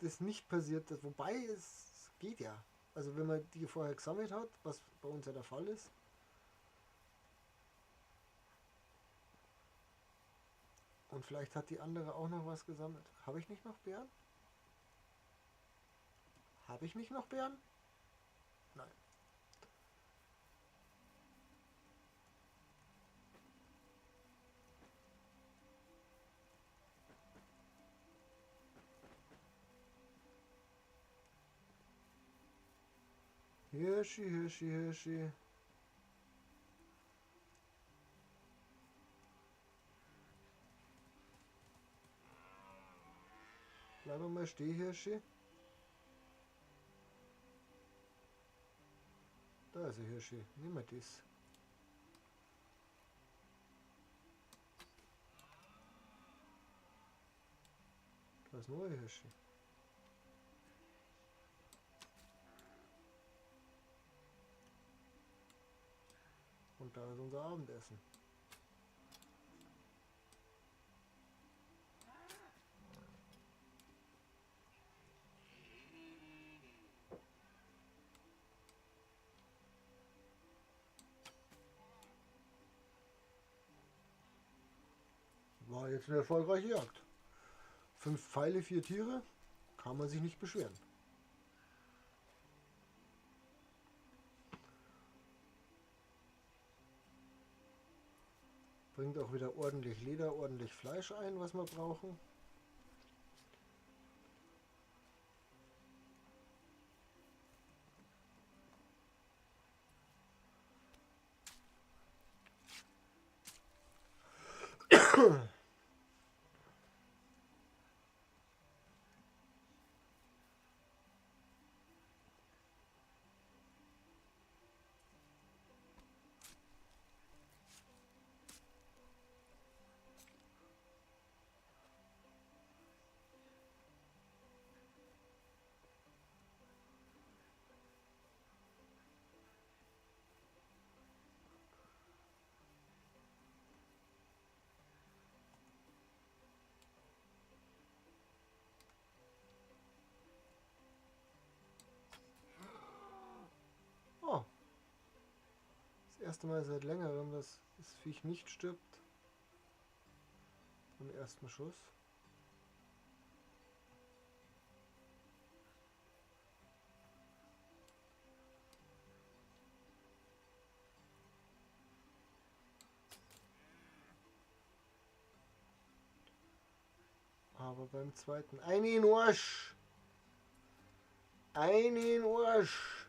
das nicht passiert. Wobei, es geht ja. Also wenn man die vorher gesammelt hat, was bei uns ja der Fall ist. Und vielleicht hat die andere auch noch was gesammelt. Habe ich nicht noch Beeren? Habe ich nicht noch Beeren? Nein. Hirschi, Hirschi, Hirschi. Bleib mal stehen, Hirschi. Da ist der Hirschi. Nehmen wir das. Da ist noch ein Hirschi. Und da ist unser Abendessen. War jetzt eine erfolgreiche Jagd. 5 Pfeile, 4 Tiere, kann man sich nicht beschweren. Bringt auch wieder ordentlich Leder, ordentlich Fleisch ein, was wir brauchen. Oh. Das erste Mal seit längerem, dass das Viech nicht stirbt. Beim ersten Schuss. Aber beim zweiten. Einen Arsch! Einen Arsch!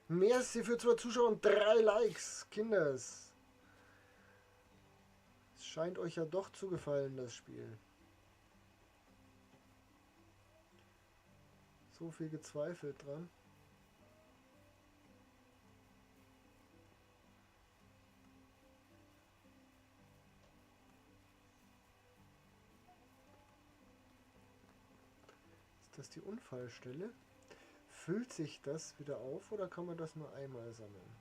Merci für 2 Zuschauer und 3 Likes, Kinders. Es scheint euch ja doch zu gefallen, das Spiel. So viel gezweifelt dran. Ist das die Unfallstelle? Füllt sich das wieder auf oder kann man das nur einmal sammeln?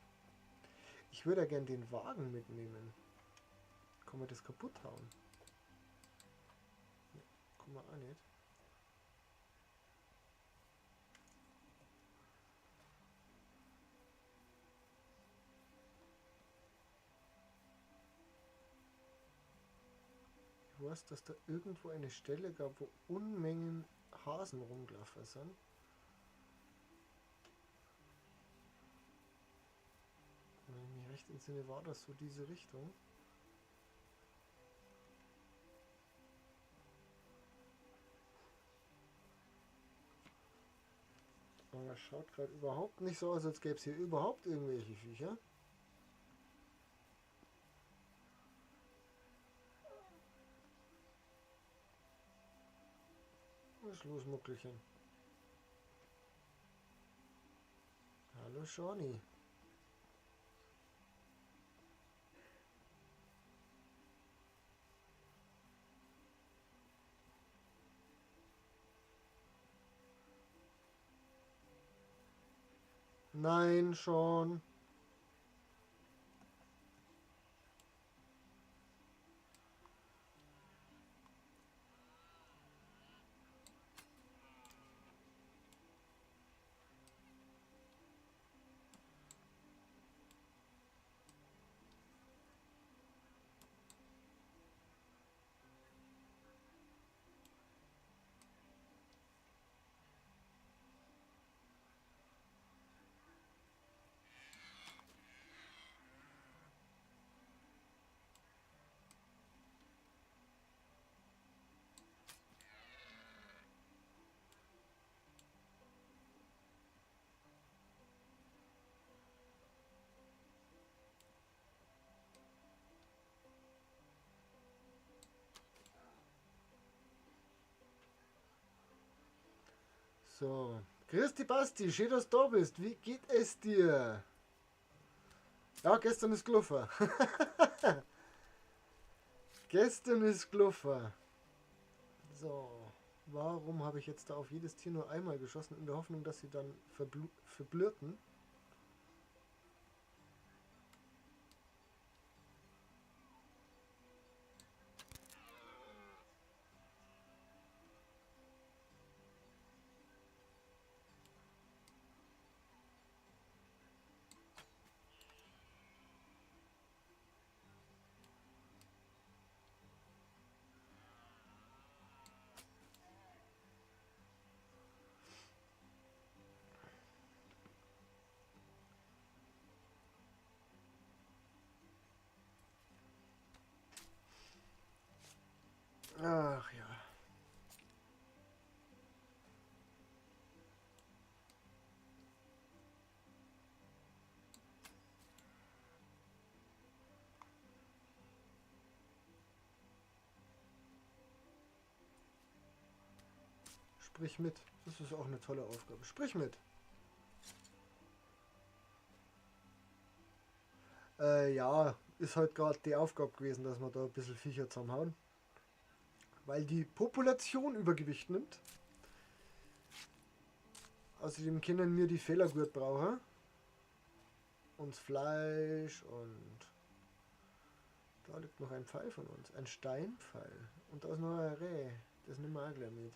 Ich würde ja gern den Wagen mitnehmen. Kann man das kaputt hauen? Nee, kann man auch nicht. Ich weiß, dass da irgendwo eine Stelle gab, wo Unmengen Hasen rumgelaufen sind. Wenn ich mich recht entsinne, war das so diese Richtung. Aber das schaut gerade überhaupt nicht so aus, als gäbe es hier überhaupt irgendwelche Viecher. Was ist los, Muckelchen? Hallo, Shawnee. Nein, schon. So, grüß dich Basti, schön, dass du da bist. Wie geht es dir? Ja, gestern ist gelaufen. Gestern ist gelaufen. So, warum habe ich jetzt da auf jedes Tier nur einmal geschossen, in der Hoffnung, dass sie dann verblürten? Ach ja. Sprich mit. Das ist auch eine tolle Aufgabe. Sprich mit. Ja, ist halt gerade die Aufgabe gewesen, dass wir da ein bisschen Viecher zusammenhauen. Weil die Population Übergewicht nimmt. Außerdem können wir die Fehler gut brauchen. Und das Fleisch und... Da liegt noch ein Pfeil von uns. Ein Steinpfeil. Und da ist noch ein Reh. Das nehmen wir auch gleich mit.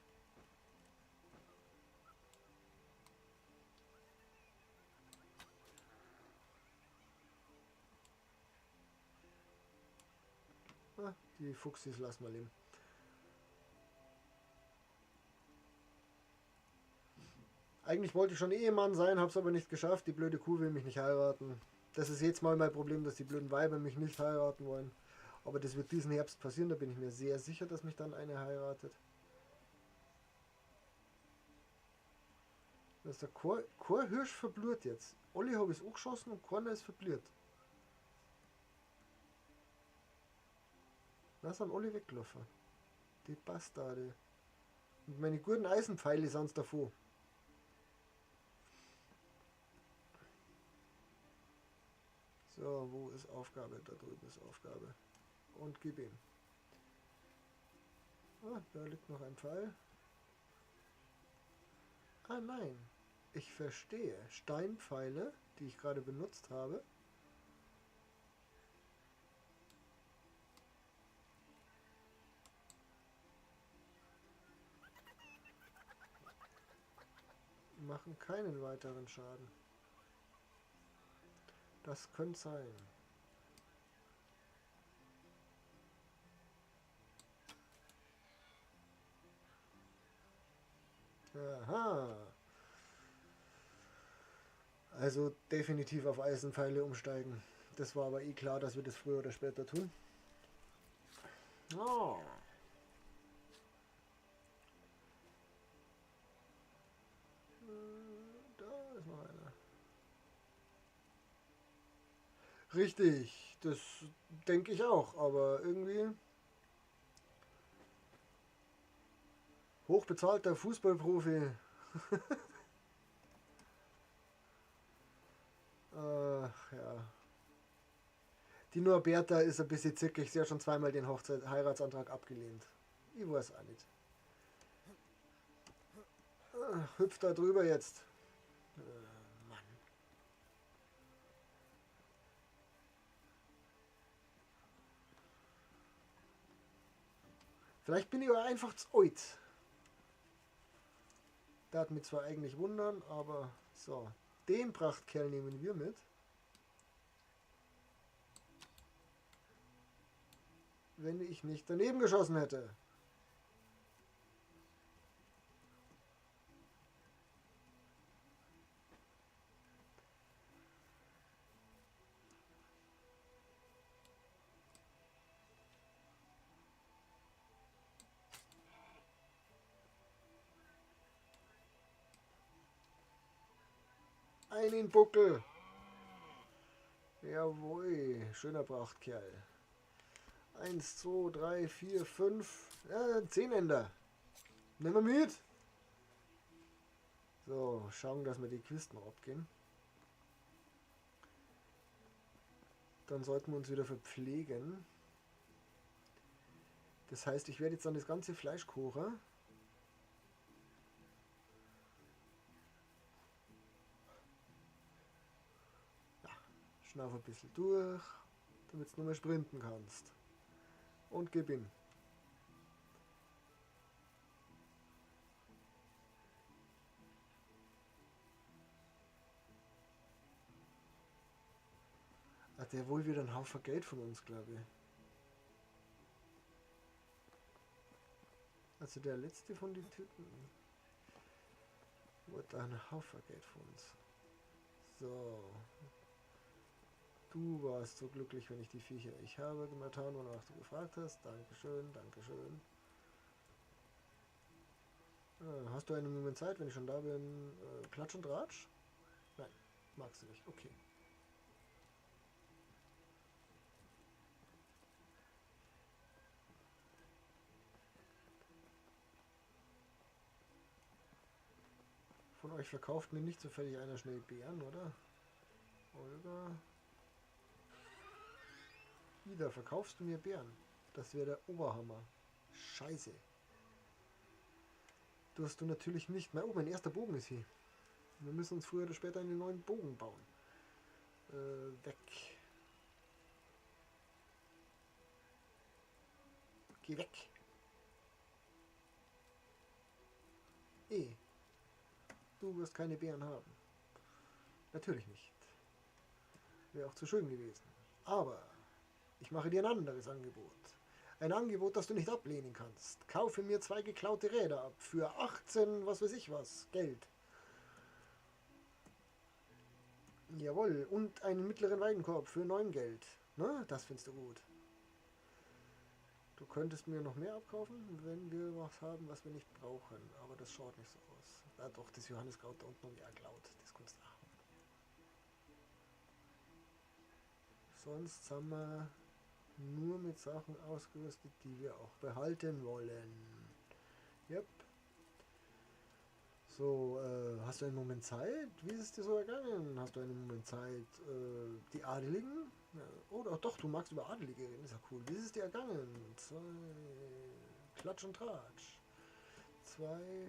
Ah, die Fuchsis lassen wir leben. Eigentlich wollte ich schon Ehemann sein, hab's aber nicht geschafft. Die blöde Kuh will mich nicht heiraten. Das ist jetzt mal mein Problem, dass die blöden Weiber mich nicht heiraten wollen. Aber das wird diesen Herbst passieren, da bin ich mir sehr sicher, dass mich dann eine heiratet. Das ist der Chorhirsch verblüht jetzt. Olli habe ich angeschossen und keiner ist verblüht. Da sind alle weggelaufen. Die Bastarde. Und meine guten Eisenpfeile sind's davon. So, wo ist Aufgabe? Da drüben ist Aufgabe. Und gib ihm. Ah, da liegt noch ein Pfeil. Ah, nein. Ich verstehe. Steinpfeile, die ich gerade benutzt habe. Machen keinen weiteren Schaden. Das könnte sein. Aha. Also definitiv auf Eisenpfeile umsteigen. Das war aber eh klar, dass wir das früher oder später tun. Oh. Da ist noch einer. Richtig, das denke ich auch, aber irgendwie... Hochbezahlter Fußballprofi. Ach ja. Die Norberta ist ein bisschen zickig. Sie hat schon zweimal den Heiratsantrag abgelehnt. Ich weiß auch nicht. Ach, hüpft da drüber jetzt. Mann. Vielleicht bin ich auch einfach zu alt. Da hat mich zwar eigentlich wundern, aber so. Den Prachtkerl nehmen wir mit. Wenn ich nicht daneben geschossen hätte. Einen Buckel. Jawohl, schöner Prachtkerl. 1, 2, 3, 4, 5, ja, 10 Ender. Nehmen wir mit. So, schauen, dass wir die Kisten abgehen. Dann sollten wir uns wieder verpflegen. Das heißt, ich werde jetzt dann das ganze Fleisch kochen. Ja, schnauf ein bisschen durch, damit du noch mehr sprinten kannst. Und gib ihm. Hat der wohl wieder einen Haufen Geld von uns, glaube ich. Also der letzte von den Typen wollte einen Haufen Geld von uns. So. Du warst so glücklich, wenn ich die Viecher... Ich habe getan, wonach du gefragt hast. Dankeschön, Dankeschön. Hast du einen Moment Zeit, wenn ich schon da bin? Klatsch und Ratsch? Nein, magst du nicht. Okay. Von euch verkauft mir nicht zufällig einer schnell Beeren, oder? Olga... Ida, verkaufst du mir Beeren? Das wäre der Oberhammer. Scheiße. Du hast du natürlich nicht mehr. Oh, mein erster Bogen ist hier. Wir müssen uns früher oder später einen neuen Bogen bauen. Weg. Geh weg. Du wirst keine Beeren haben. Natürlich nicht. Wäre auch zu schön gewesen. Aber... Ich mache dir ein anderes Angebot. Ein Angebot, das du nicht ablehnen kannst. Kaufe mir 2 geklaute Räder ab für 18, was weiß ich was, Geld. Jawohl, und einen mittleren Weidenkorb für 9 Geld. Na, das findest du gut. Du könntest mir noch mehr abkaufen, wenn wir was haben, was wir nicht brauchen. Aber das schaut nicht so aus. Ah, doch, das Johanniskraut da unten habe ich auch geklaut. Das kannst du auch haben. Sonst haben wir nur mit Sachen ausgerüstet, die wir auch behalten wollen. Yep. So, hast du einen Moment Zeit? Wie ist es dir so ergangen? Hast du einen Moment Zeit? Die Adeligen? Ja, oder doch, du magst über Adelige reden, ist ja cool. Wie ist es dir ergangen? 2, Klatsch und Tratsch. 2,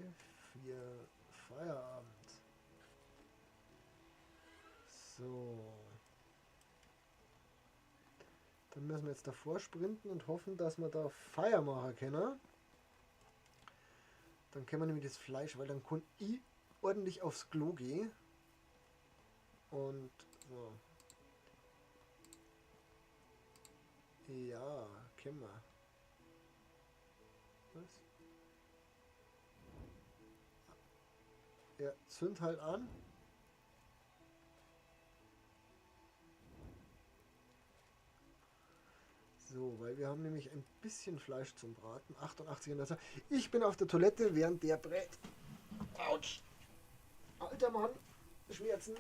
4, Feierabend. So. Dann müssen wir jetzt davor sprinten und hoffen, dass wir da Feuer machen können. Dann können wir nämlich das Fleisch, weil dann kann ich ordentlich aufs Klo gehen. Und so. Ja, können wir. Was? Ja, zünd halt an. So, weil wir haben nämlich ein bisschen Fleisch zum Braten. 88 in der Zahl. Ich bin auf der Toilette, während der brät. Autsch! Alter Mann, Schmerzen.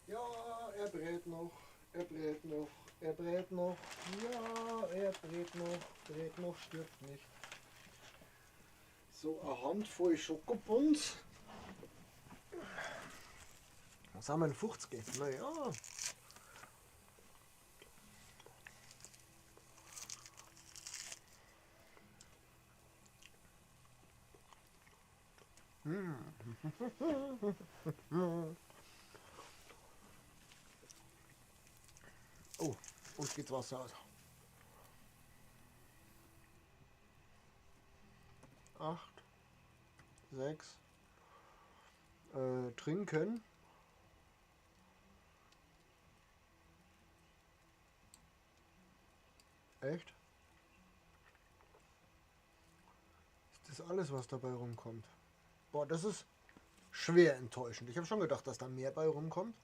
Ja, er brät noch, er brät noch, er brät noch, ja, er brät noch, stirbt nicht. So, eine Handvoll Schokobons. Was haben wir denn? 50? Naja. Oh, uns geht's Wasser aus. 8, 6, trinken. Echt? Ist das alles, was dabei rumkommt? Boah, das ist schwer enttäuschend. Ich habe schon gedacht, dass da mehr bei rumkommt.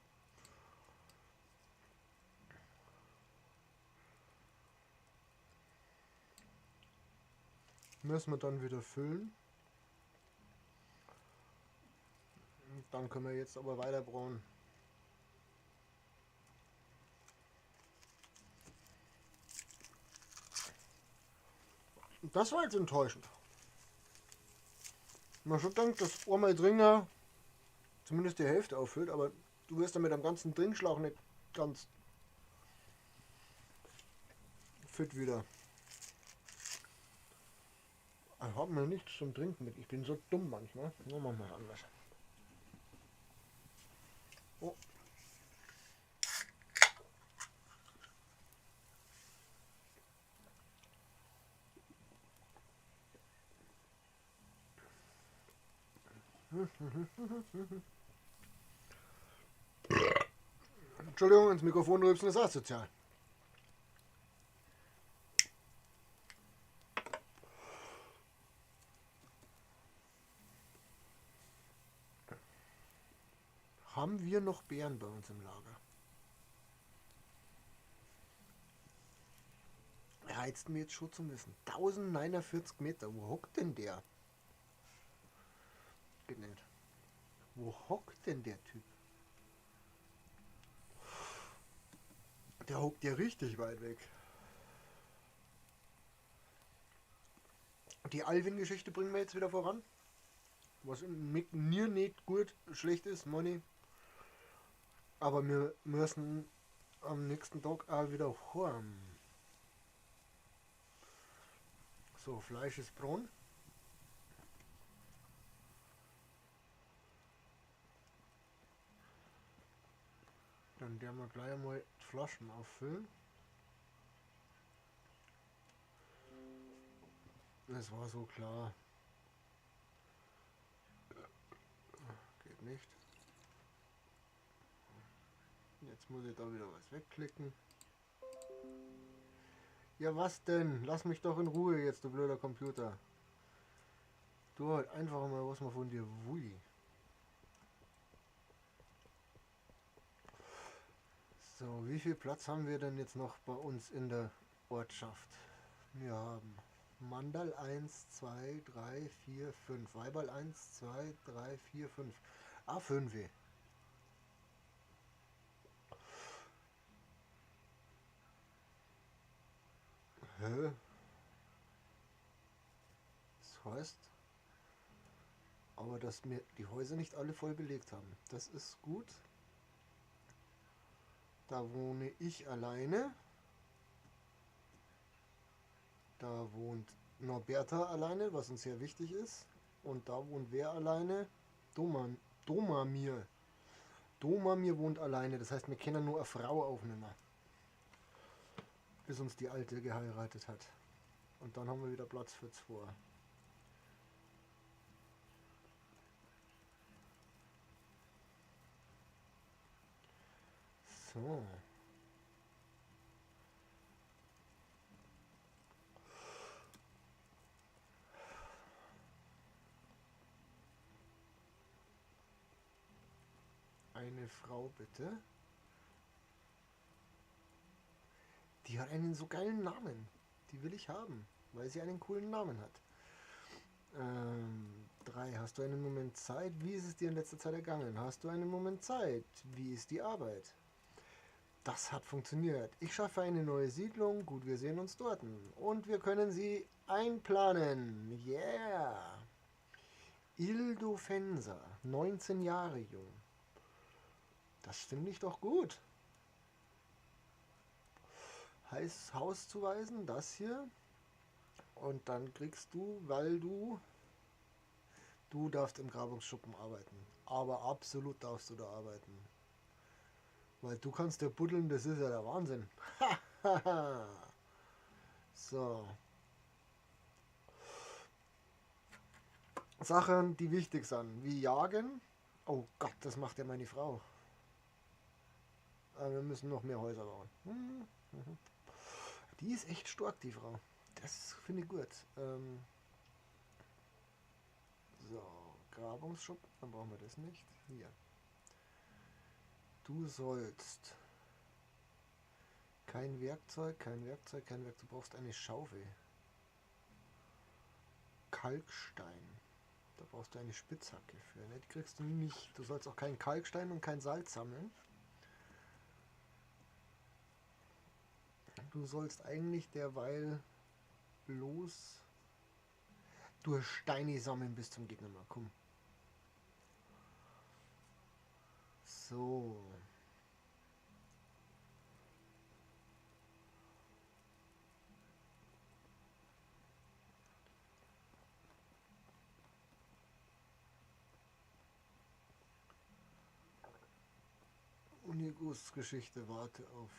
Müssen wir dann wieder füllen. Und dann können wir jetzt aber weiter brauen. Das war jetzt enttäuschend. Man schon denkt, dass einmal Dringer zumindest die Hälfte auffüllt, aber du wirst damit am ganzen Trinkschlauch nicht ganz fit wieder. Ich habe mir nichts zum Trinken mit. Ich bin so dumm manchmal. Nur machen wir anders. Oh. Entschuldigung, ins Mikrofon rülpsen ist asozial. Haben wir noch Beeren bei uns im Lager? Reizt mir jetzt schon zum Wissen. 1049 Meter. Wo hockt denn der? Geht nicht. Wo hockt denn der Typ? Der hockt ja richtig weit weg. Die Alvin-Geschichte bringen wir jetzt wieder voran. Was mit mir nicht gut schlecht ist, Money. Aber wir müssen am nächsten Tag auch wieder heim. So, Fleisch ist braun. Dann werden wir gleich einmal die Flaschen auffüllen. Das war so klar. Geht nicht. Jetzt muss ich da wieder was wegklicken. Ja, was denn? Lass mich doch in Ruhe jetzt, du blöder Computer. Du halt einfach mal, was man von dir will. So, wie viel Platz haben wir denn jetzt noch bei uns in der Ortschaft? Wir haben Mandal 1, 2, 3, 4, 5. Weiberl 1, 2, 3, 4, 5. Ah, 5. Hä? Das heißt, aber dass wir die Häuser nicht alle voll belegt haben. Das ist gut. Da wohne ich alleine. Da wohnt Norberta alleine, was uns sehr wichtig ist. Und da wohnt wer alleine? Domamir. Domamir wohnt alleine. Das heißt, wir können nur eine Frau aufnehmen. Bis uns die Alte geheiratet hat. Und dann haben wir wieder Platz für zwei. So. Eine Frau bitte. Die hat einen so geilen Namen. Die will ich haben, weil sie einen coolen Namen hat. 3. Hast du einen Moment Zeit? Wie ist es dir in letzter Zeit ergangen? Hast du einen Moment Zeit? Wie ist die Arbeit? Das hat funktioniert. Ich schaffe eine neue Siedlung. Gut, wir sehen uns dort. Und wir können sie einplanen. Yeah! Ildo Fenser, 19 Jahre jung. Das finde ich doch gut. Heiß Haus zuweisen, das hier. Und dann kriegst du, weil du darfst im Grabungsschuppen arbeiten. Aber absolut darfst du da arbeiten. Weil du kannst ja buddeln, das ist ja der Wahnsinn. So. Sachen, die wichtig sind, wie jagen. Oh Gott, das macht ja meine Frau. Aber wir müssen noch mehr Häuser bauen. Die ist echt stark, die Frau. Das finde ich gut. So, Grabungsschuppen, dann brauchen wir das nicht. Hier. Du sollst kein Werkzeug, kein Werkzeug, kein Werkzeug. Du brauchst eine Schaufel. Kalkstein. Da brauchst du eine Spitzhacke für. Ne? Die kriegst du nicht. Du sollst auch keinen Kalkstein und kein Salz sammeln. Du sollst eigentlich derweil bloß durch Steine sammeln bis zum Gegner mal. Komm. So. Unigus Geschichte, warte auf.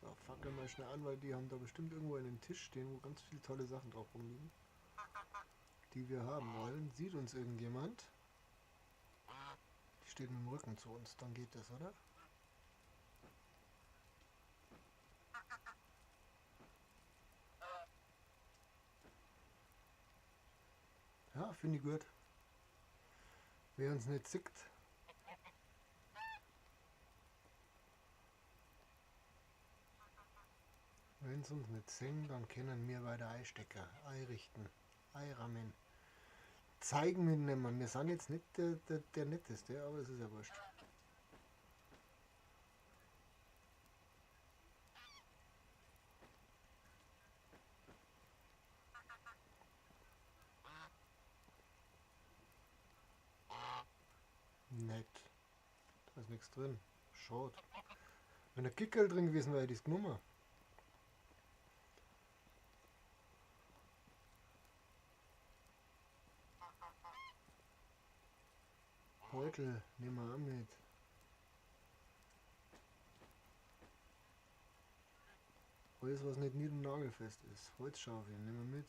So, fackel mal schnell an, weil die haben da bestimmt irgendwo einen Tisch stehen, wo ganz viele tolle Sachen drauf rumliegen, die wir haben wollen. Sieht uns irgendjemand? Die Steht mit dem Rücken zu uns, dann geht das, oder? Ja, finde ich gut. Wer uns nicht sieht. Wenn sie uns nicht sehen, dann können wir weiter einstecken, einrichten, einrammen. Zeigen mitnehmen. Wir sind jetzt nicht der Netteste, aber es ist ja wurscht. Nett. Da ist nichts drin. Schade. Wenn der Kickerl drin gewesen wäre, hätte ich es genommen. Beutel nehmen wir auch mit. Alles, was nicht nied- und nagelfest ist. Holzschaufel nehmen wir mit.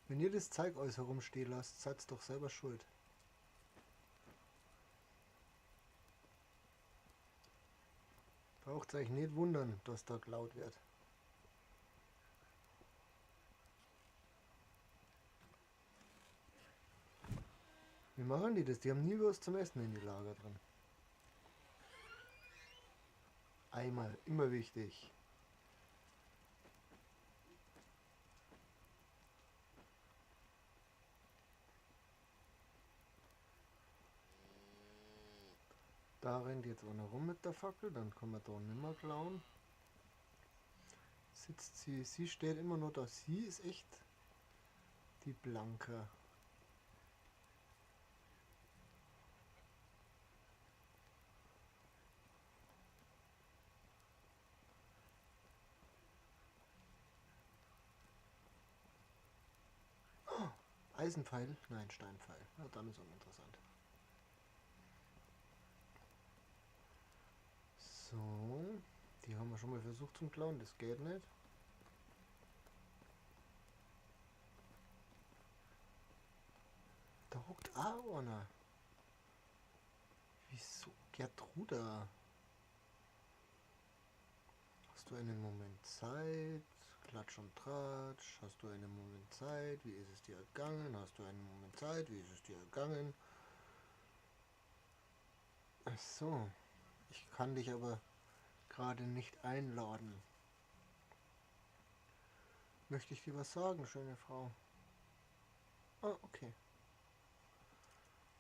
Wenn ihr das Zeug alles herumstehen lasst, seid doch selber schuld. Braucht euch nicht wundern, dass da geklaut wird. Wie machen die das? Die haben nie was zum Essen in die Lager drin. Eimer, immer wichtig. Da rennt jetzt einer rum mit der Fackel, dann kann man da nimmer klauen. Sitzt sie, sie steht immer noch da. Sie ist echt die Blanke. Oh, Eisenpfeil? Nein, Steinpfeil. Ja, dann ist uninteressant. So, die haben wir schon mal versucht zum Klauen, das geht nicht. Da hockt auch einer. Wieso? Gertruda. Hast du einen Moment Zeit? Klatsch und Tratsch. Hast du einen Moment Zeit? Wie ist es dir ergangen? Hast du einen Moment Zeit? Wie ist es dir ergangen? Ach so. Ich kann dich aber gerade nicht einladen. Möchte ich dir was sagen, schöne Frau? Ah, okay.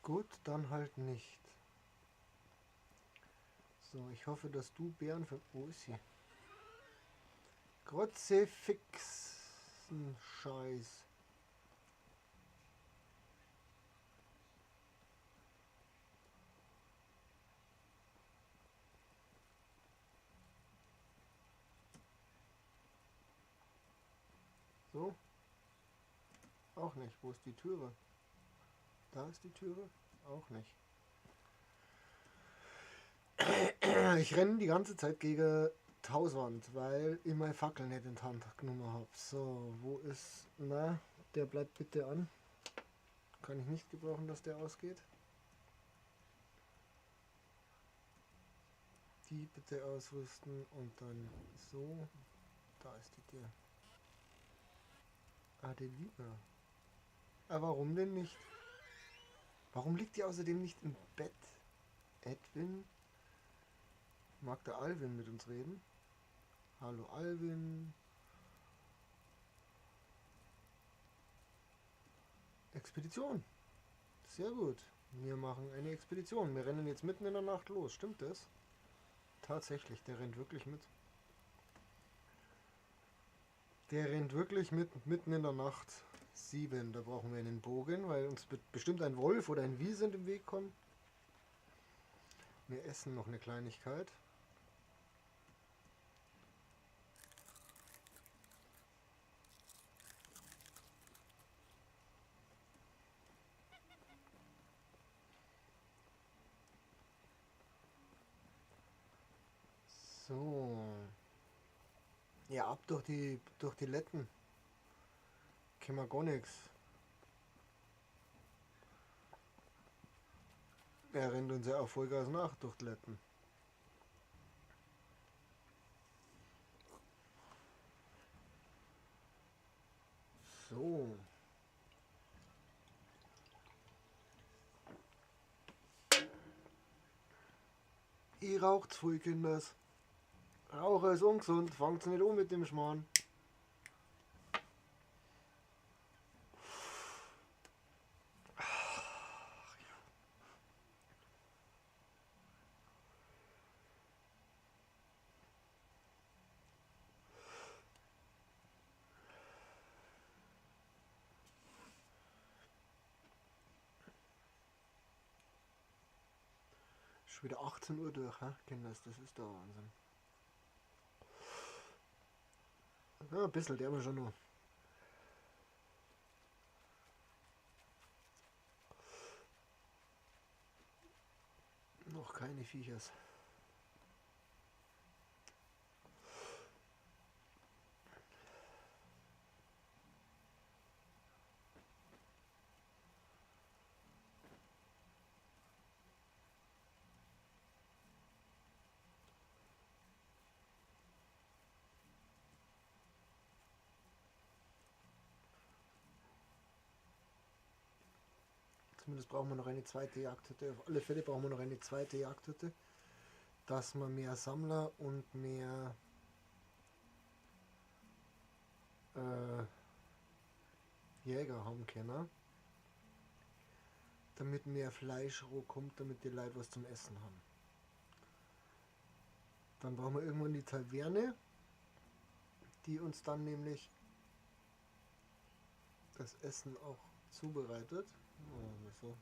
Gut, dann halt nicht. So, ich hoffe, dass du Bären für... Wo ist sie? Kruzifixen Scheiß. So. Auch nicht. Wo ist die Türe? Da ist die Türe? Auch nicht. Ich renne die ganze Zeit gegen die Hauswand, weil ich meine Fackel nicht in die Hand genommen habe. So, wo ist... Na, der bleibt bitte an. Kann ich nicht gebrauchen, dass der ausgeht. Die bitte ausrüsten und dann so. Da ist die Tür. Adelina. Aber warum denn nicht? Warum liegt die außerdem nicht im Bett? Edwin? Mag der Alvin mit uns reden? Hallo Alvin. Expedition. Sehr gut. Wir machen eine Expedition. Wir rennen jetzt mitten in der Nacht los. Stimmt das? Tatsächlich, der rennt wirklich mit. Der rennt wirklich mit, mitten in der Nacht. 7, da brauchen wir einen Bogen, weil uns bestimmt ein Wolf oder ein Wiesent im Weg kommen. Wir essen noch eine Kleinigkeit. So. Ja, ab durch die Letten. Kennen wir gar nichts. Er rennt uns ja auch Vollgas nach durch die Letten. So. Ihr raucht's voll, Kinders. Raucher ist ungesund, fangt's nicht an mit dem Schmarrn. Ach, ja. Schon wieder 18 Uhr durch, hä? Kinders, das ist der Wahnsinn. Ja, ein bisschen, der haben wir schon noch. Noch keine Viechers. Zumindest brauchen wir noch eine zweite Jagdhütte. Auf alle Fälle brauchen wir noch eine zweite Jagdhütte, dass wir mehr Sammler und mehr Jäger haben können. Damit mehr Fleisch roh kommt, damit die Leute was zum Essen haben. Dann brauchen wir irgendwann die Taverne, die uns dann nämlich das Essen auch zubereitet. Oh, so.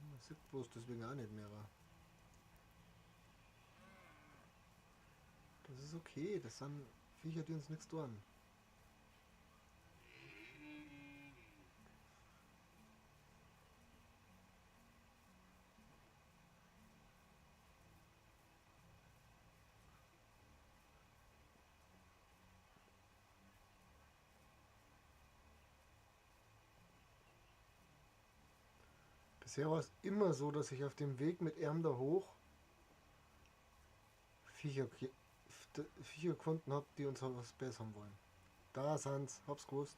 Man sieht bloß deswegen auch nicht mehr. Das ist okay, das sind Viecher, die uns nichts tun. Bisher war es immer so, dass ich auf dem Weg mit Erm da hoch Viecher gefunden hab, die uns was bessern wollen. Da sind's, hab's gewusst.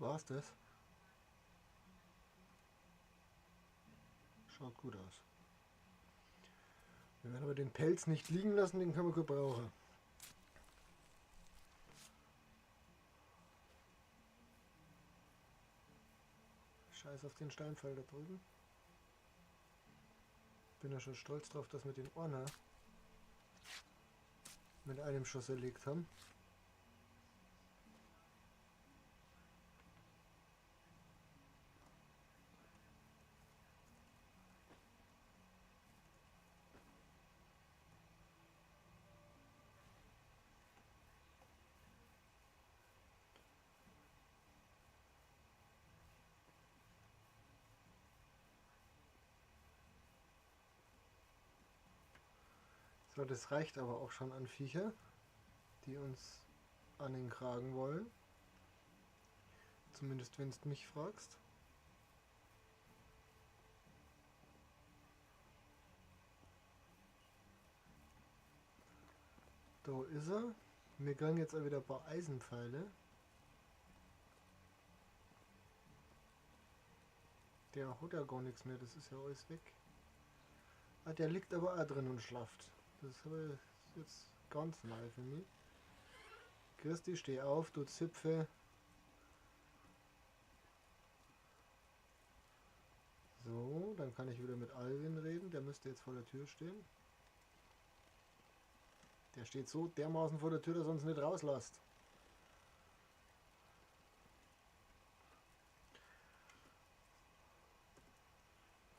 War's das? Schaut gut aus. Wir werden aber den Pelz nicht liegen lassen, den können wir gut brauchen. Scheiß auf den Steinpfeil da drüben. Bin ja schon stolz drauf, dass wir den Orner mit einem Schuss erlegt haben. So, das reicht aber auch schon an Viecher, die uns an den Kragen wollen. Zumindest wenn du mich fragst. Da ist er. Wir kriegen jetzt auch wieder ein paar Eisenpfeile. Der hat ja gar nichts mehr, das ist ja alles weg. Ah, der liegt aber auch drin und schlaft. Das ist aber jetzt ganz neu für mich. Christi, steh auf, du Zipfe. Dann kann ich wieder mit Alvin reden. Der müsste jetzt vor der Tür stehen. Der steht so dermaßen vor der Tür, dass er uns nicht rauslässt.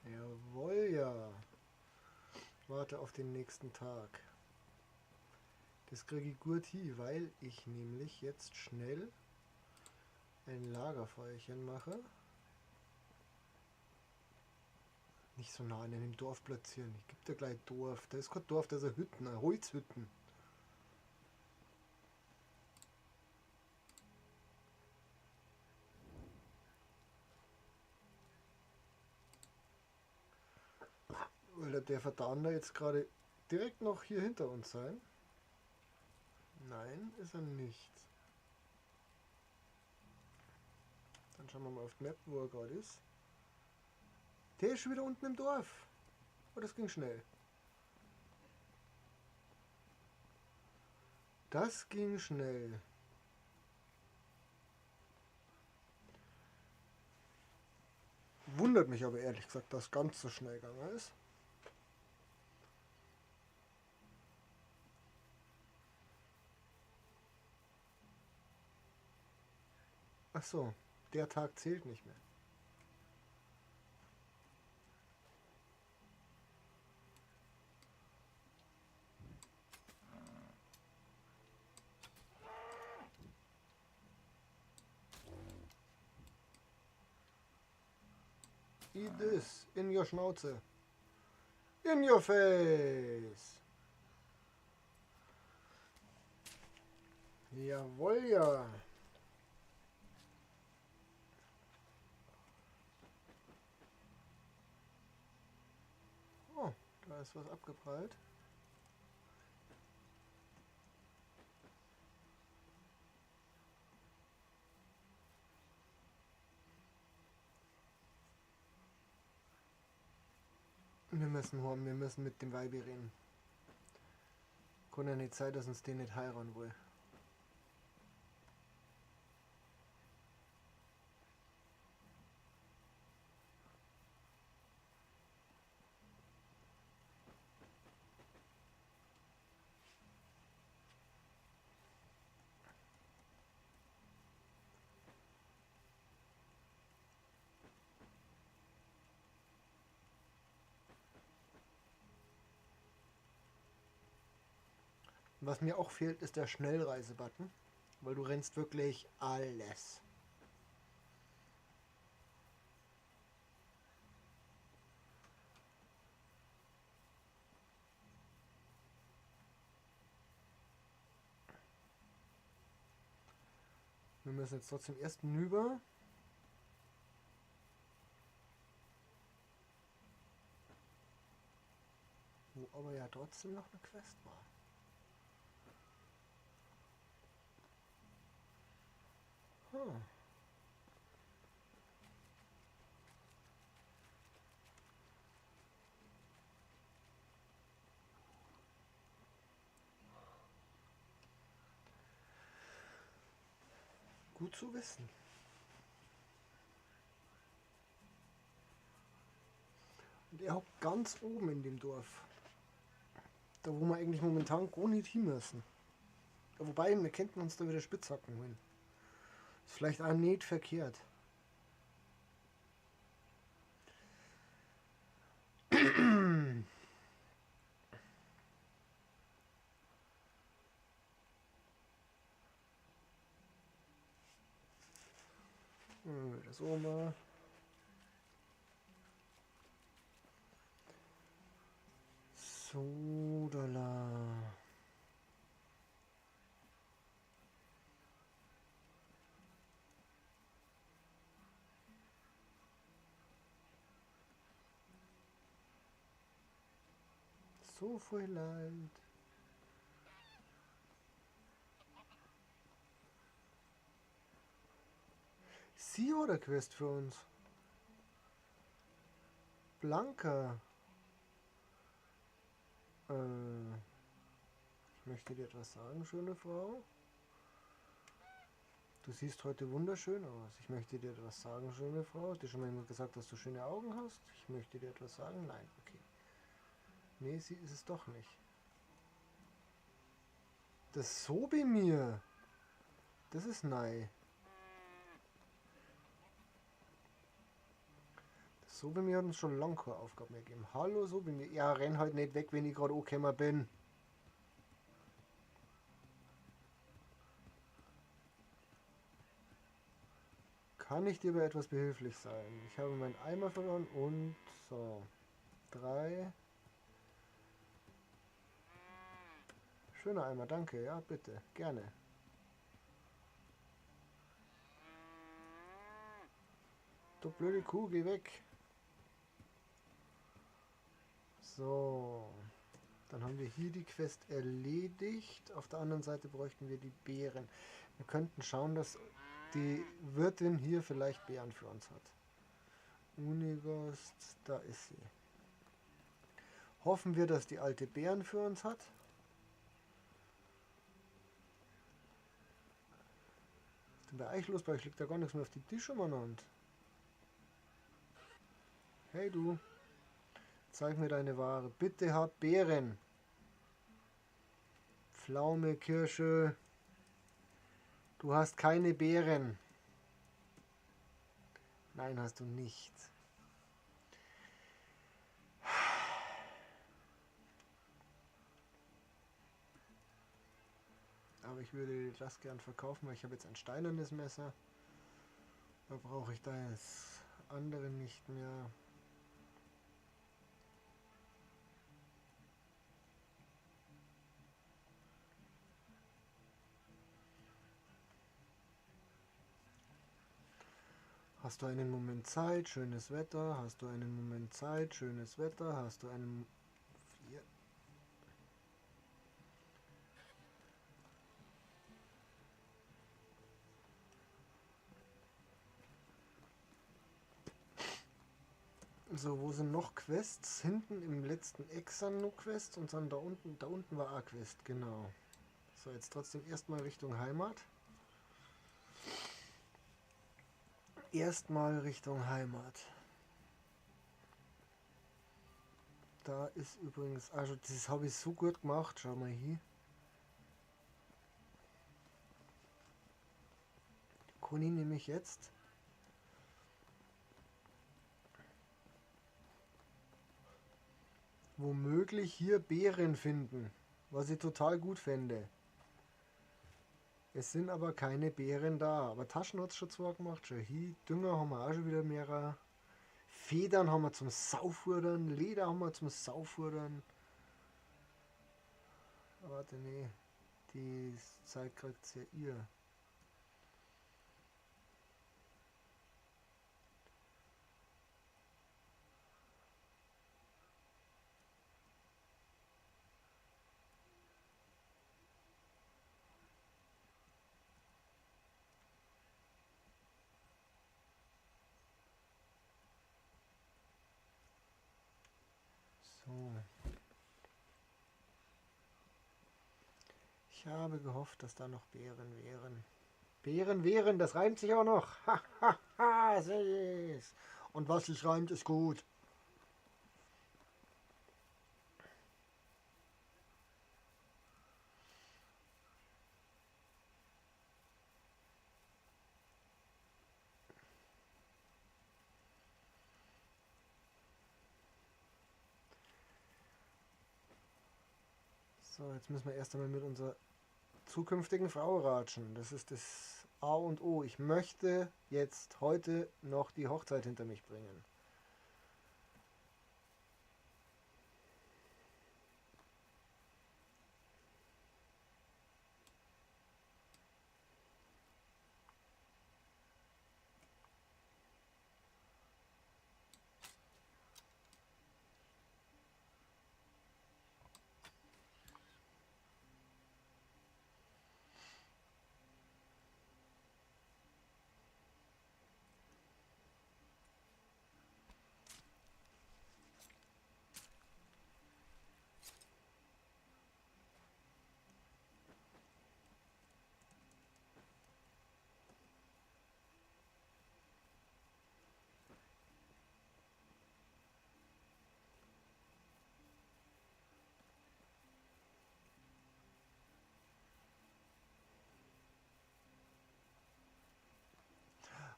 Jawohl, ja. Warte auf den nächsten Tag. Das kriege ich gut hin, weil ich nämlich jetzt schnell ein Lagerfeuerchen mache. Nicht so nah an einem Dorf platzieren. Ich gebe da gleich Dorf. Da ist kein Dorf, da ist eine Hütten, eine Holzhütten. Weil der Verdander jetzt gerade direkt noch hier hinter uns sein. Nein, ist er nicht. Dann schauen wir mal auf die Map, wo er gerade ist. Der ist schon wieder unten im Dorf. Oh, das ging schnell. Das ging schnell. Wundert mich aber ehrlich gesagt, dass ganz so schnell gegangen ist. Ach so, der Tag zählt nicht mehr. Eat this in your Schnauze. In your face. Jawohl, ja. Oh, da ist was abgeprallt. Wir müssen heim, wir müssen mit dem Weibi reden. Kann ja nicht sein, dass uns den nicht heiraten will. Was mir auch fehlt, ist der Schnellreise-Button, weil du rennst wirklich alles. Wir müssen jetzt trotzdem erst hinüber. Wo aber ja trotzdem noch eine Quest war. Hm. Gut zu wissen. Und er hockt ganz oben in dem Dorf. Da wo wir eigentlich momentan gar nicht hin müssen. Ja, wobei, wir könnten uns da wieder Spitzhacken holen. Ist vielleicht auch nicht verkehrt. So mal. So, da la. So viel Leid. Sie oder Quest für uns? Blanca. Ich möchte dir etwas sagen, schöne Frau. Du siehst heute wunderschön aus. Ich möchte dir etwas sagen, schöne Frau. Hat dir schon mal jemand gesagt, dass du schöne Augen hast? Ich möchte dir etwas sagen. Nein, okay. Nee, sie ist es doch nicht. Das Sobimir. Das ist neu. Das Sobimir hat uns schon lange keine Aufgabe mehr gegeben. Hallo Sobimir. Ja, renn halt nicht weg, wenn ich gerade angekommen bin. Kann ich dir bei etwas behilflich sein? Ich habe meinen Eimer verloren und so. 3. Schöner Eimer, danke. Ja, bitte. Gerne. Du blöde Kuh, geh weg. So. Dann haben wir hier die Quest erledigt. Auf der anderen Seite bräuchten wir die Beeren. Wir könnten schauen, dass die Wirtin hier vielleicht Beeren für uns hat. Unigost, da ist sie. Hoffen wir, dass die alte Beeren für uns hat. Was ist denn bei euch los? Bei euch liegt da gar nichts mehr auf die Tische umeinander. Hey du, zeig mir deine Ware. Bitte hab Beeren. Pflaume, Kirsche. Du hast keine Beeren. Nein, hast du nicht. Aber ich würde das gern verkaufen, weil ich habe jetzt ein steinernes Messer. Da brauche ich das andere nicht mehr. Hast du einen Moment Zeit, schönes Wetter, hast du einen Moment Zeit, schönes Wetter, hast du einen... 4. So, wo sind noch Quests? Hinten im letzten Eck sind noch Quests und dann da unten war auch Quest, genau. So, jetzt trotzdem erstmal Richtung Heimat. Erstmal Richtung Heimat. Da ist übrigens, also das habe ich so gut gemacht, schau mal hier. Koni nehme ich jetzt. Womöglich hier Beeren finden, was ich total gut fände. Es sind aber keine Beeren da. Aber Taschen hat's schon zwar gemacht. Schau hier, Dünger haben wir auch schon wieder mehrere. Federn haben wir zum Saufudern. Leder haben wir zum Saufudern. Warte, nee. Die Zeit kriegt's ja ihr. So. Ich habe gehofft, dass da noch Beeren wären. Beeren wären, das reimt sich auch noch. Ha, ha, ha, süß. Und was sich reimt, ist gut. So, jetzt müssen wir erst einmal mit unserer zukünftigen Frau ratschen. Das ist das A und O. Ich möchte jetzt heute noch die Hochzeit hinter mich bringen.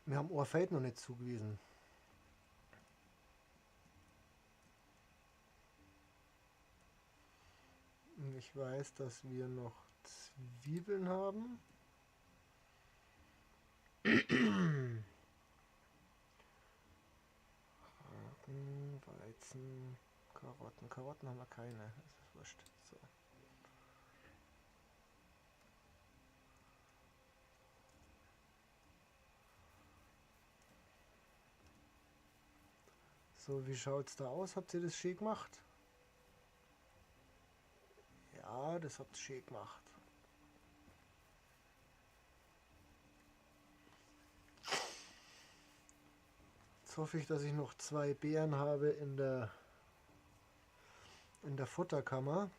Wir haben Ohrfeld noch nicht zugewiesen. Ich weiß, dass wir noch Zwiebeln haben. Haken, Weizen, Karotten. Karotten haben wir keine. Das ist wurscht. So. So, wie schaut's da aus? Habt ihr das schön gemacht? Ja, das habt ihr schön gemacht. Jetzt hoffe ich, dass ich noch 2 Beeren habe in der Futterkammer.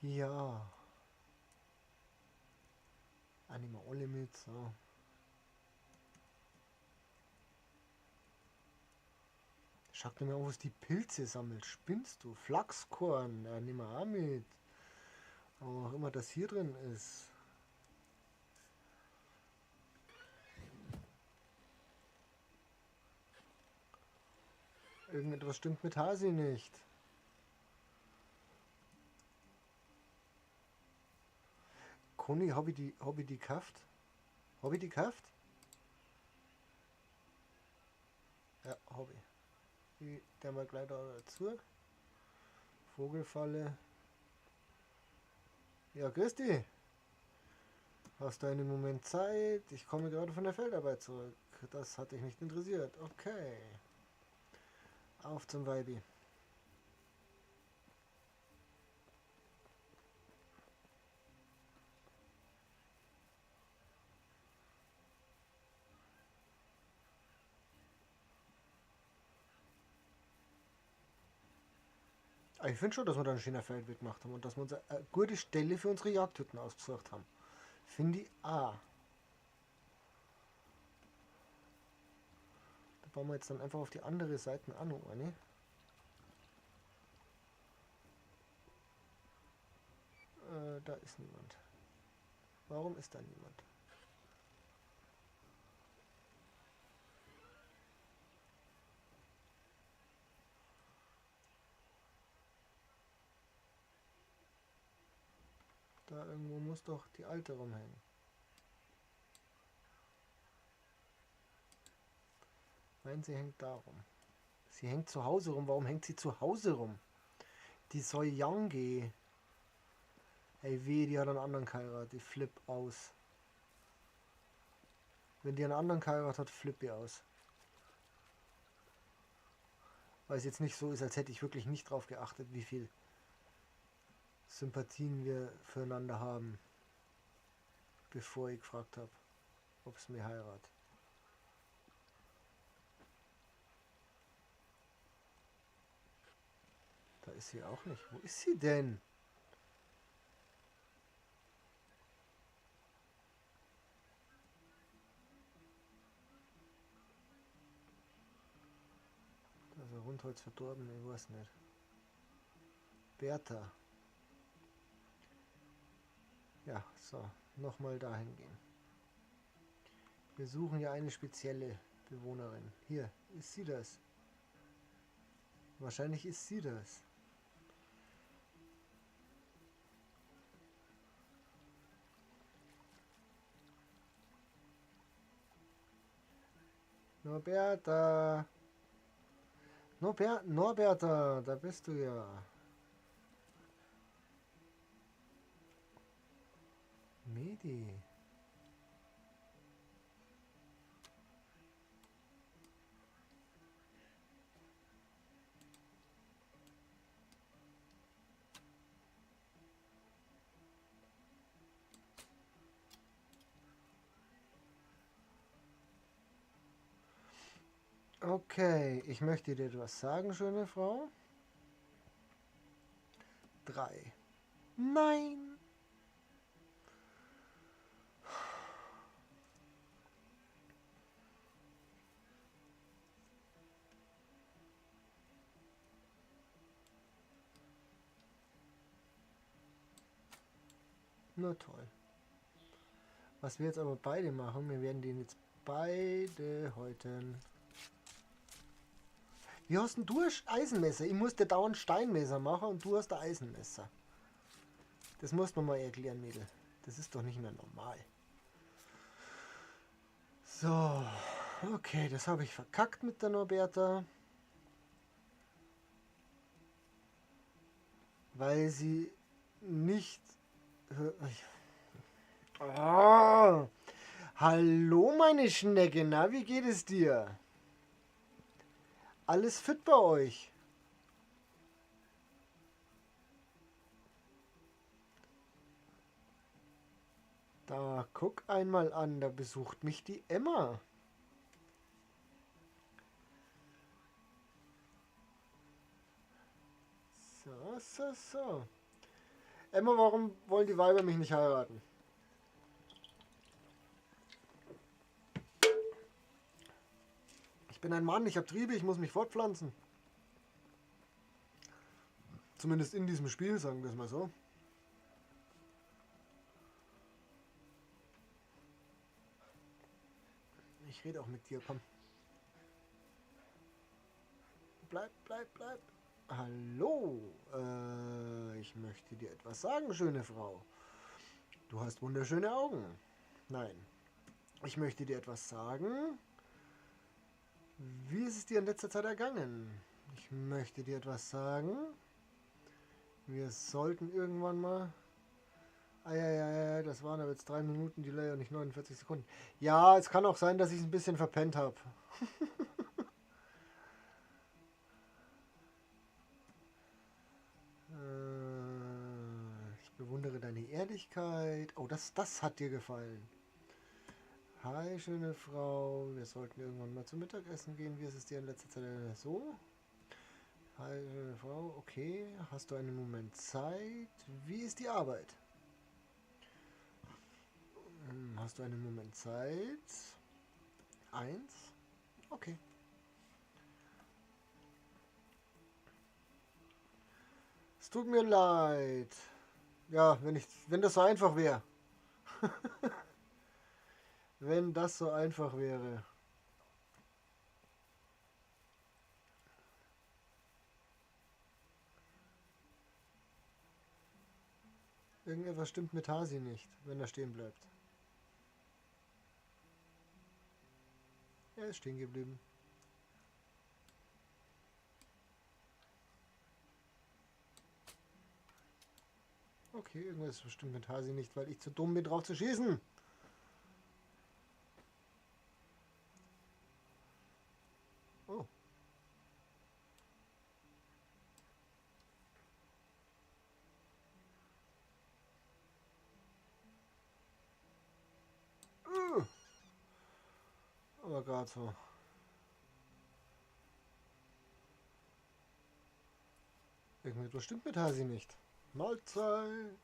Ja. Ah, nehmen wir alle mit, so. Schaut mir mal an, was die Pilze sammelt. Spinnst du? Flachskorn, ja, nehmen wir auch mit. Aber auch immer das hier drin ist. Irgendetwas stimmt mit Hasi nicht. Conny, hab ich die gekauft? Hab ich die gekauft? Ja, hab ich. Die der mal gleich da dazu. Vogelfalle. Ja, grüß dich. Hast du einen Moment Zeit? Ich komme gerade von der Feldarbeit zurück. Das hat dich nicht interessiert. Okay. Auf zum Weibi. Ich finde schon, dass wir da einen schönen Feldweg gemacht haben und dass wir uns eine gute Stelle für unsere Jagdhütten ausgesucht haben. Finde ich auch. Da bauen wir jetzt dann einfach auf die andere Seite auch noch eine. Da ist niemand. Warum ist da niemand? Da irgendwo muss doch die alte rumhängen. Nein, sie hängt da rum. Sie hängt zu Hause rum. Warum hängt sie zu Hause rum? Die soll young gehen. Ey, weh, die hat einen anderen geheiratet. Die flip aus. Wenn die einen anderen geheiratet hat, flipp ich aus. Weil es jetzt nicht so ist, als hätte ich wirklich nicht drauf geachtet, wie viel Sympathien wir füreinander haben, bevor ich gefragt habe, ob es mir heiratet. Da ist sie auch nicht. Wo ist sie denn? Da ist ein Rundholz verdorben, ich weiß nicht. Bertha. Ja, so, nochmal dahin gehen. Wir suchen ja eine spezielle Bewohnerin. Hier, ist sie das? Wahrscheinlich ist sie das. Norberta! Norberta, da bist du ja. Medi. Okay, ich möchte dir etwas sagen, schöne Frau. 3. Nein! Na toll. Was wir jetzt aber beide machen, wir werden den jetzt beide häuten. Wie hast denn du ein Eisenmesser? Ich musste dauernd Steinmesser machen und du hast ein Eisenmesser. Das musst du mir mal erklären, Mädel. Das ist doch nicht mehr normal. So, okay, das habe ich verkackt mit der Norberta. Weil sie nicht... Oh. Hallo meine Schnecke, na, wie geht es dir? Alles fit bei euch? Da guck einmal an, da besucht mich die Emma. So, so, so. Emma, warum wollen die Weiber mich nicht heiraten? Ich bin ein Mann, ich habe Triebe, ich muss mich fortpflanzen. Zumindest in diesem Spiel, sagen wir es mal so. Ich rede auch mit dir, komm. Bleib, bleib, bleib. Hallo, ich möchte dir etwas sagen, schöne Frau. Du hast wunderschöne Augen. Nein, ich möchte dir etwas sagen. Wie ist es dir in letzter Zeit ergangen? Ich möchte dir etwas sagen. Wir sollten irgendwann mal... Eieiei, das waren aber jetzt 3 Minuten Delay und nicht 49 Sekunden. Ja, es kann auch sein, dass ich es ein bisschen verpennt habe. Ich bewundere deine Ehrlichkeit. Oh, das hat dir gefallen. Hi, schöne Frau. Wir sollten irgendwann mal zum Mittagessen gehen. Wie ist es dir in letzter Zeit so? Hi, schöne Frau. Okay, hast du einen Moment Zeit? Wie ist die Arbeit? Hast du einen Moment Zeit? 1? Okay. Es tut mir leid. Ja, wenn das so einfach wäre. Wenn das so einfach wäre. Irgendetwas stimmt mit Hasi nicht, wenn er stehen bleibt. Er ist stehen geblieben. Okay, irgendwas stimmt mit Hasi nicht, weil ich zu dumm bin, drauf zu schießen. Oh. Aber gerade so. Irgendetwas stimmt mit Hasi nicht. Mahlzeit!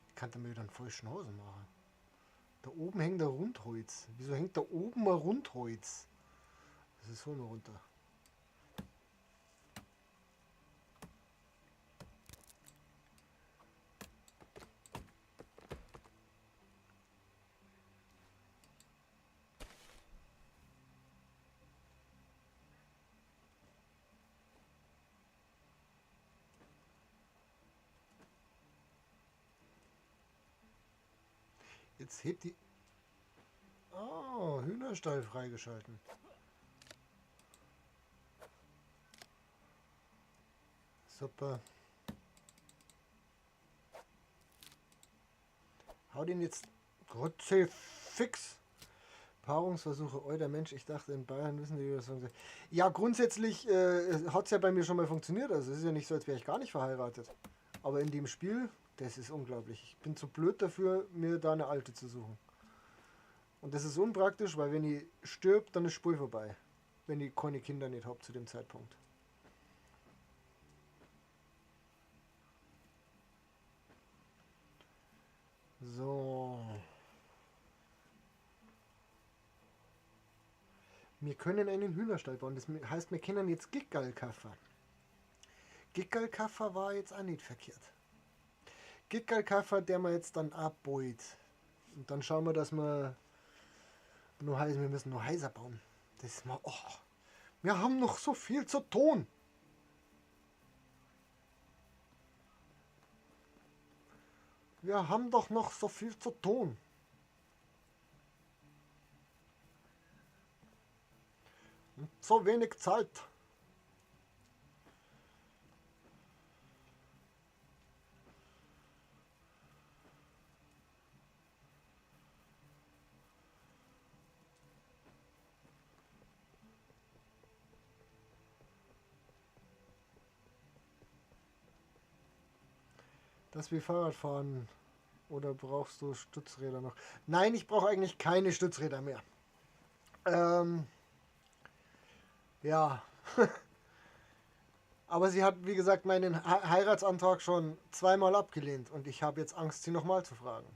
Ich kann da mir wieder einen falschen Hosen machen. Da oben hängt der Rundholz. Wieso hängt da oben ein Rundholz? Das ist so mal runter. Jetzt hebt die... Oh, Hühnerstall freigeschalten. Super. Hau den jetzt... Kruzifix. Paarungsversuche, alter Mensch, ich dachte, in Bayern wissen die, wie das funktioniert. Ja, grundsätzlich hat es ja bei mir schon mal funktioniert. Also es ist ja nicht so, als wäre ich gar nicht verheiratet. Aber in dem Spiel... Das ist unglaublich. Ich bin zu blöd dafür, mir da eine alte zu suchen. Und das ist unpraktisch, weil wenn die stirbt, dann ist Spur vorbei. Wenn die keine Kinder nicht hab zu dem Zeitpunkt. So. Wir können einen Hühnerstall bauen. Das heißt, wir können jetzt Gickerl kaufen. Gickerlkaffer war jetzt auch nicht verkehrt. Gickerlkaffer, der wir jetzt dann abbeut. Und dann schauen wir, dass wir nur heiß, wir müssen nur heißer bauen. Das ist mal, oh, wir haben noch so viel zu tun. Wir haben doch noch so viel zu tun. Und so wenig Zeit. Dass wir Fahrrad fahren. Oder brauchst du Stützräder noch? Nein, ich brauche eigentlich keine Stützräder mehr. Ja. Aber sie hat, wie gesagt, meinen Heiratsantrag schon zweimal abgelehnt. Und ich habe jetzt Angst, sie nochmal zu fragen.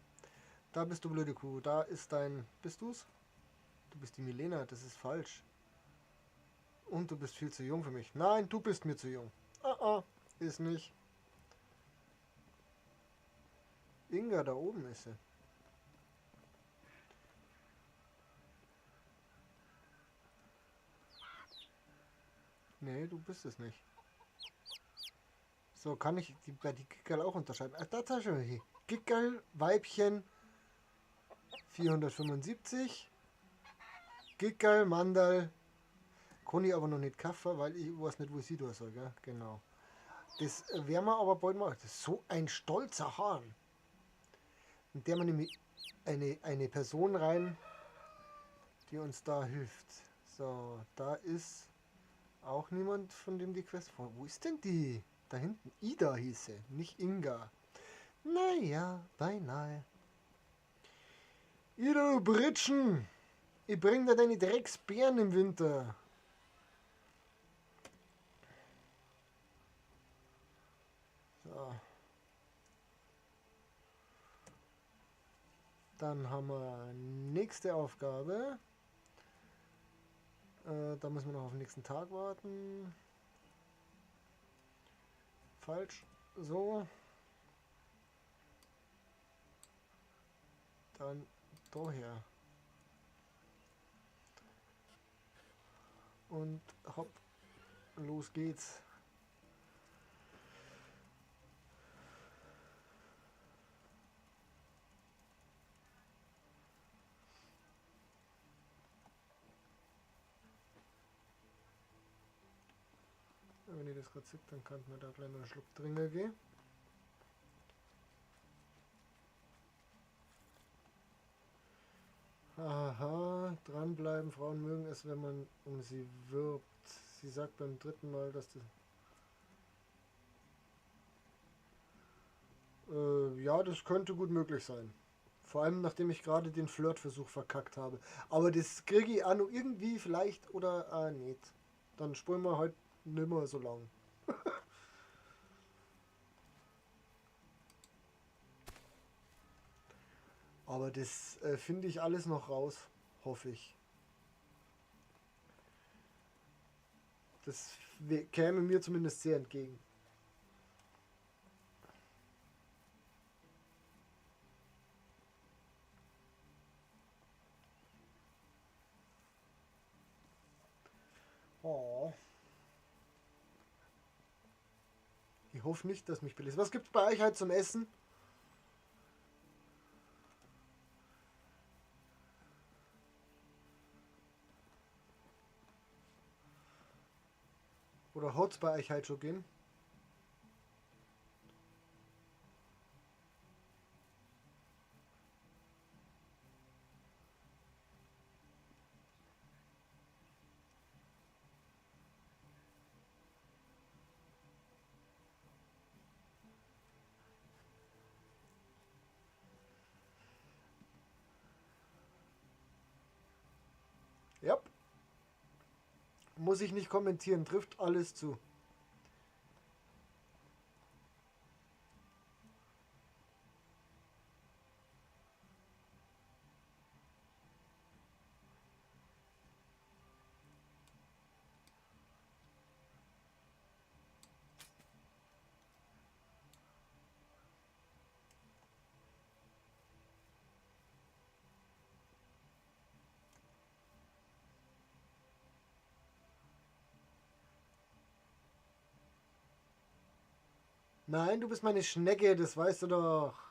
Da bist du, blöde Kuh. Da ist dein... Bist du's? Du bist die Milena, das ist falsch. Und du bist viel zu jung für mich. Nein, du bist mir zu jung. Ah, ah, ist nicht. Inga, da oben ist sie. Nee, du bist es nicht. So, kann ich bei die Gickerl auch unterscheiden? Ach, da ist schon hier. Gickerl, Weibchen 475. Gickerl, Mandal. Kann ich aber noch nicht kaufen, weil ich weiß nicht, wo ich sie da soll, gell? Genau. Das werden wir aber bald machen. Das ist so ein stolzer Hahn. Und der man nämlich eine Person rein, die uns da hilft. So, da ist auch niemand, von dem die Quest vor. Wo ist denn die? Da hinten. Ida hieß sie, nicht Inga. Naja, beinahe. Ida, du Britschen! Ich bring dir deine Drecksbären im Winter. So. Dann haben wir nächste Aufgabe. Da müssen wir noch auf den nächsten Tag warten. Falsch. So. Dann daher. Und hopp, los geht's. Wenn ihr das gerade seht, dann kann man da gleich noch einen Schluck trinken gehen. Aha, dranbleiben. Frauen mögen es, wenn man um sie wirbt. Sie sagt beim dritten Mal, dass das... ja, das könnte gut möglich sein. Vor allem, nachdem ich gerade den Flirtversuch verkackt habe. Aber das kriege ich auch noch irgendwie vielleicht oder nicht. Dann spulen wir heute nimmer so lang. Aber das finde ich alles noch raus, hoffe ich. Das käme mir zumindest sehr entgegen. Oh. Ich hoffe nicht, dass mich belesen. Was gibt's bei euch heute zum Essen? Oder hat's bei euch heute schon gegeben? Ja. Muss ich nicht kommentieren, trifft alles zu. Nein, du bist meine Schnecke, das weißt du doch.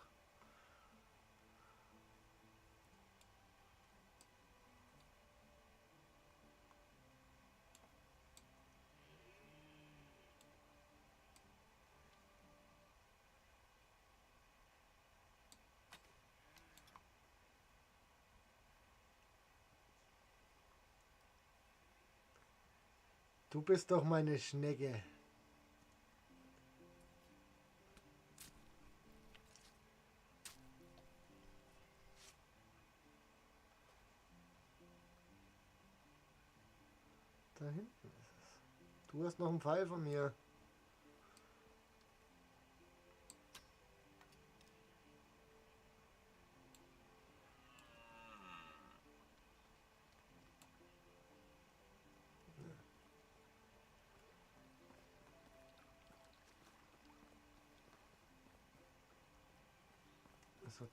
Du bist doch meine Schnecke. Da hinten ist es. Du hast noch einen Pfeil von mir.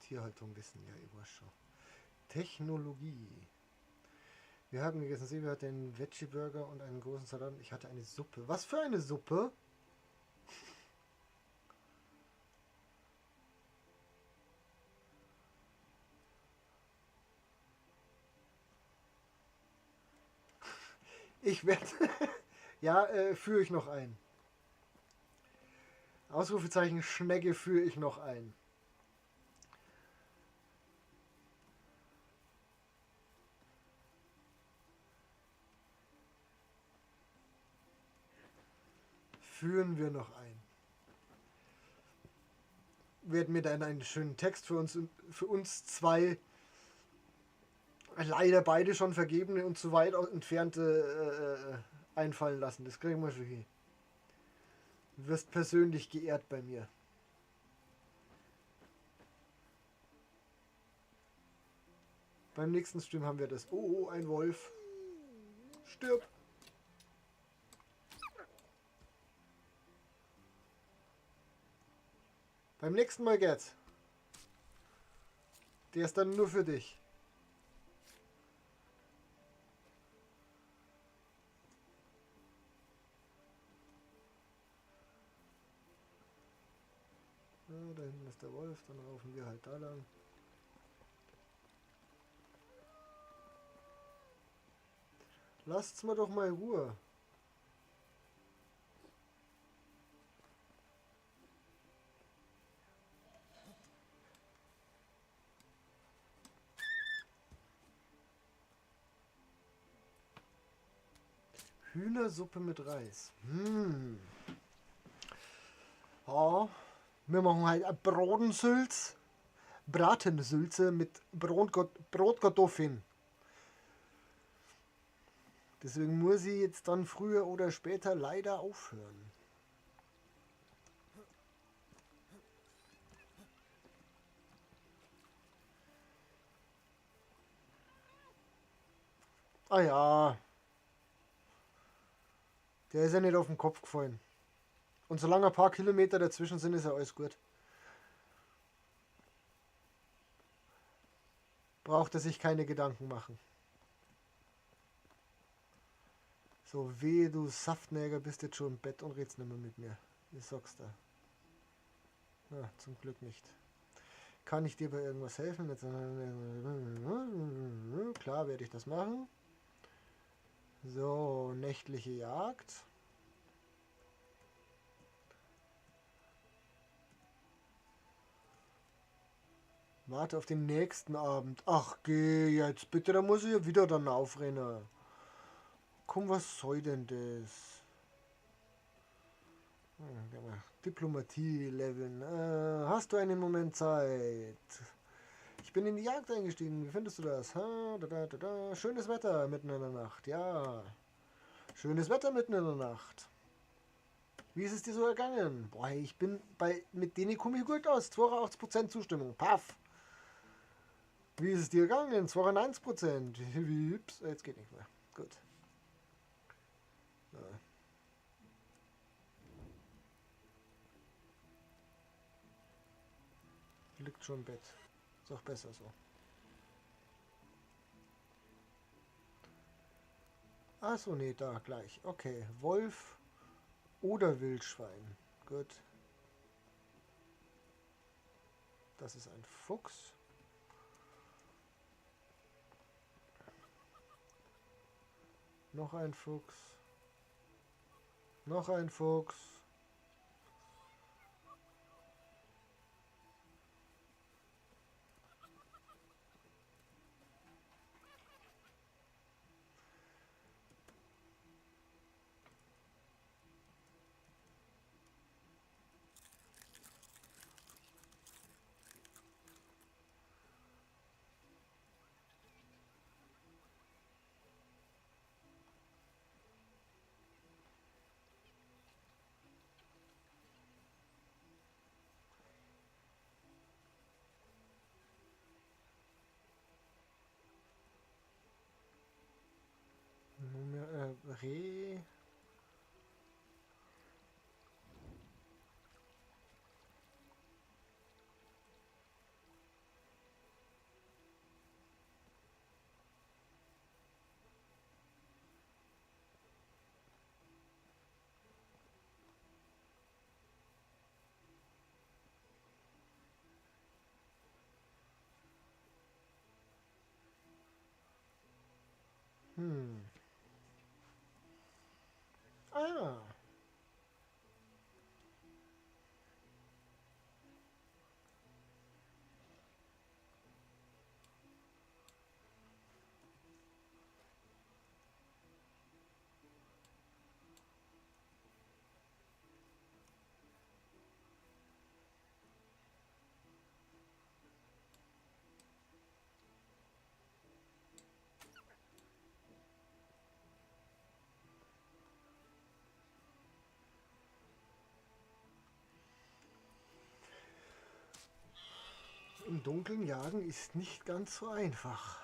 Tierhaltung wissen, ja, ich weiß schon. Technologie. Wir haben gegessen. Silvia hatte einen Veggie-Burger und einen großen Salat. Ich hatte eine Suppe. Was für eine Suppe? Ich werde... ja, führe ich noch ein. Ausrufezeichen Schnecke führe ich noch ein. Führen wir noch ein. Werden mir dann einen schönen Text für uns zwei leider beide schon vergebene und zu weit entfernte einfallen lassen. Das kriegen wir schon hin. Du wirst persönlich geehrt bei mir. Beim nächsten Stream haben wir das. Oh, oh, ein Wolf. Stirb. Beim nächsten Mal geht's. Der ist dann nur für dich. Ja, da hinten ist der Wolf, dann raufen wir halt da lang. Lasst's mir doch mal Ruhe. Hühnersuppe mit Reis. Hm. Ja, wir machen halt eine Bratensülze. Bratensülze mit Brotkartoffeln. Deswegen muss ich jetzt dann früher oder später leider aufhören. Ah ja. Der ist ja nicht auf den Kopf gefallen. Und solange ein paar Kilometer dazwischen sind, ist ja alles gut. Braucht er sich keine Gedanken machen. So, wehe, du Saftnäger, bist jetzt schon im Bett und redst nicht mehr mit mir. Ich sag's dir. Na, zum Glück nicht. Kann ich dir bei irgendwas helfen? Klar werde ich das machen. So, nächtliche Jagd. Warte auf den nächsten Abend. Ach, geh jetzt bitte, da muss ich ja wieder dann aufrennen. Komm, was soll denn das? Diplomatie leveln. Hast du einen Moment Zeit? Ich bin in die Jagd eingestiegen. Wie findest du das? Ha, da, da, da, da. Schönes Wetter mitten in der Nacht. Ja. Schönes Wetter mitten in der Nacht. Wie ist es dir so ergangen? Boah, ich bin bei... Mit denen komme ich gut aus. 82% Zustimmung. Paff. Wie ist es dir ergangen? 92%. Ups, jetzt geht nicht mehr. Gut. Ja. Liegt schon im Bett. Ist auch besser so. Achso, nee, da gleich. Okay, Wolf oder Wildschwein. Gut. Das ist ein Fuchs. Noch ein Fuchs. Noch ein Fuchs. Reh. Ah. Im Dunkeln jagen ist nicht ganz so einfach.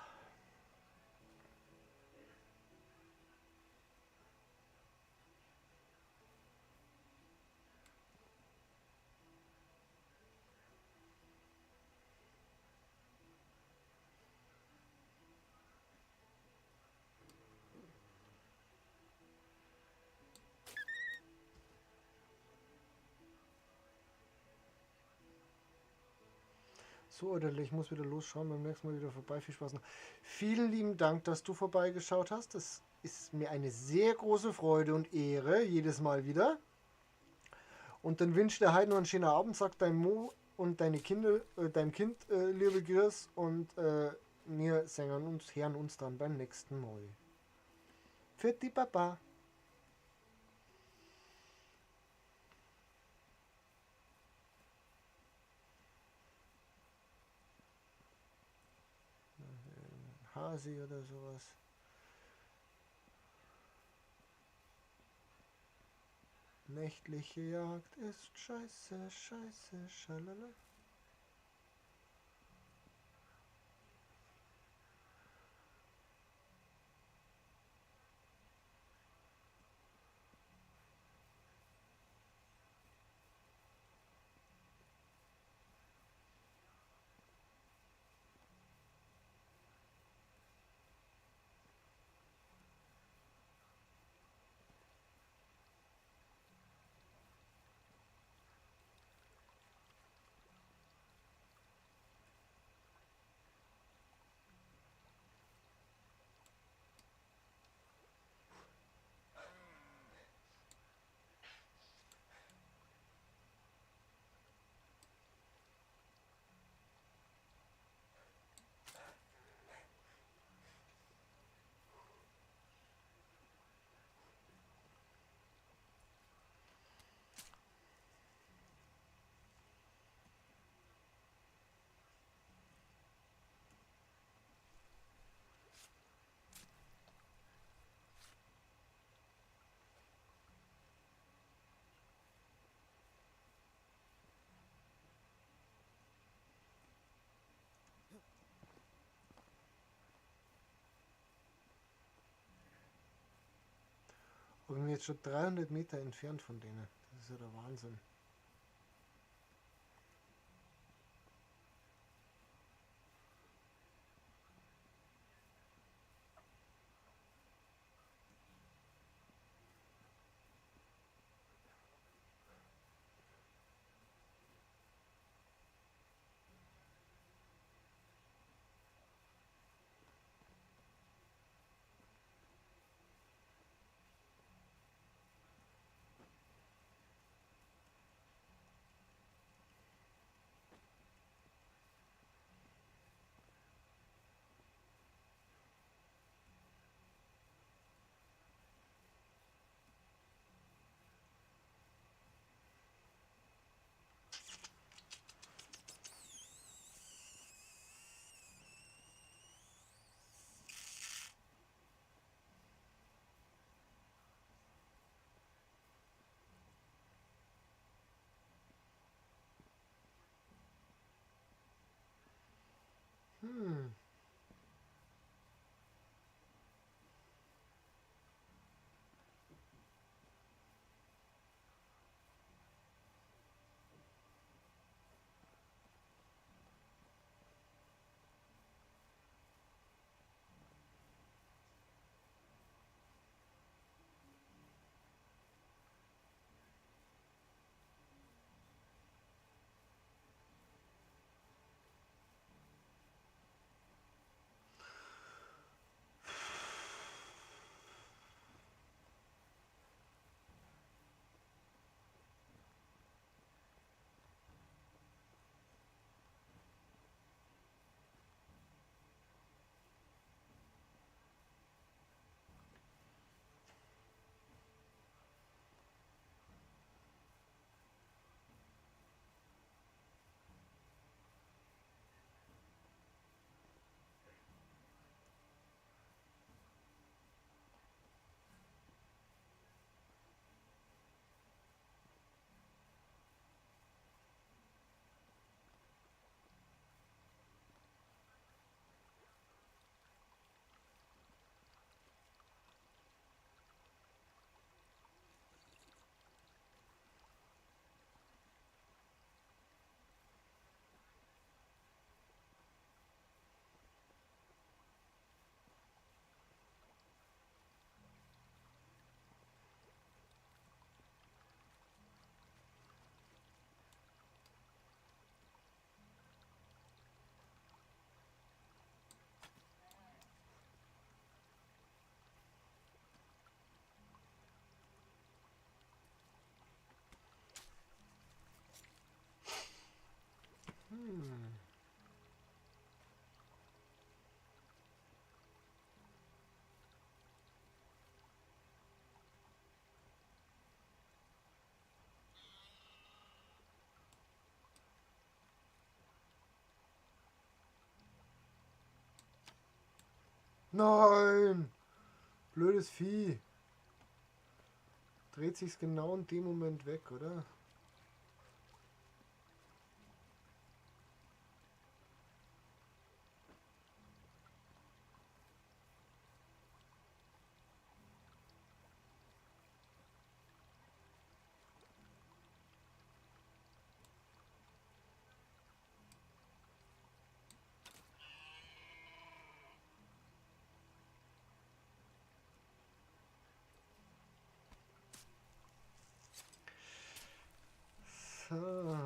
So, Leute, ich muss wieder losschauen. Beim nächsten Mal wieder vorbei. Viel Spaß noch. Vielen lieben Dank, dass du vorbeigeschaut hast. Das ist mir eine sehr große Freude und Ehre, jedes Mal wieder. Und dann wünsche dir heute noch einen schönen Abend. Sag dein Mo und deine Kinder, deinem Kind liebe Grüße. Und wir sehen uns, hören uns dann beim nächsten Mal. Pfiat Papa. Hasi oder sowas. Nächtliche Jagd ist scheiße, scheiße, schalala. Aber wir sind jetzt schon 300 Meter entfernt von denen. Das ist ja der Wahnsinn. Nein! Blödes Vieh. Dreht sich's genau in dem Moment weg, oder? So.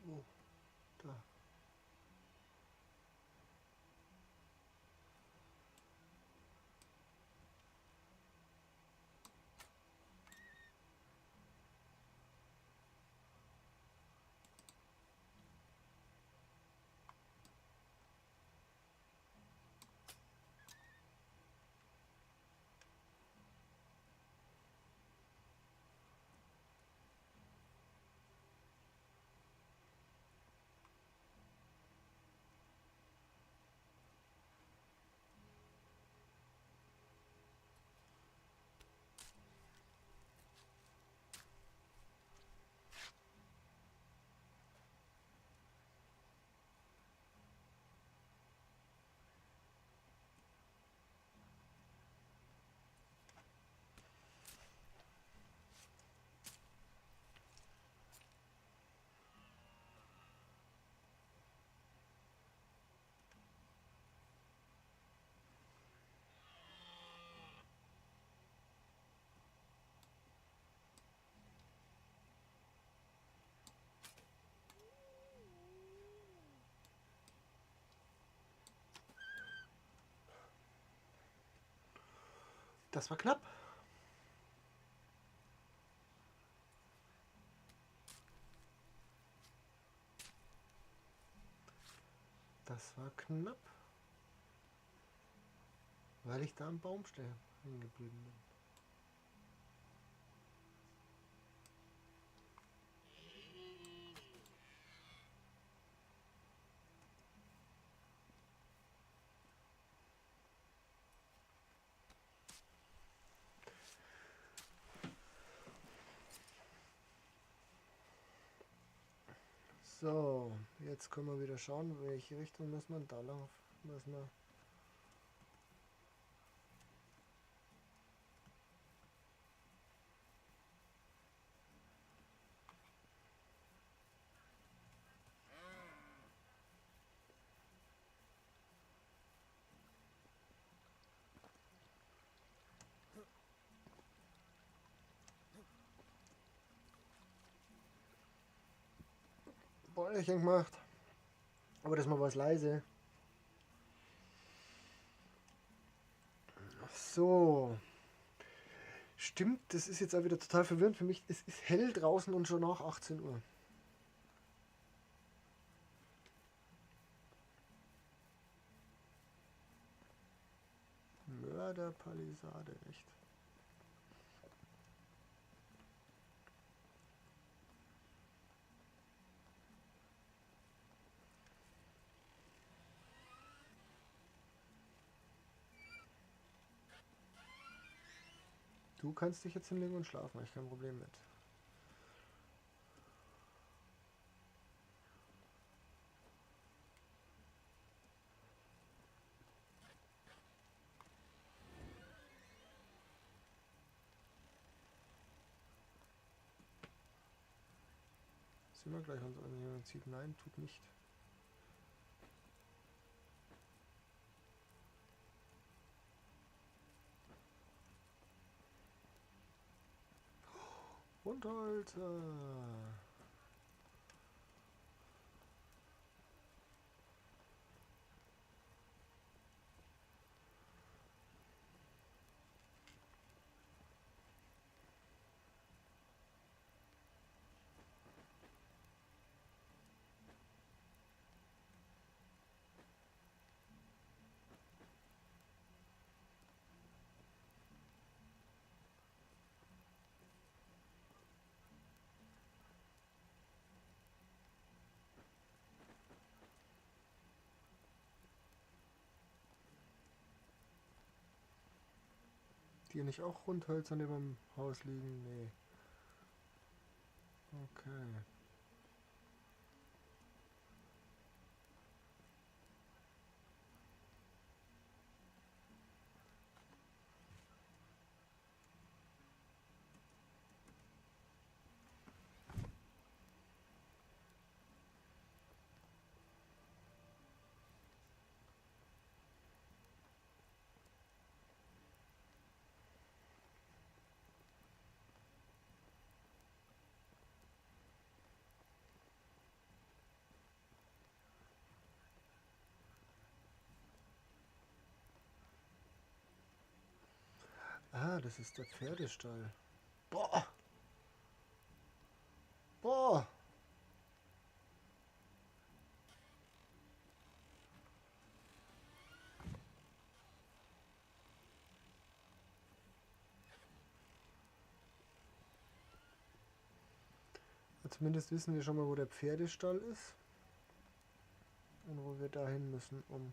Wo? Da. Das war knapp. Das war knapp. Weil ich da am Baum hängen geblieben bin. So, jetzt können wir wieder schauen, welche Richtung muss man da lang, müssen wir. Bäuerchen gemacht, aber das mal was leise. So, stimmt, das ist jetzt auch wieder total verwirrend für mich. Es ist hell draußen und schon nach 18 Uhr. Mörderpalisade, echt. Du kannst dich jetzt hinlegen und schlafen, habe ich kein Problem mit. Sind wir gleich uns an jemand zieht? Nein, tut nicht. Und Alter. Hier nicht auch Rundhölzer neben dem Haus liegen? Nee. Okay. Ah, das ist der Pferdestall. Boah! Boah! Zumindest wissen wir schon mal, wo der Pferdestall ist. Und wo wir dahin müssen, um...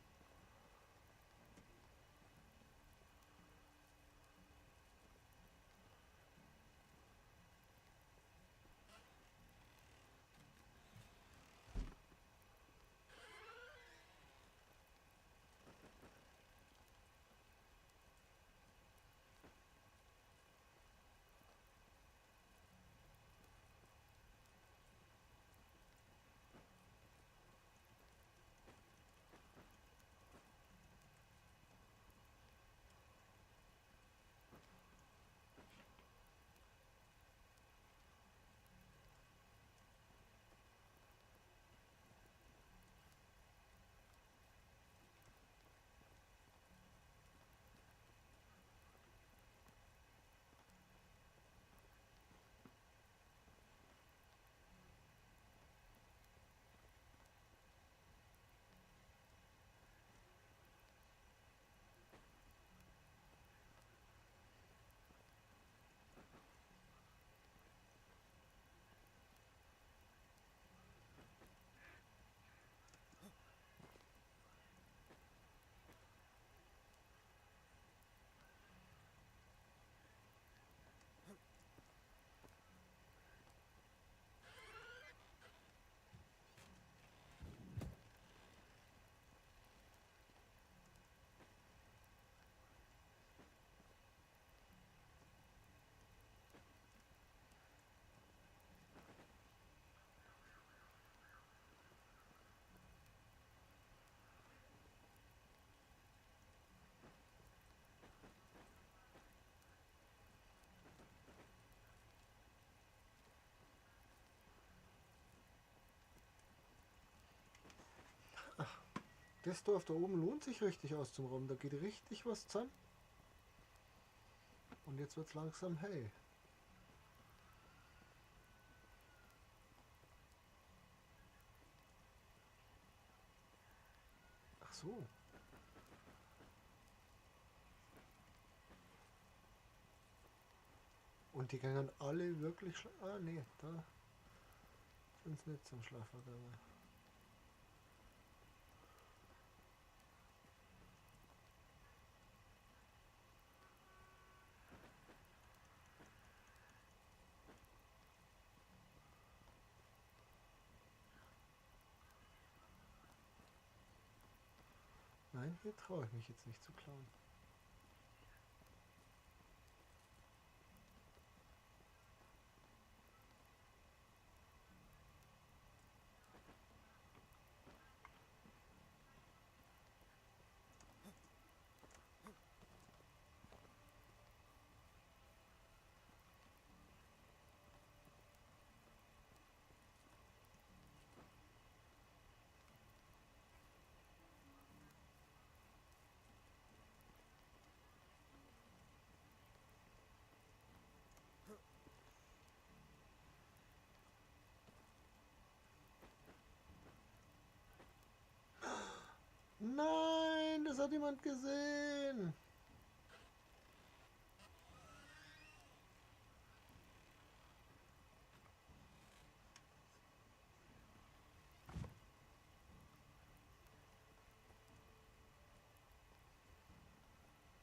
Das Dorf da oben lohnt sich richtig aus zum Raum. Da geht richtig was zusammen. Und jetzt wird es langsam hell. Ach so. Und die gingen alle wirklich... Ah nee, da sind sie nicht zum Schlafen gegangen. Nein, hier traue ich mich jetzt nicht zu klauen. Nein, das hat jemand gesehen.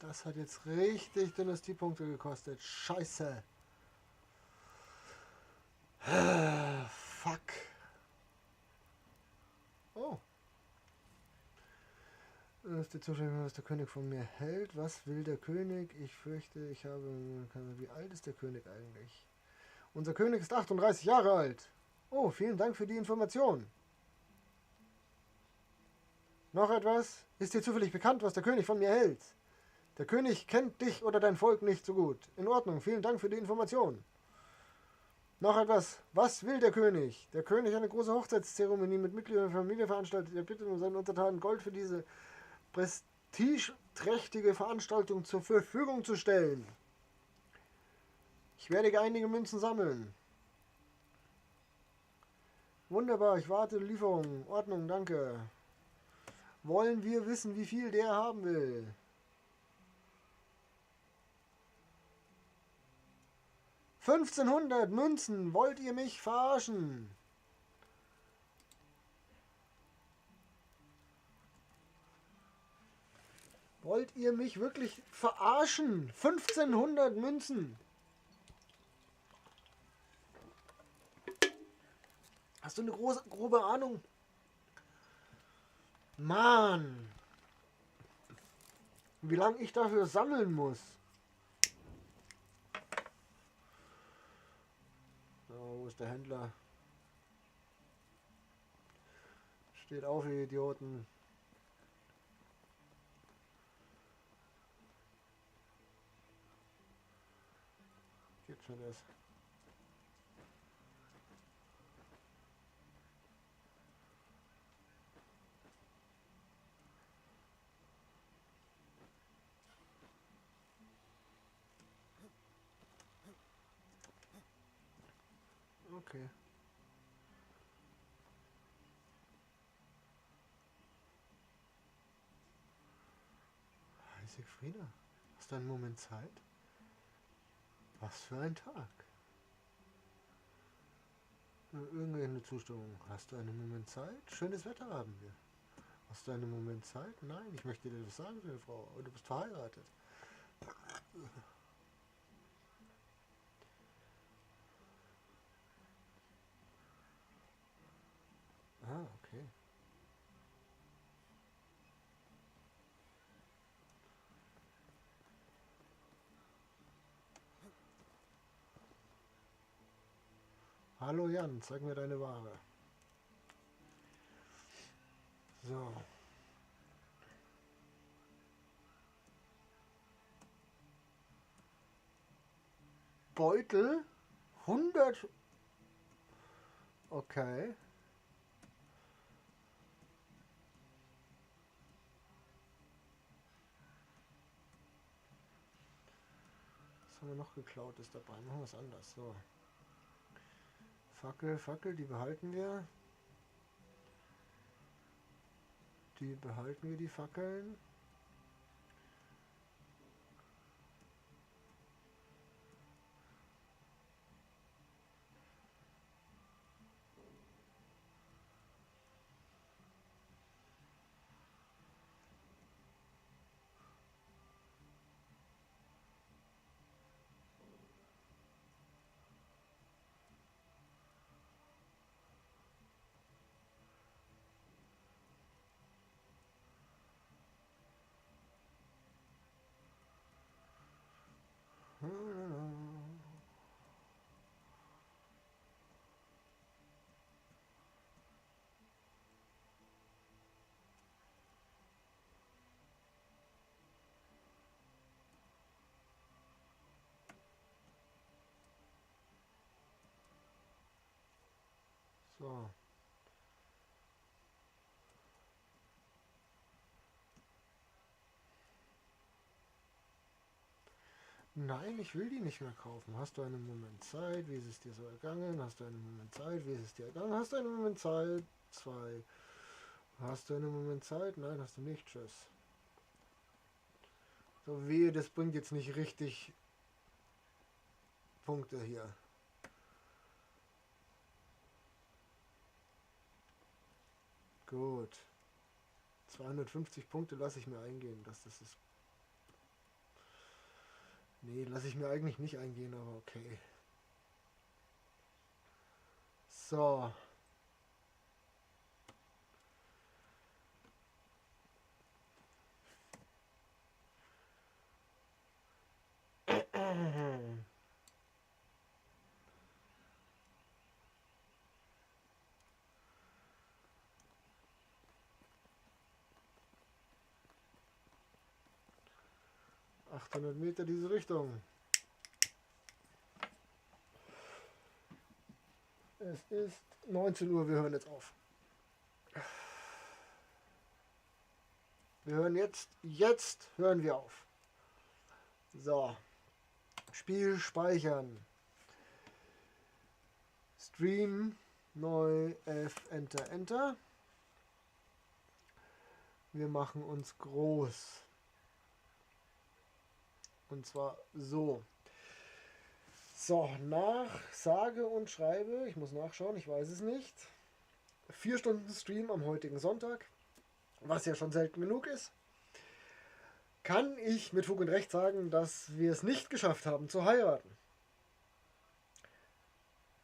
Das hat jetzt richtig Dynastiepunkte gekostet. Scheiße. Fuck. Oh. Das ist die Zustimmung, was der König von mir hält. Was will der König? Ich fürchte, ich habe... Wie alt ist der König eigentlich? Unser König ist 38 Jahre alt. Oh, vielen Dank für die Information. Noch etwas? Ist dir zufällig bekannt, was der König von mir hält? Der König kennt dich oder dein Volk nicht so gut. In Ordnung, vielen Dank für die Information. Noch etwas. Was will der König? Der König hat eine große Hochzeitszeremonie mit Mitgliedern der Familie veranstaltet. Er bittet um seinen Untertanen Gold für diese prestigeträchtige Veranstaltung zur Verfügung zu stellen. Ich werde einige Münzen sammeln. Wunderbar, ich warte Lieferung. Ordnung, danke. Wollen wir wissen, wie viel der haben will? 1500 Münzen, wollt ihr mich verarschen? Wollt ihr mich wirklich verarschen? 1500 Münzen. Hast du eine große, grobe Ahnung? Mann! Wie lange ich dafür sammeln muss? So, wo ist der Händler? Steht auf, ihr Idioten. Gibt's mir das? Okay. Hi Siegfrieda, hast du einen Moment Zeit? Was für ein Tag. Irgendeine Zustimmung. Hast du einen Moment Zeit? Schönes Wetter haben wir. Hast du einen Moment Zeit? Nein, ich möchte dir das sagen, schöne Frau, aber du bist verheiratet. Ah, okay. Hallo Jan, zeig mir deine Ware. So. Beutel 100. Okay. Was haben wir noch geklaut ist dabei? Machen wir es anders. So. Fackel, Fackel, die behalten wir. Die behalten wir, die Fackeln. So. Nein, ich will die nicht mehr kaufen. Hast du einen Moment Zeit? Wie ist es dir so ergangen? Hast du einen Moment Zeit? Wie ist es dir ergangen? Hast du einen Moment Zeit? 2. Hast du einen Moment Zeit? Nein, hast du nicht. Tschüss. So, wehe, das bringt jetzt nicht richtig Punkte hier. Gut. 250 Punkte lasse ich mir eingehen, dass das ist. Nee, lasse ich mir eigentlich nicht eingehen, aber okay. So. 800 Meter diese Richtung. Es ist 19 Uhr, wir hören jetzt auf. Wir hören jetzt hören wir auf. So. Spiel speichern. Stream neu F Enter Enter. Wir machen uns groß. Und zwar so. So, nach sage und schreibe, ich muss nachschauen, ich weiß es nicht. 4 Stunden Stream am heutigen Sonntag, was ja schon selten genug ist, kann ich mit Fug und Recht sagen, dass wir es nicht geschafft haben zu heiraten.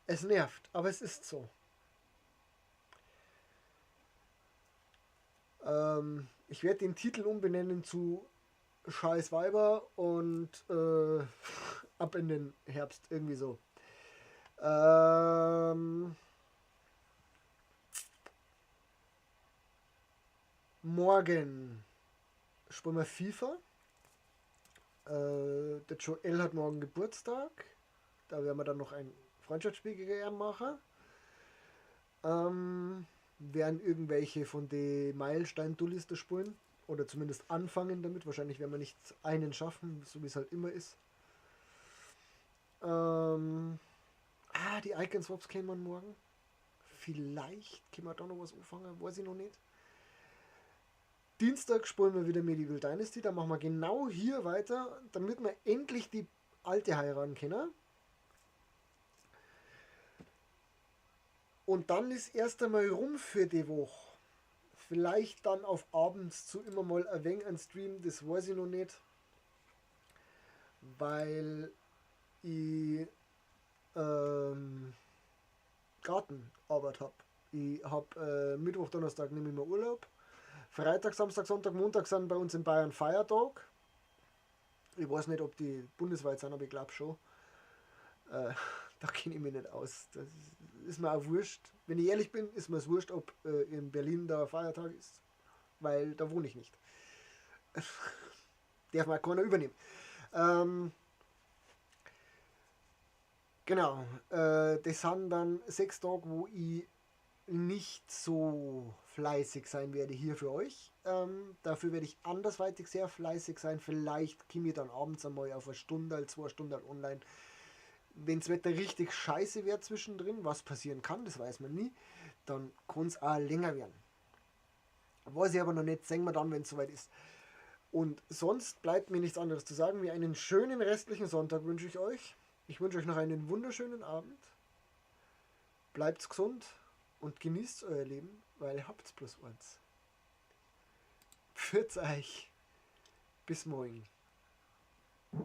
Es nervt, aber es ist so. Ich werde den Titel umbenennen zu Scheiß Weiber und ab in den Herbst, irgendwie so. Morgen spielen wir FIFA. Der Joel hat morgen Geburtstag. Da werden wir dann noch ein Freundschaftsspiel gegen ihn machen. Werden irgendwelche von den Meilenstein-Dullis da spielen. Oder zumindest anfangen damit. Wahrscheinlich werden wir nicht einen schaffen, so wie es halt immer ist. Die Icon-Swaps kämen wir morgen. Vielleicht können wir da noch was anfangen, weiß ich noch nicht. Dienstag spielen wir wieder Medieval Dynasty. Da machen wir genau hier weiter, damit wir endlich die alte heiraten können. Und dann ist erst einmal rum für die Woche. Vielleicht dann auf abends zu immer mal ein wenig ein Stream, das weiß ich noch nicht. Weil ich Gartenarbeit hab. Ich hab Mittwoch, Donnerstag nehme ich mir Urlaub. Freitag, Samstag, Sonntag, Montag sind bei uns in Bayern Feiertag. Ich weiß nicht, ob die bundesweit sind, aber ich glaub schon. Da kenne ich mich nicht aus. Das ist mir auch wurscht. Wenn ich ehrlich bin, ist mir's wurscht, ob in Berlin da Feiertag ist, weil da wohne ich nicht. Darf mal keiner übernehmen. Genau. Das sind dann 6 Tage, wo ich nicht so fleißig sein werde hier für euch. Dafür werde ich andersweitig sehr fleißig sein. Vielleicht komme ich dann abends einmal auf eine Stunde, 2 Stunden online. Wenn's Wetter richtig scheiße wird zwischendrin, was passieren kann, das weiß man nie, dann kann's auch länger werden. Weiß ich aber noch nicht, sehen wir dann, wenn's soweit ist. Und sonst bleibt mir nichts anderes zu sagen, wie einen schönen restlichen Sonntag wünsche ich euch. Ich wünsche euch noch einen wunderschönen Abend. Bleibt's gesund und genießt euer Leben, weil ihr habt's bloß eins. Pfiat euch. Bis morgen.